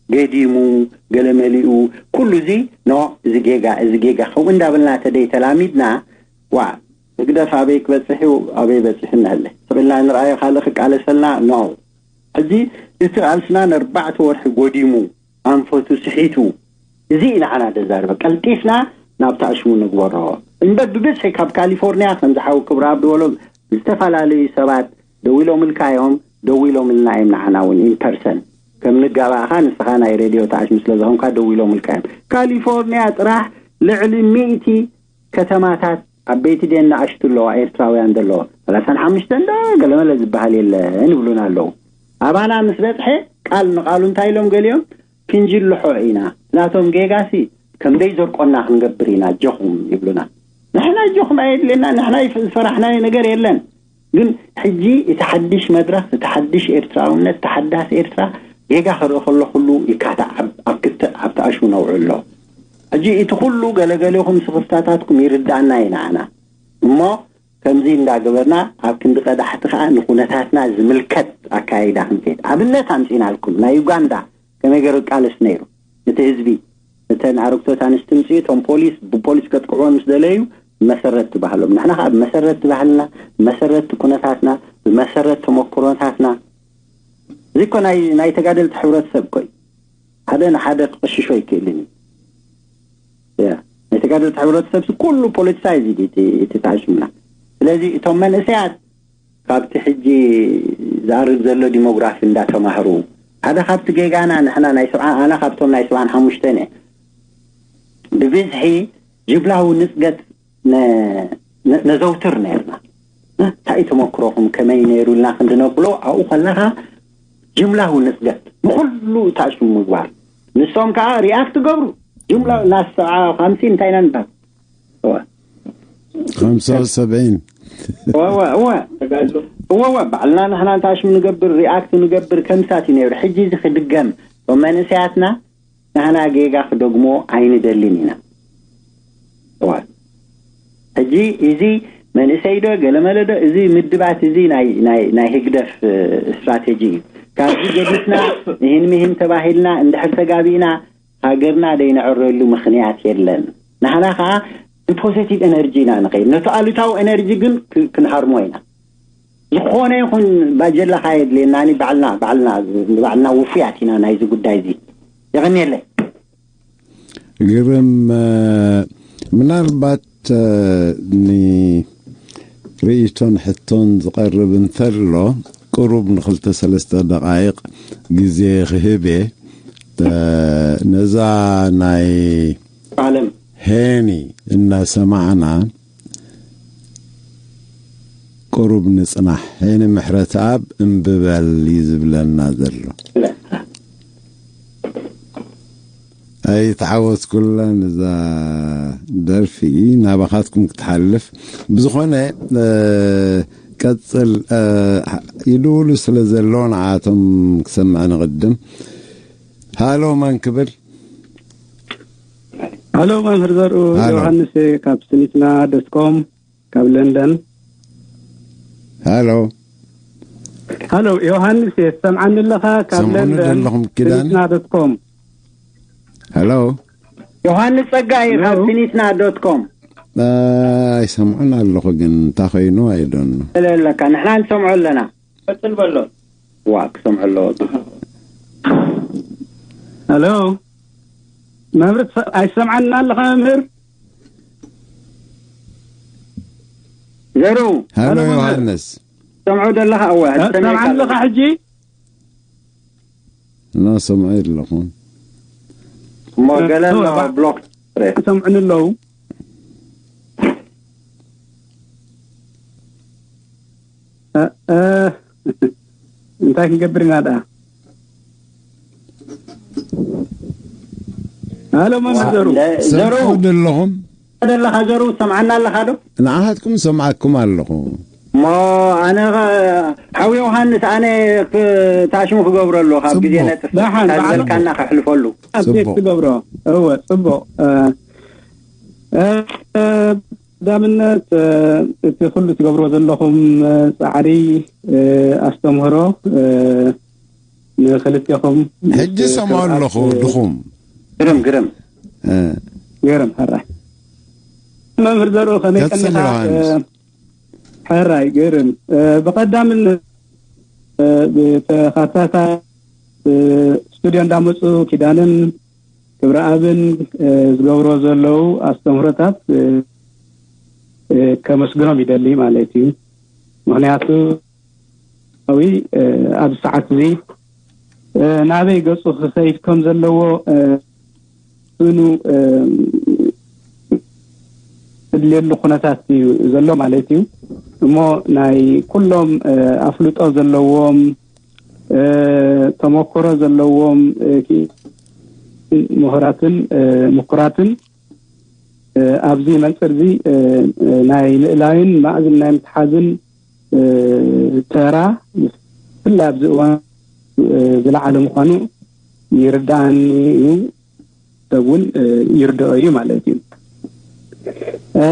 ገዲሙ ገለ መሊኡ ኩሉ እዚ ኖ እዚ ጌጋ እዚ ጌጋ ከምኡ እንዳበልና ተደይ ተላሚድና ዋ ህግደፍ ኣበይ ክበፅሕ እዩ ኣበይ በፂሑ እናሃለ ስቕ ኢልና ንርኣዮ ካልእ ክቃለሰልና ኖ ሕጂ እቲ ቃልስና ንኣርባዕተ ወርሒ ጎዲሙ ኣንፈቱ ስሒቱ እዚ ንዓና ደዛርበ ቀልጢፍና ናብቲ ኣሽሙ ንግበሮ እምበር ብብዝሒ ካብ ካሊፎርኒያ ከም ዝሓው ክብረኣብ ዝበሎ ዝተፈላለዩ ሰባት ደው ኢሎምልካ እዮም ደው ኢሎምልና እዮም ንዓና እውን ኢንፐርሰን ከም ንጋባእኻ ንስኻ ናይ ሬድዮ ተኣሽሙ ስለ ዝኾንካ ደው ኢሎምልካ እዮም ካሊፎርኒያ ጥራሕ ልዕሊ ሚእቲ ከተማታት ዓበይቲ ደን ንኣሽቱ ኣለዋ ኤርትራውያን ዘለዋ ሰላሳን ሓሙሽተን ዶ ገለመለ ዝበሃል የለን ይብሉና ኣለዉ ኣባና ምስ በፅሐ ቃል ንቃሉ እንታይ ኢሎም ገሊኦም ክንጅልሖ ኢና ናቶም ጌጋሲ ከም ደይ ዘርቆና ክንገብር ኢና ኣጆኹም ይብሉና ንሕና ኣጆኹም ኣየድልየና ንሕና ዝፈራሕናዮ ነገር የለን ግን ሕጂ እቲ ሓድሽ መድረኽ እቲ ሓድሽ ኤርትራውነት እቲ ሓዳስ ኤርትራ ጌጋ ክርኢ ከሎ ኩሉ ይካታዕ ኣብ ክትዕ ኣብቲ ኣሽሙ ነውዕሎ ሕጂ እቲ ኩሉ ገለገሊኹም ስኽፍታታትኩም ይርዳእና ኢና ኣና እሞ ከምዚ እንዳገበርና ኣብ ክንዲ ቀዳሕቲ ከዓ ንኩነታትና ዝምልከት ኣካይዳ ክንከይድ ኣብነት ኣምፂናልኩም ናይ ዩጋንዳ ከመይ ገይሩ ቃልስ ነይሩ እቲ ህዝቢ እተን ኣረግቶት ኣንስቲ ምፅኡ እቶም ፖሊስ ብፖሊስ ከጥቅዕዎም ምስ ደለዩ መሰረት ትባህሎም ንሕና ከዓ ብመሰረት ትባህልና ብመሰረት ኩነታትና ብመሰረት ተመክሮታትና እዚ እኮ ናይ ተጋደልቲ ሕብረተሰብ እኮ እዩ ሓደ ንሓደ ክቕሽሾ ኣይክእልን እዩ ናይ ተጋደልቲ ሕብረተሰብ ኩሉ ፖለቲሳይዝ እዩ እቲ ተዓሽምና ስለዚ እቶም መንእሰያት ካብቲ ሕጂ ዝኣርግ ዘሎ ዲሞግራፊ እንዳተማህሩ ሓደ ካብቲ ጌጋና ንሕና ናይ ስብዓ ኣነ ካብቶም ናይ ስብዓን ሓሙሽተን እየ ብብዝሒ ጅምላዊ ንፅገት ነዘውትር ነርና እንታይ ተመክሮኹም ከመይ ነይሩ ኢልና ክንድነብሎ ኣብኡ ከለካ ጅምላዊ ንፅገት ንኩሉ ታሽሙ ምግባር ንሶም ከዓ ሪኣክት ገብሩ ጅምላ ናስ ሰብዓ ከምሲ እንታይ ኢና ንባል ከምሳ ሰብዒን እወ እወ ባዕልና ንሕና እንታይ ሽም ንገብር ሪኣክት ንገብር ከምሳት እዩ ነይሩ ሕጂ እዚ ክድገም እቶም መንእሰያትና ንሕና ጌጋ ክደግሞ ኣይንደልን ኢና እወ ሕጂ እዚ መንእሰይ ዶ ገለመለ ዶ እዚ ምድባት እዚ ናይ ህግደፍ ስትራቴጂ እዩ ካብዚ ገዲፍና ይህን ምሂን ተባሂልና እንድሕር ተጋቢእና ሃገርና ደይነዕረሉ ምኽንያት የለን ንሕና ከዓ ብፖዘቲቭ ኤነርጂ ኢና ንኸይድ ነቲ ኣሉታዊ ኤነርጂ ግን ክንሃርሞ ኢና ዝኾነ ይኹን ባጀላኻ የድልየና ባዕልና ባዕልና ባዕልና ውፉያት ኢና ናይዚ ጉዳይ እዚ የቐንየለይ ግርም ምናልባት ንርእይቶን ሕቶን ዝቐርብ እንተሎ ቅሩብ ንክልተ ሰለስተ ደቃይቕ ግዜ ክህብ እየ ነዛ ናይ ዓለም ሄኒ እናሰማዕና ቅሩብ ንጽናሕ ሄኒ ምሕረተኣብ እምብበል እዩ ዝብለና ዘሎ ኣይተዓወትኩላን እዛ ደርፊ ናባኻትኩም ክትሓልፍ ብዝኾነ ቀፅል ይድውሉ ስለ ዘሎ ንዓቶም ክሰምዐ ንቕድም ሃሎ መን ክብል ሃሎ መምህር ዘርኡ ዮሃንስ ካብ ስኒትና ደስኮም ካብ ለንደን ሃሎ ሃሎ ዮሃንስ፣ ትሰምዓኒ ኣለኻ? ካብ ሰምዑኒ ለንደን ኣለኹም ኪዳን። ፊኒትና ዶት ኮም። ሃሎ። ዮሃንስ ጸጋይ ካብ ፊኒትና ዶት ኮም። ኣይሰምዑን ኣለኹ፣ ግን እንታይ ኮይኑ ኣይዶን። ኣለካ፣ ንሕና ንሰምዖ ኣለና። ቀጽል በሎ። ዋ፣ ክሰምዖ ኣለዎ። ሃሎ። መምህር፣ ትሰ-፣ ኣይሰምዓና ኣለኻ መምህር? ዘሩ። ሃሎ፣ ሃሎ መምህር። ዮሃንስ። ትሰምዖ ዘለኻ? እወ፣ እ፣ ትሰምዓኒ ኣለኻ ሕጂ? ኖ፣ ሰምዐ ኣለኹ። እሞ ገለ ኣሎ፣ ብሎክ። ይሰምዑኒ ኣለዉ። እ፣ እ፣ እንታይ ክንገብር ኢና ደኣ? ሃሎ፣ መምህር ዘሩ። ዘሩ። ሰምዑ ዶ ኣለኹም? ዘለኻ ዘሩ፣ ሰምዓና ኣለኻ ዶ? ንዓኻትኩም ሰምዓኩም ኣለኹ። እሞ ኣነ ኸ-፣ ሓው ዮሃንስ፣ ኣነ ክ-፣ ታሽሙ ክገብረሉ፣ ካብ ግዜ ጽቡቕ። ነጥፍ፣ ደሓን፣ ካብ በዓል ዝበልካና ከሕልፈሉ። ኣፕዴት ጽቡቕ። ትገብሮ። እወ፣ ጽቡቕ። እ፣ እ፣ እ፣ ቀዳምነት፣ እ፣ እቲ ኩሉ ትገብርዎ ዘለኹም፣ እ፣ ጻዕሪ፣ እ፣ ኣስተምህሮ፣ እ፣ ንክልቴኹም ሕጂ ምስ ሰምዖ ክብኣት ኣለኹ፣ እ፣ ድኹም። ግርም፣ ግርም። እ። ግርም፣ ሕራይ። መምህር ዘርኡ ከመይ ቀጽል ቀኒኻ? ዮሃንስ። እ፣ ሕራይ፣ ግርም። እ፣ ብቐዳምነት፣ እ፣ ብተኸታታይ፣ እ፣ ስቱድዮ እንዳመጹ ኪዳንን ክብረኣብን፣ እ፣ ዝገብሮ ዘለዉ ኣስተምህሮታት፣ እ፣ እ፣ ከመስግኖም ይደሊ ማለት እዩ። ምኽንያቱ፣ ዊ፣ እ፣ ኣብዚ ሰዓት እዚ፣ እ፣ ናበይ ገጹ ክኸይድ ከም ዘለዎ፣ እ፣ እኑ፣ እ፣ ዝድልየሉ ኩነታት እዩ ዘሎ ማለት እዩ። እሞ ናይ ኩሎም፣ እ፣ ኣፍልጦ ዘለዎም፣ እ፣ ተመክሮ ዘለዎም፣ እ፣ ኪ-፣ ምሁራትን፣ እ፣ ምኩራትን፣ እ፣ ኣብዚ መንጽር እዚ፣ እ፣ እ፣ ናይ ምእላይን ማእዝን ናይ ምትሓዝን፣ እ፣ ተራ ብፍላይ ኣብዚ እዋን፣ እ፣ ዝለዓለ ምዃኑ ይርድኣኒ እዩ። ሰብ እውን፣ እ፣ ይርድኦ እዩ ማለት እዩ። እ፣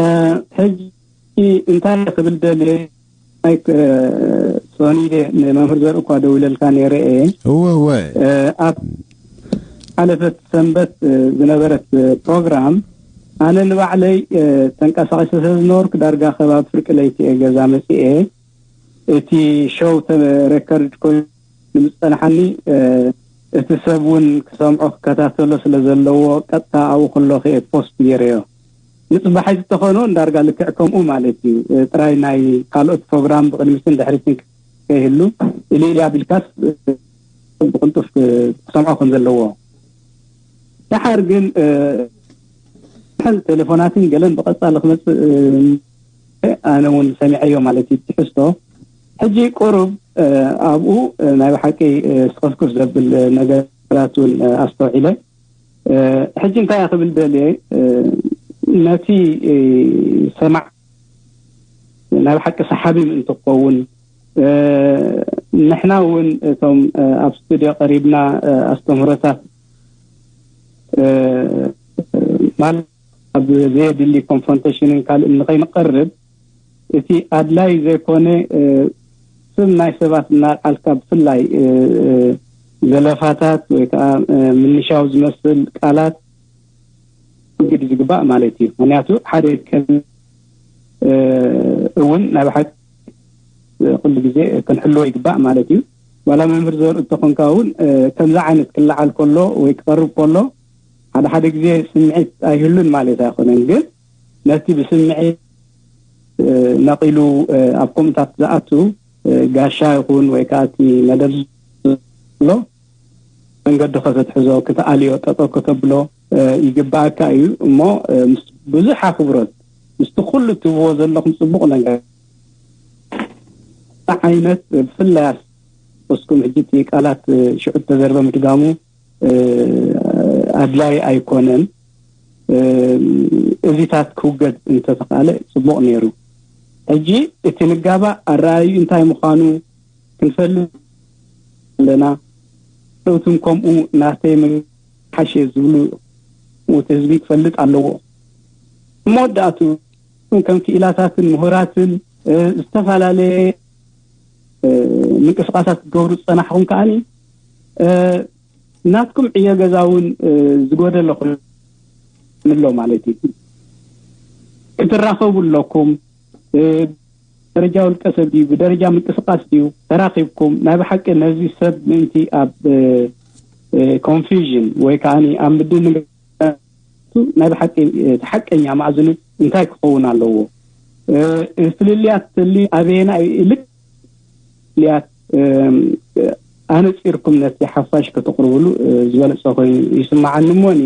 ሕጂ እንታይ ክብል ደልየ፣ ማይክ፣ እ፣ ሶኒደ ንመምህር ዘርእ እኳ ደዊለልካ ነይረ እየ። እወ፣ እወ። እ፣ ኣብ ሓለፈት ሰንበት፣ እ፣ ዝነበረት፣ እ፣ ፕሮግራም ኣነ ንባዕለይ፣ እ፣ ተንቀሳቒሰ ስለ ዝነበርኩ ዳርጋ ከባቢ ፍርቂ ለይቲ እየ ገዛ መጺኤ። እቲ ሾው ተ-፣ ሬከርድ ኮይኑ ንምጸንሓኒ፣ እ፣ እቲ ሰብ እውን ክሰምዖ ክከታተሎ ስለ ዘለዎ ቀጥታ ኣብኡ ከለኹ እየ ፖስት ገይረዮ። ንጽባሒት እንተኾነ እውን ዳርጋ ልክዕ ከምኡ ማለት እዩ። እ፣ ጥራይ ናይ ካልኦት ፕሮግራም ብቕድሚትን ድሕሪትን ከይህሉ ኢልያ ቢልካስ፣ እ፣ ብቕልጡፍ ክ-፣ ክሰምዖ ከም ዘለዎ። ደሓር ግን፣ እ፣ ቴሌፎናትን ገለን ብቐጻሊ ክመጽእ፣ እ፣ ኣነ እውን ሰሚዐዮ ማለት እዩ ትሕዝቶ። ሕጂ ቁሩብ፣ እ፣ ኣብኡ፣ እ፣ ናይ ብሓቂ፣ እ፣ ስኽፍክፍ ዘብል ነገራት እውን፣ እ፣ ኣስተውዒለ። እ፣ ሕጂ እንታይ እየ ክብል ደልየ፣ እ፣ ነቲ፣ እ፣ ሰማዕ ናይ ብሓቂ ሰሓቢ ምእንቲ ክኸውን፣ እ፣ ንሕና እውን እቶም፣ እ፣ ኣብ ስቱድዮ ቀሪብና፣ እ፣ ኣስተምህሮታት፣ እ፣ ማለት ኣብ ዘየድሊ ኮንፍሮንቴሽንን ካልእን ንኸይንቐርብ፣ እቲ ኣድላይ ዘይኮነ፣ እ፣ ስም ናይ ሰባት እናልዓልካ ብፍላይ፣ እ፣ እ፣ ዘለፋታት ወይ ከዓ፣ እ፣ ምንሻው ዝመስል ቃላት ግዲ ዝግባእ ማለት እዩ። ምኽንያቱ ሓደ ከም፣ እ፣ እውን ናይ ብሓቂ ኩሉ ግዜ ክንሕልዎ ይግባእ ማለት እዩ። ዋላ መምህር ዘርእ እንተኾንካ እውን፣ እ፣ ከምዚ ዓይነት ክለዓል ከሎ ወይ ክቐርብ ከሎ ሓደ ሓደ ግዜ ስምዒት ኣይህሉን ማለት ኣይኮነን፣ ግን ነቲ ብስምዒት፣ እ፣ ነቒሉ፣ እ፣ ኣብ ከምኡታት ዝኣቱ፣ እ፣ ጋሻ ይኹን ወይ ከዓ እቲ መደብ ዘሎ መንገዲ ከተትሕዞ፣ ክትኣልዮ፣ ጠጠው ከተብሎ፣ እ፣ ይግባኣካ እዩ። እሞ፣ እ፣ ምስ ብዙሕ ኣኽብሮት ምስቲ ኩሉ እትብዎ ዘለኹም ጽቡቕ ነገር ዓይነት ብፍላይ ኣስኩም ሕጂ እቲ ቃላት፣ እ፣ ሽዑ ተዘርበ ምድጋሙ፣ እ፣ ኣድላይ ኣይኮነን። እ፣ እዚታት ክውገድ እንተተኻለ ጽቡቕ ነይሩ። ሕጂ እቲ ንጋባእ ኣረኣዩ እንታይ ምዃኑ ክንፈልጥ ኣለና። ርእቱን ከምኡ ናተይ ሓሽ ዝብሉ እቲ ህዝቢ ክፈልጥ ኣለዎ። መወዳእቱ ከም ክኢላታትን ምሁራትን፣ እ፣ ዝተፈላለየ፣ እ፣ ምንቅስቃሳት ክትገብሩ ዝጸናሕኹም ከዓኒ ናትኩም ዕዮ ገዛ እውን ዝጎደለ ኮይኑ ኣሎ ማለት እዩ። ክትራኸቡ ኣለኩም። ደረጃ ውልቀ ሰብ ድዩ፣ ብደረጃ ምንቅስቃስ ድዩ ተራኺብኩም ናይ ብሓቂ ነዚ ሰብ ምእንቲ ኣብ ኮንፊዥን ወይ ከዓ ኣብ ምድንጋር ናይ ብሓቂ እቲ ሓቀኛ ማእዝኑ እንታይ ክኸውን ኣለዎ? ፍልልያት ተልዩ ኣበየናይ ልክ ፍልልያት ኣነፂርኩም ነቲ ሓፋሽ ከተቕርብሉ ዝበለፀ ኮይኑ ይስማዓኒ። እሞኒ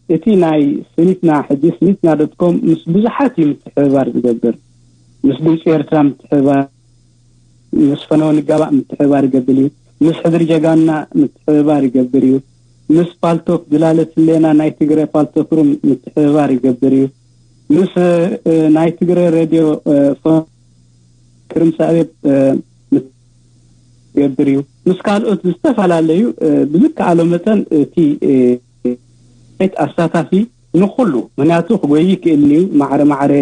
እቲ ናይ ስኒትና ሕጂ ስኒትና ዶትኮም ምስ ብዙሓት እዩ ምትሕብባር ዝገብር። ምስ ድምፂ ኤርትራ ምትሕብባር፣ ምስ ፈነወ ንጋባእ ምትሕብባር ይገብር እዩ። ምስ ሕድሪ ጀጋና ምትሕብባር ይገብር እዩ። ምስ ፓልቶክ ዝላለ ስሌና ናይ ትግረ ፓልቶክ ሩም ምትሕብባር ይገብር እዩ። ምስ ናይ ትግረ ሬድዮ ክርምሳቤት ይገብር እዩ። ምስ ካልኦት ዝተፈላለዩ ብዝከኣሎ መጠን እቲ ቤት ኣሳታፊ ንኩሉ፣ ምክንያቱ ክጎይ ይክእል እዩ። ማዕረ ማዕረ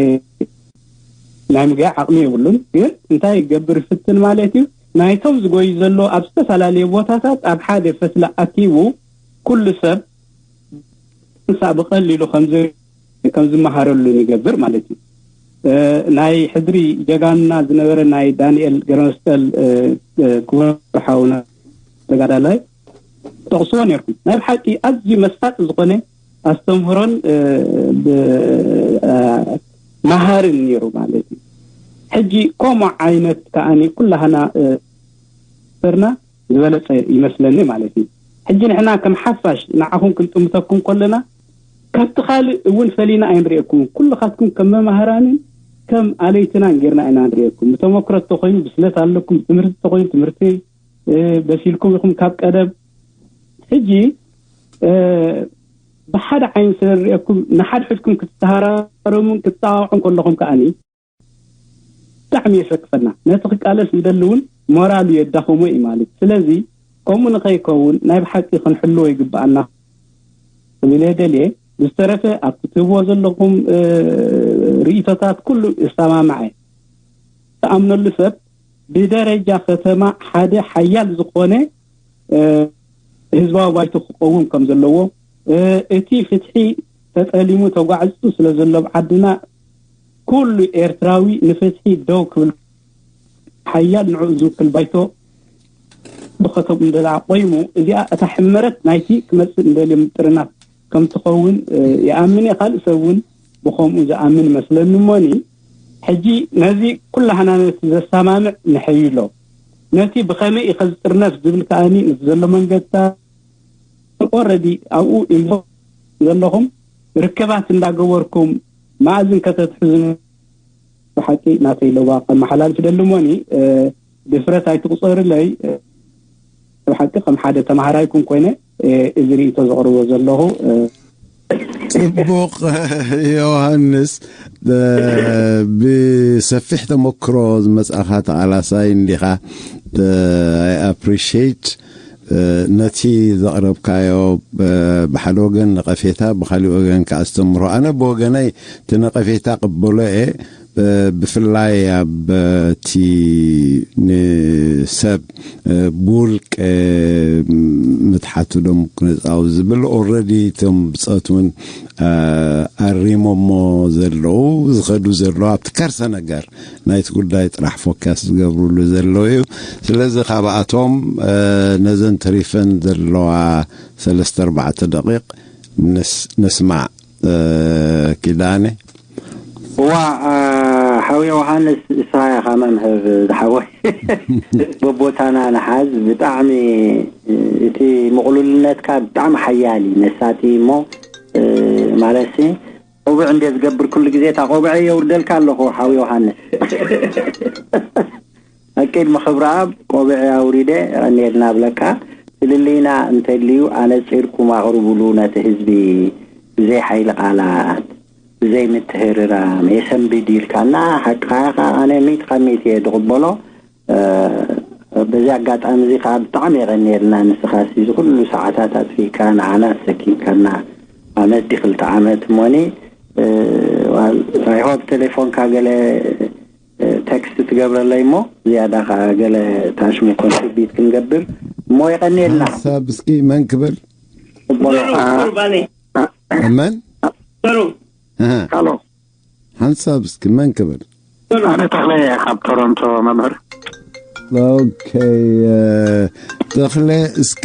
ናይ ምግያዕ ዓቕሚ የብሉን። ግን እንታይ ይገብር ይፍትን ማለት እዩ። ናይቶም ዝጎይ ዘሎ ኣብ ዝተፈላለዩ ቦታታት ኣብ ሓደ ፈትሊ ኣኪቡ ኩሉ ሰብ ንሳ ብቐሊሉ ከም ዝመሃረሉ ንገብር ማለት እዩ። ናይ ሕድሪ ጀጋና ዝነበረ ናይ ዳንኤል ገረመስቀል ክቡር ሓውና ተጋዳላይ ጠቕስዎ ነርኩም። ናይ ብሓቂ ኣዝዩ መሳጢ ዝኾነ ኣስተምህሮን መሃርን ነይሩ ማለት እዩ። ሕጂ ከምኡ ዓይነት ከዓኒ ኩላህና ሰርና ዝበለፀ ይመስለኒ ማለት እዩ። ሕጂ ንሕና ከም ሓፋሽ ንዓኹም ክንጥምተኩም ከለና ካብቲ ካልእ እውን ፈሊና ኣይንሪኤኩም። ኩልኻትኩም ከም መማህራንን ከም ኣለይትናን ጌርና ኢና ንሪኤኩም። ብተመክሮ ተኮይኑ ብስለት ኣለኩም፣ ብትምህርቲ ተኮይኑ ትምህርቲ በሲልኩም ኢኹም ካብ ቀደም። ሕጂ ብሓደ ዓይኒ ስለ ንሪኤኩም ንሓድሕድኩም ክትተሃራረሙን ክትጣዋዕዑን ከለኹም ከዓኒ ብጣዕሚ የሰክፈና። ነቲ ክቃለስ ዝደሊ እውን ሞራሉ የዳኽሞ እዩ ማለት። ስለዚ ከምኡ ንኸይከውን ናይ ብሓቂ ክንሕልዎ ይግብኣና። ኢለ ደልየ። ብዝተረፈ ኣብቲ ትህብዎ ዘለኹም ርእይቶታት ኩሉ እሰማማዐ። ተኣምነሉ ሰብ ብደረጃ ከተማ ሓደ ሓያል ዝኾነ ህዝባዊ ባይቶ ክኸውን ከም ዘለዎ፣ እቲ ፍትሒ ተጠሊሙ ተጓዕዙ ስለ ዘሎ ኣብ ዓድና ኩሉ ኤርትራዊ ንፍትሒ ደው ክብል ሓያል ንዕኡ ዝውክል ባይቶ ብኸቶም እንደላ ቆይሙ፣ እዚኣ እታ ሕመረት ናይቲ ክመጽእ እንደልዮ ምጥርናፍ ከም ትኸውን ይኣምን እየ። ካልእ ሰብ እውን ብኸምኡ ዝኣምን ይመስለኒ። እሞኒ ሕጂ ነዚ ኩላህና ነቲ ዘሰማምዕ ንሐይሎ። ነቲ ብኸመይ ኢኸ ዝጥርነፍ ዝብል ከኣኒ ነቲ ዘሎ መንገድታት ኦረዲ ኣብኡ ኢንቮልቭ ዘለኹም ርክባት እንዳገበርኩም መኣዝን ከተትሕዙ ብሓቂ ናተይ ለዋ ከመሓላልፍ ደሊ እሞኒ ድፍረት ኣይትቁፀርለይ። ብሓቂ ከም ሓደ ተማሃራይኩም ኮይነ እዚ ርእይቶ ዘቕርቦ ዘለኹ። ጽቡቕ ዮሃንስ፣ ብሰፊሕ ተመክሮ ዝመጻኻ ተቓላሳይ እንዲኻ። I appreciate ነቲ ዘቕረብካዮ ብሓደ ወገን ነቐፌታ ብካሊእ ወገን ከዓ ኣስተምሮ። ኣነ ብወገነይ እቲ ነቐፌታ ቅበሎ እየ። ብፍላይ ኣብ እቲ ንሰብ ብውልቀ ምትሓቱ ዶ ምቁንጻው ዝብል ኦረዲ እቶም ብፀት እውን ኣሪሞሞ ዘለዉ ዝኸዱ ዘለዉ ኣብቲ ከርሰ ነገር ናይቲ ጉዳይ ጥራሕ ፎካስ ዝገብርሉ ዘለዉ እዩ። ስለዚ ካብኣቶም ነዘን ተሪፈን ዘለዋ ሰለስተ ኣርባዕተ ደቂቕ ንስማዕ። ኪዳነ እዋ ሓው ዮሃንስ እስኻ ኢኻ መምህር ዝሓወይ። በቦታና ንሓዝ። ብጣዕሚ እቲ ምቕሉልነትካ ብጣዕሚ ሓያል እዩ። መሳጢ እሞ ማለት ቆብዕ እንደ ዝገብር ኩሉ ግዜ እታ ቆብዐ የውርደልካ ኣለኹ ሓው ዮሃንስ። ኣብ ቅድሚ ክብሪ ኣብ ቆብዐ ኣውሪደ ቀኒልና ብለካ። ፍልልይና እንተልዩ ኣነጺርኩም ኣቕርቡሉ ነቲ ህዝቢ ብዘይ ሓይሊ ቃላት ብዘይ ምትህርራም የሰንብድ ኢልካና ሓቅኻ ኢኻ። ኣነ ሚእቲ ካብ ሚእቲ እየ ዝቕበሎ። በዚ ኣጋጣሚ እዚ ከዓ ብጣዕሚ የቐንየልና። ንስኻ እዚ ኩሉ ሰዓታት ኣጥፊእካ ንዓና ኣሰኪምካና ዓመት ዲ ክልተ ዓመት እሞኒ I hope ቴሌፎንካ ገለ ቴክስት ትገብረለይ እሞ ዝያዳ ከዓ ገለ ታሽሙ ኮንትሪቢት ክንገብር እሞ የቐንየልና። ሓሳብ እስኪ መን ክብል? ጽቡቕ። መን? ሰሩ ኣሃ። ካሎ ሓንሳብ እስኪ መን ክብል? ኣነ ተኽለ ካብ ቶሮንቶ መምህር። ኦኬ። ተኽለ፣ እስከ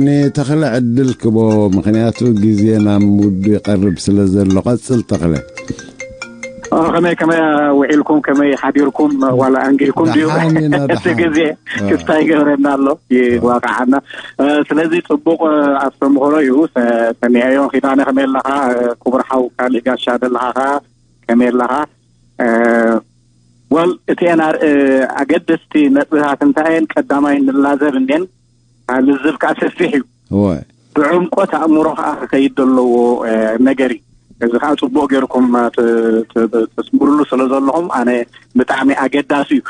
ንተኽለ ዕድል ክቦ፣ ምክንያቱ ግዜ ናብ ሙዱ ይቐርብ ስለ ዘሎ። ቀጽል ተኽለ። ከመይ ከመይ ውዒልኩም፣ ከመይ ሓዲርኩም? ዋላ ኣንጊህኩም ድዩ? ደሓን ኢና፣ እቲ ደሓን። ግዜ ክስታይ ይገብረና ኣሎ፣ ይዋቃዓና። ስለዚ ጽቡቕ ኣስተምህሮ እዩ። ሰሚዐዮ። ኪዳነ ከመይ ኣለኻ? ክቡር ሓው ካልእ ጋሻ ደለኻ ከመይ ኣለኻ? ወል እቲ ኤን ኣር ኣገደስቲ ነጥብታት እንታይ እየን? ቀዳማይ ንላዘብ እንዴን ልዝብ ከዓ ሰፊሕ እዩ። ወይ ብዕምቆት ኣእምሮ ከዓ ክኸይድ ዘለዎ ነገር እዩ። እዚ ከዓ ጽቡቕ ገይርኩም ተስምሩሉ ስለ ዘለኹም ኣነ ብጣዕሚ ኣገዳሲ እዩ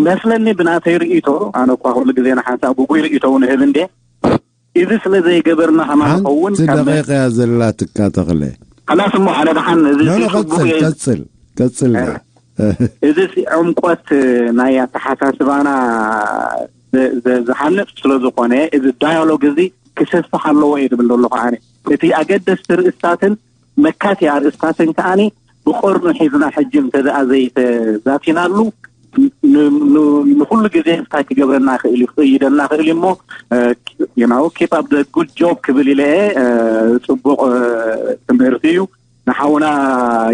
መስለኒ። ብናተይ ርእይቶ፣ ኣነ እኳ ኩሉ ግዜ ንሓንሳብ ግጉይ ርእይቶ እውን እህብ እንዴ፣ እዚ ስለ ዘይገበርና ከማ ንኸውን ሓንቲ ደቂቃ እያ ዘላትካ ተኽለ። ከላስ እሞ ሓደ ደሓን እዚ ኖ፣ ኖ፣ ጽቡቕ ቀጽል እዩ። ቀጽል ቀጽል። እዚ ሲ ዕምቆት ናይ ኣተሓሳስባና ዝሃንፅ ስለ ዝኾነ፣ እዚ ዳያሎግ እዚ ክሰፍሕ ኣለዎ እየ ዝብል ዘለኹ ኣነ። እቲ ኣገደስቲ ርእስታትን መካቲ ኣርእስታትን ከዓኒ ብቆርኑ ሒዝና ሕጂ እንተደኣ ዘይተዛቲናሉ ንኩሉ ግዜ እንታይ ክገብረና ክእል እዩ ክቅይደና ክእል እዩ እሞ፣ you know, keep up the good job ክብል ኢለ እየ። ጽቡቕ ትምህርቲ እዩ። ንሓውና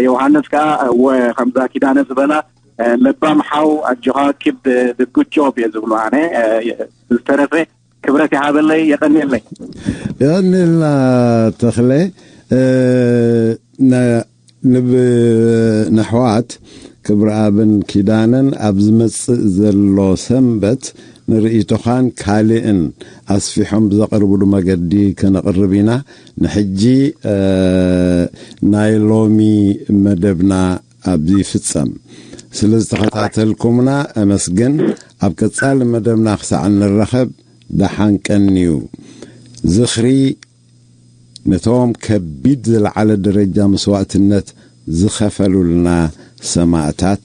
ዮሃንስ ከዓ እወ ከምዛ ኪዳነ ዝበላ ለባም ሓው ኣጆኻ፣ keep the good job እየ ዝብሎ ኣነ። ዝተረፈ ክብረት ይሃበለይ፣ የቐንየለይ። የቐንየልና ተኽለ። ንብ ነሕዋት ክብረኣብን ኪዳነን ኣብ ዝመጽእ ዘሎ ሰንበት ንርእይቶኻን ካልእን ኣስፊሖም ብዘቕርብሉ መገዲ ከነቕርብ ኢና። ንሕጂ ናይ ሎሚ መደብና ኣብዚ ይፍጸም። ስለ ዝተኸታተልኩምና ኣመስግን። ኣብ ቀጻሊ መደብና ክሳዕ እንረኸብ ደሓን ቀንዩ። ዝኽሪ ነቶም ከቢድ ዝለዓለ ደረጃ መስዋእትነት ዝኸፈሉልና ሰማእታት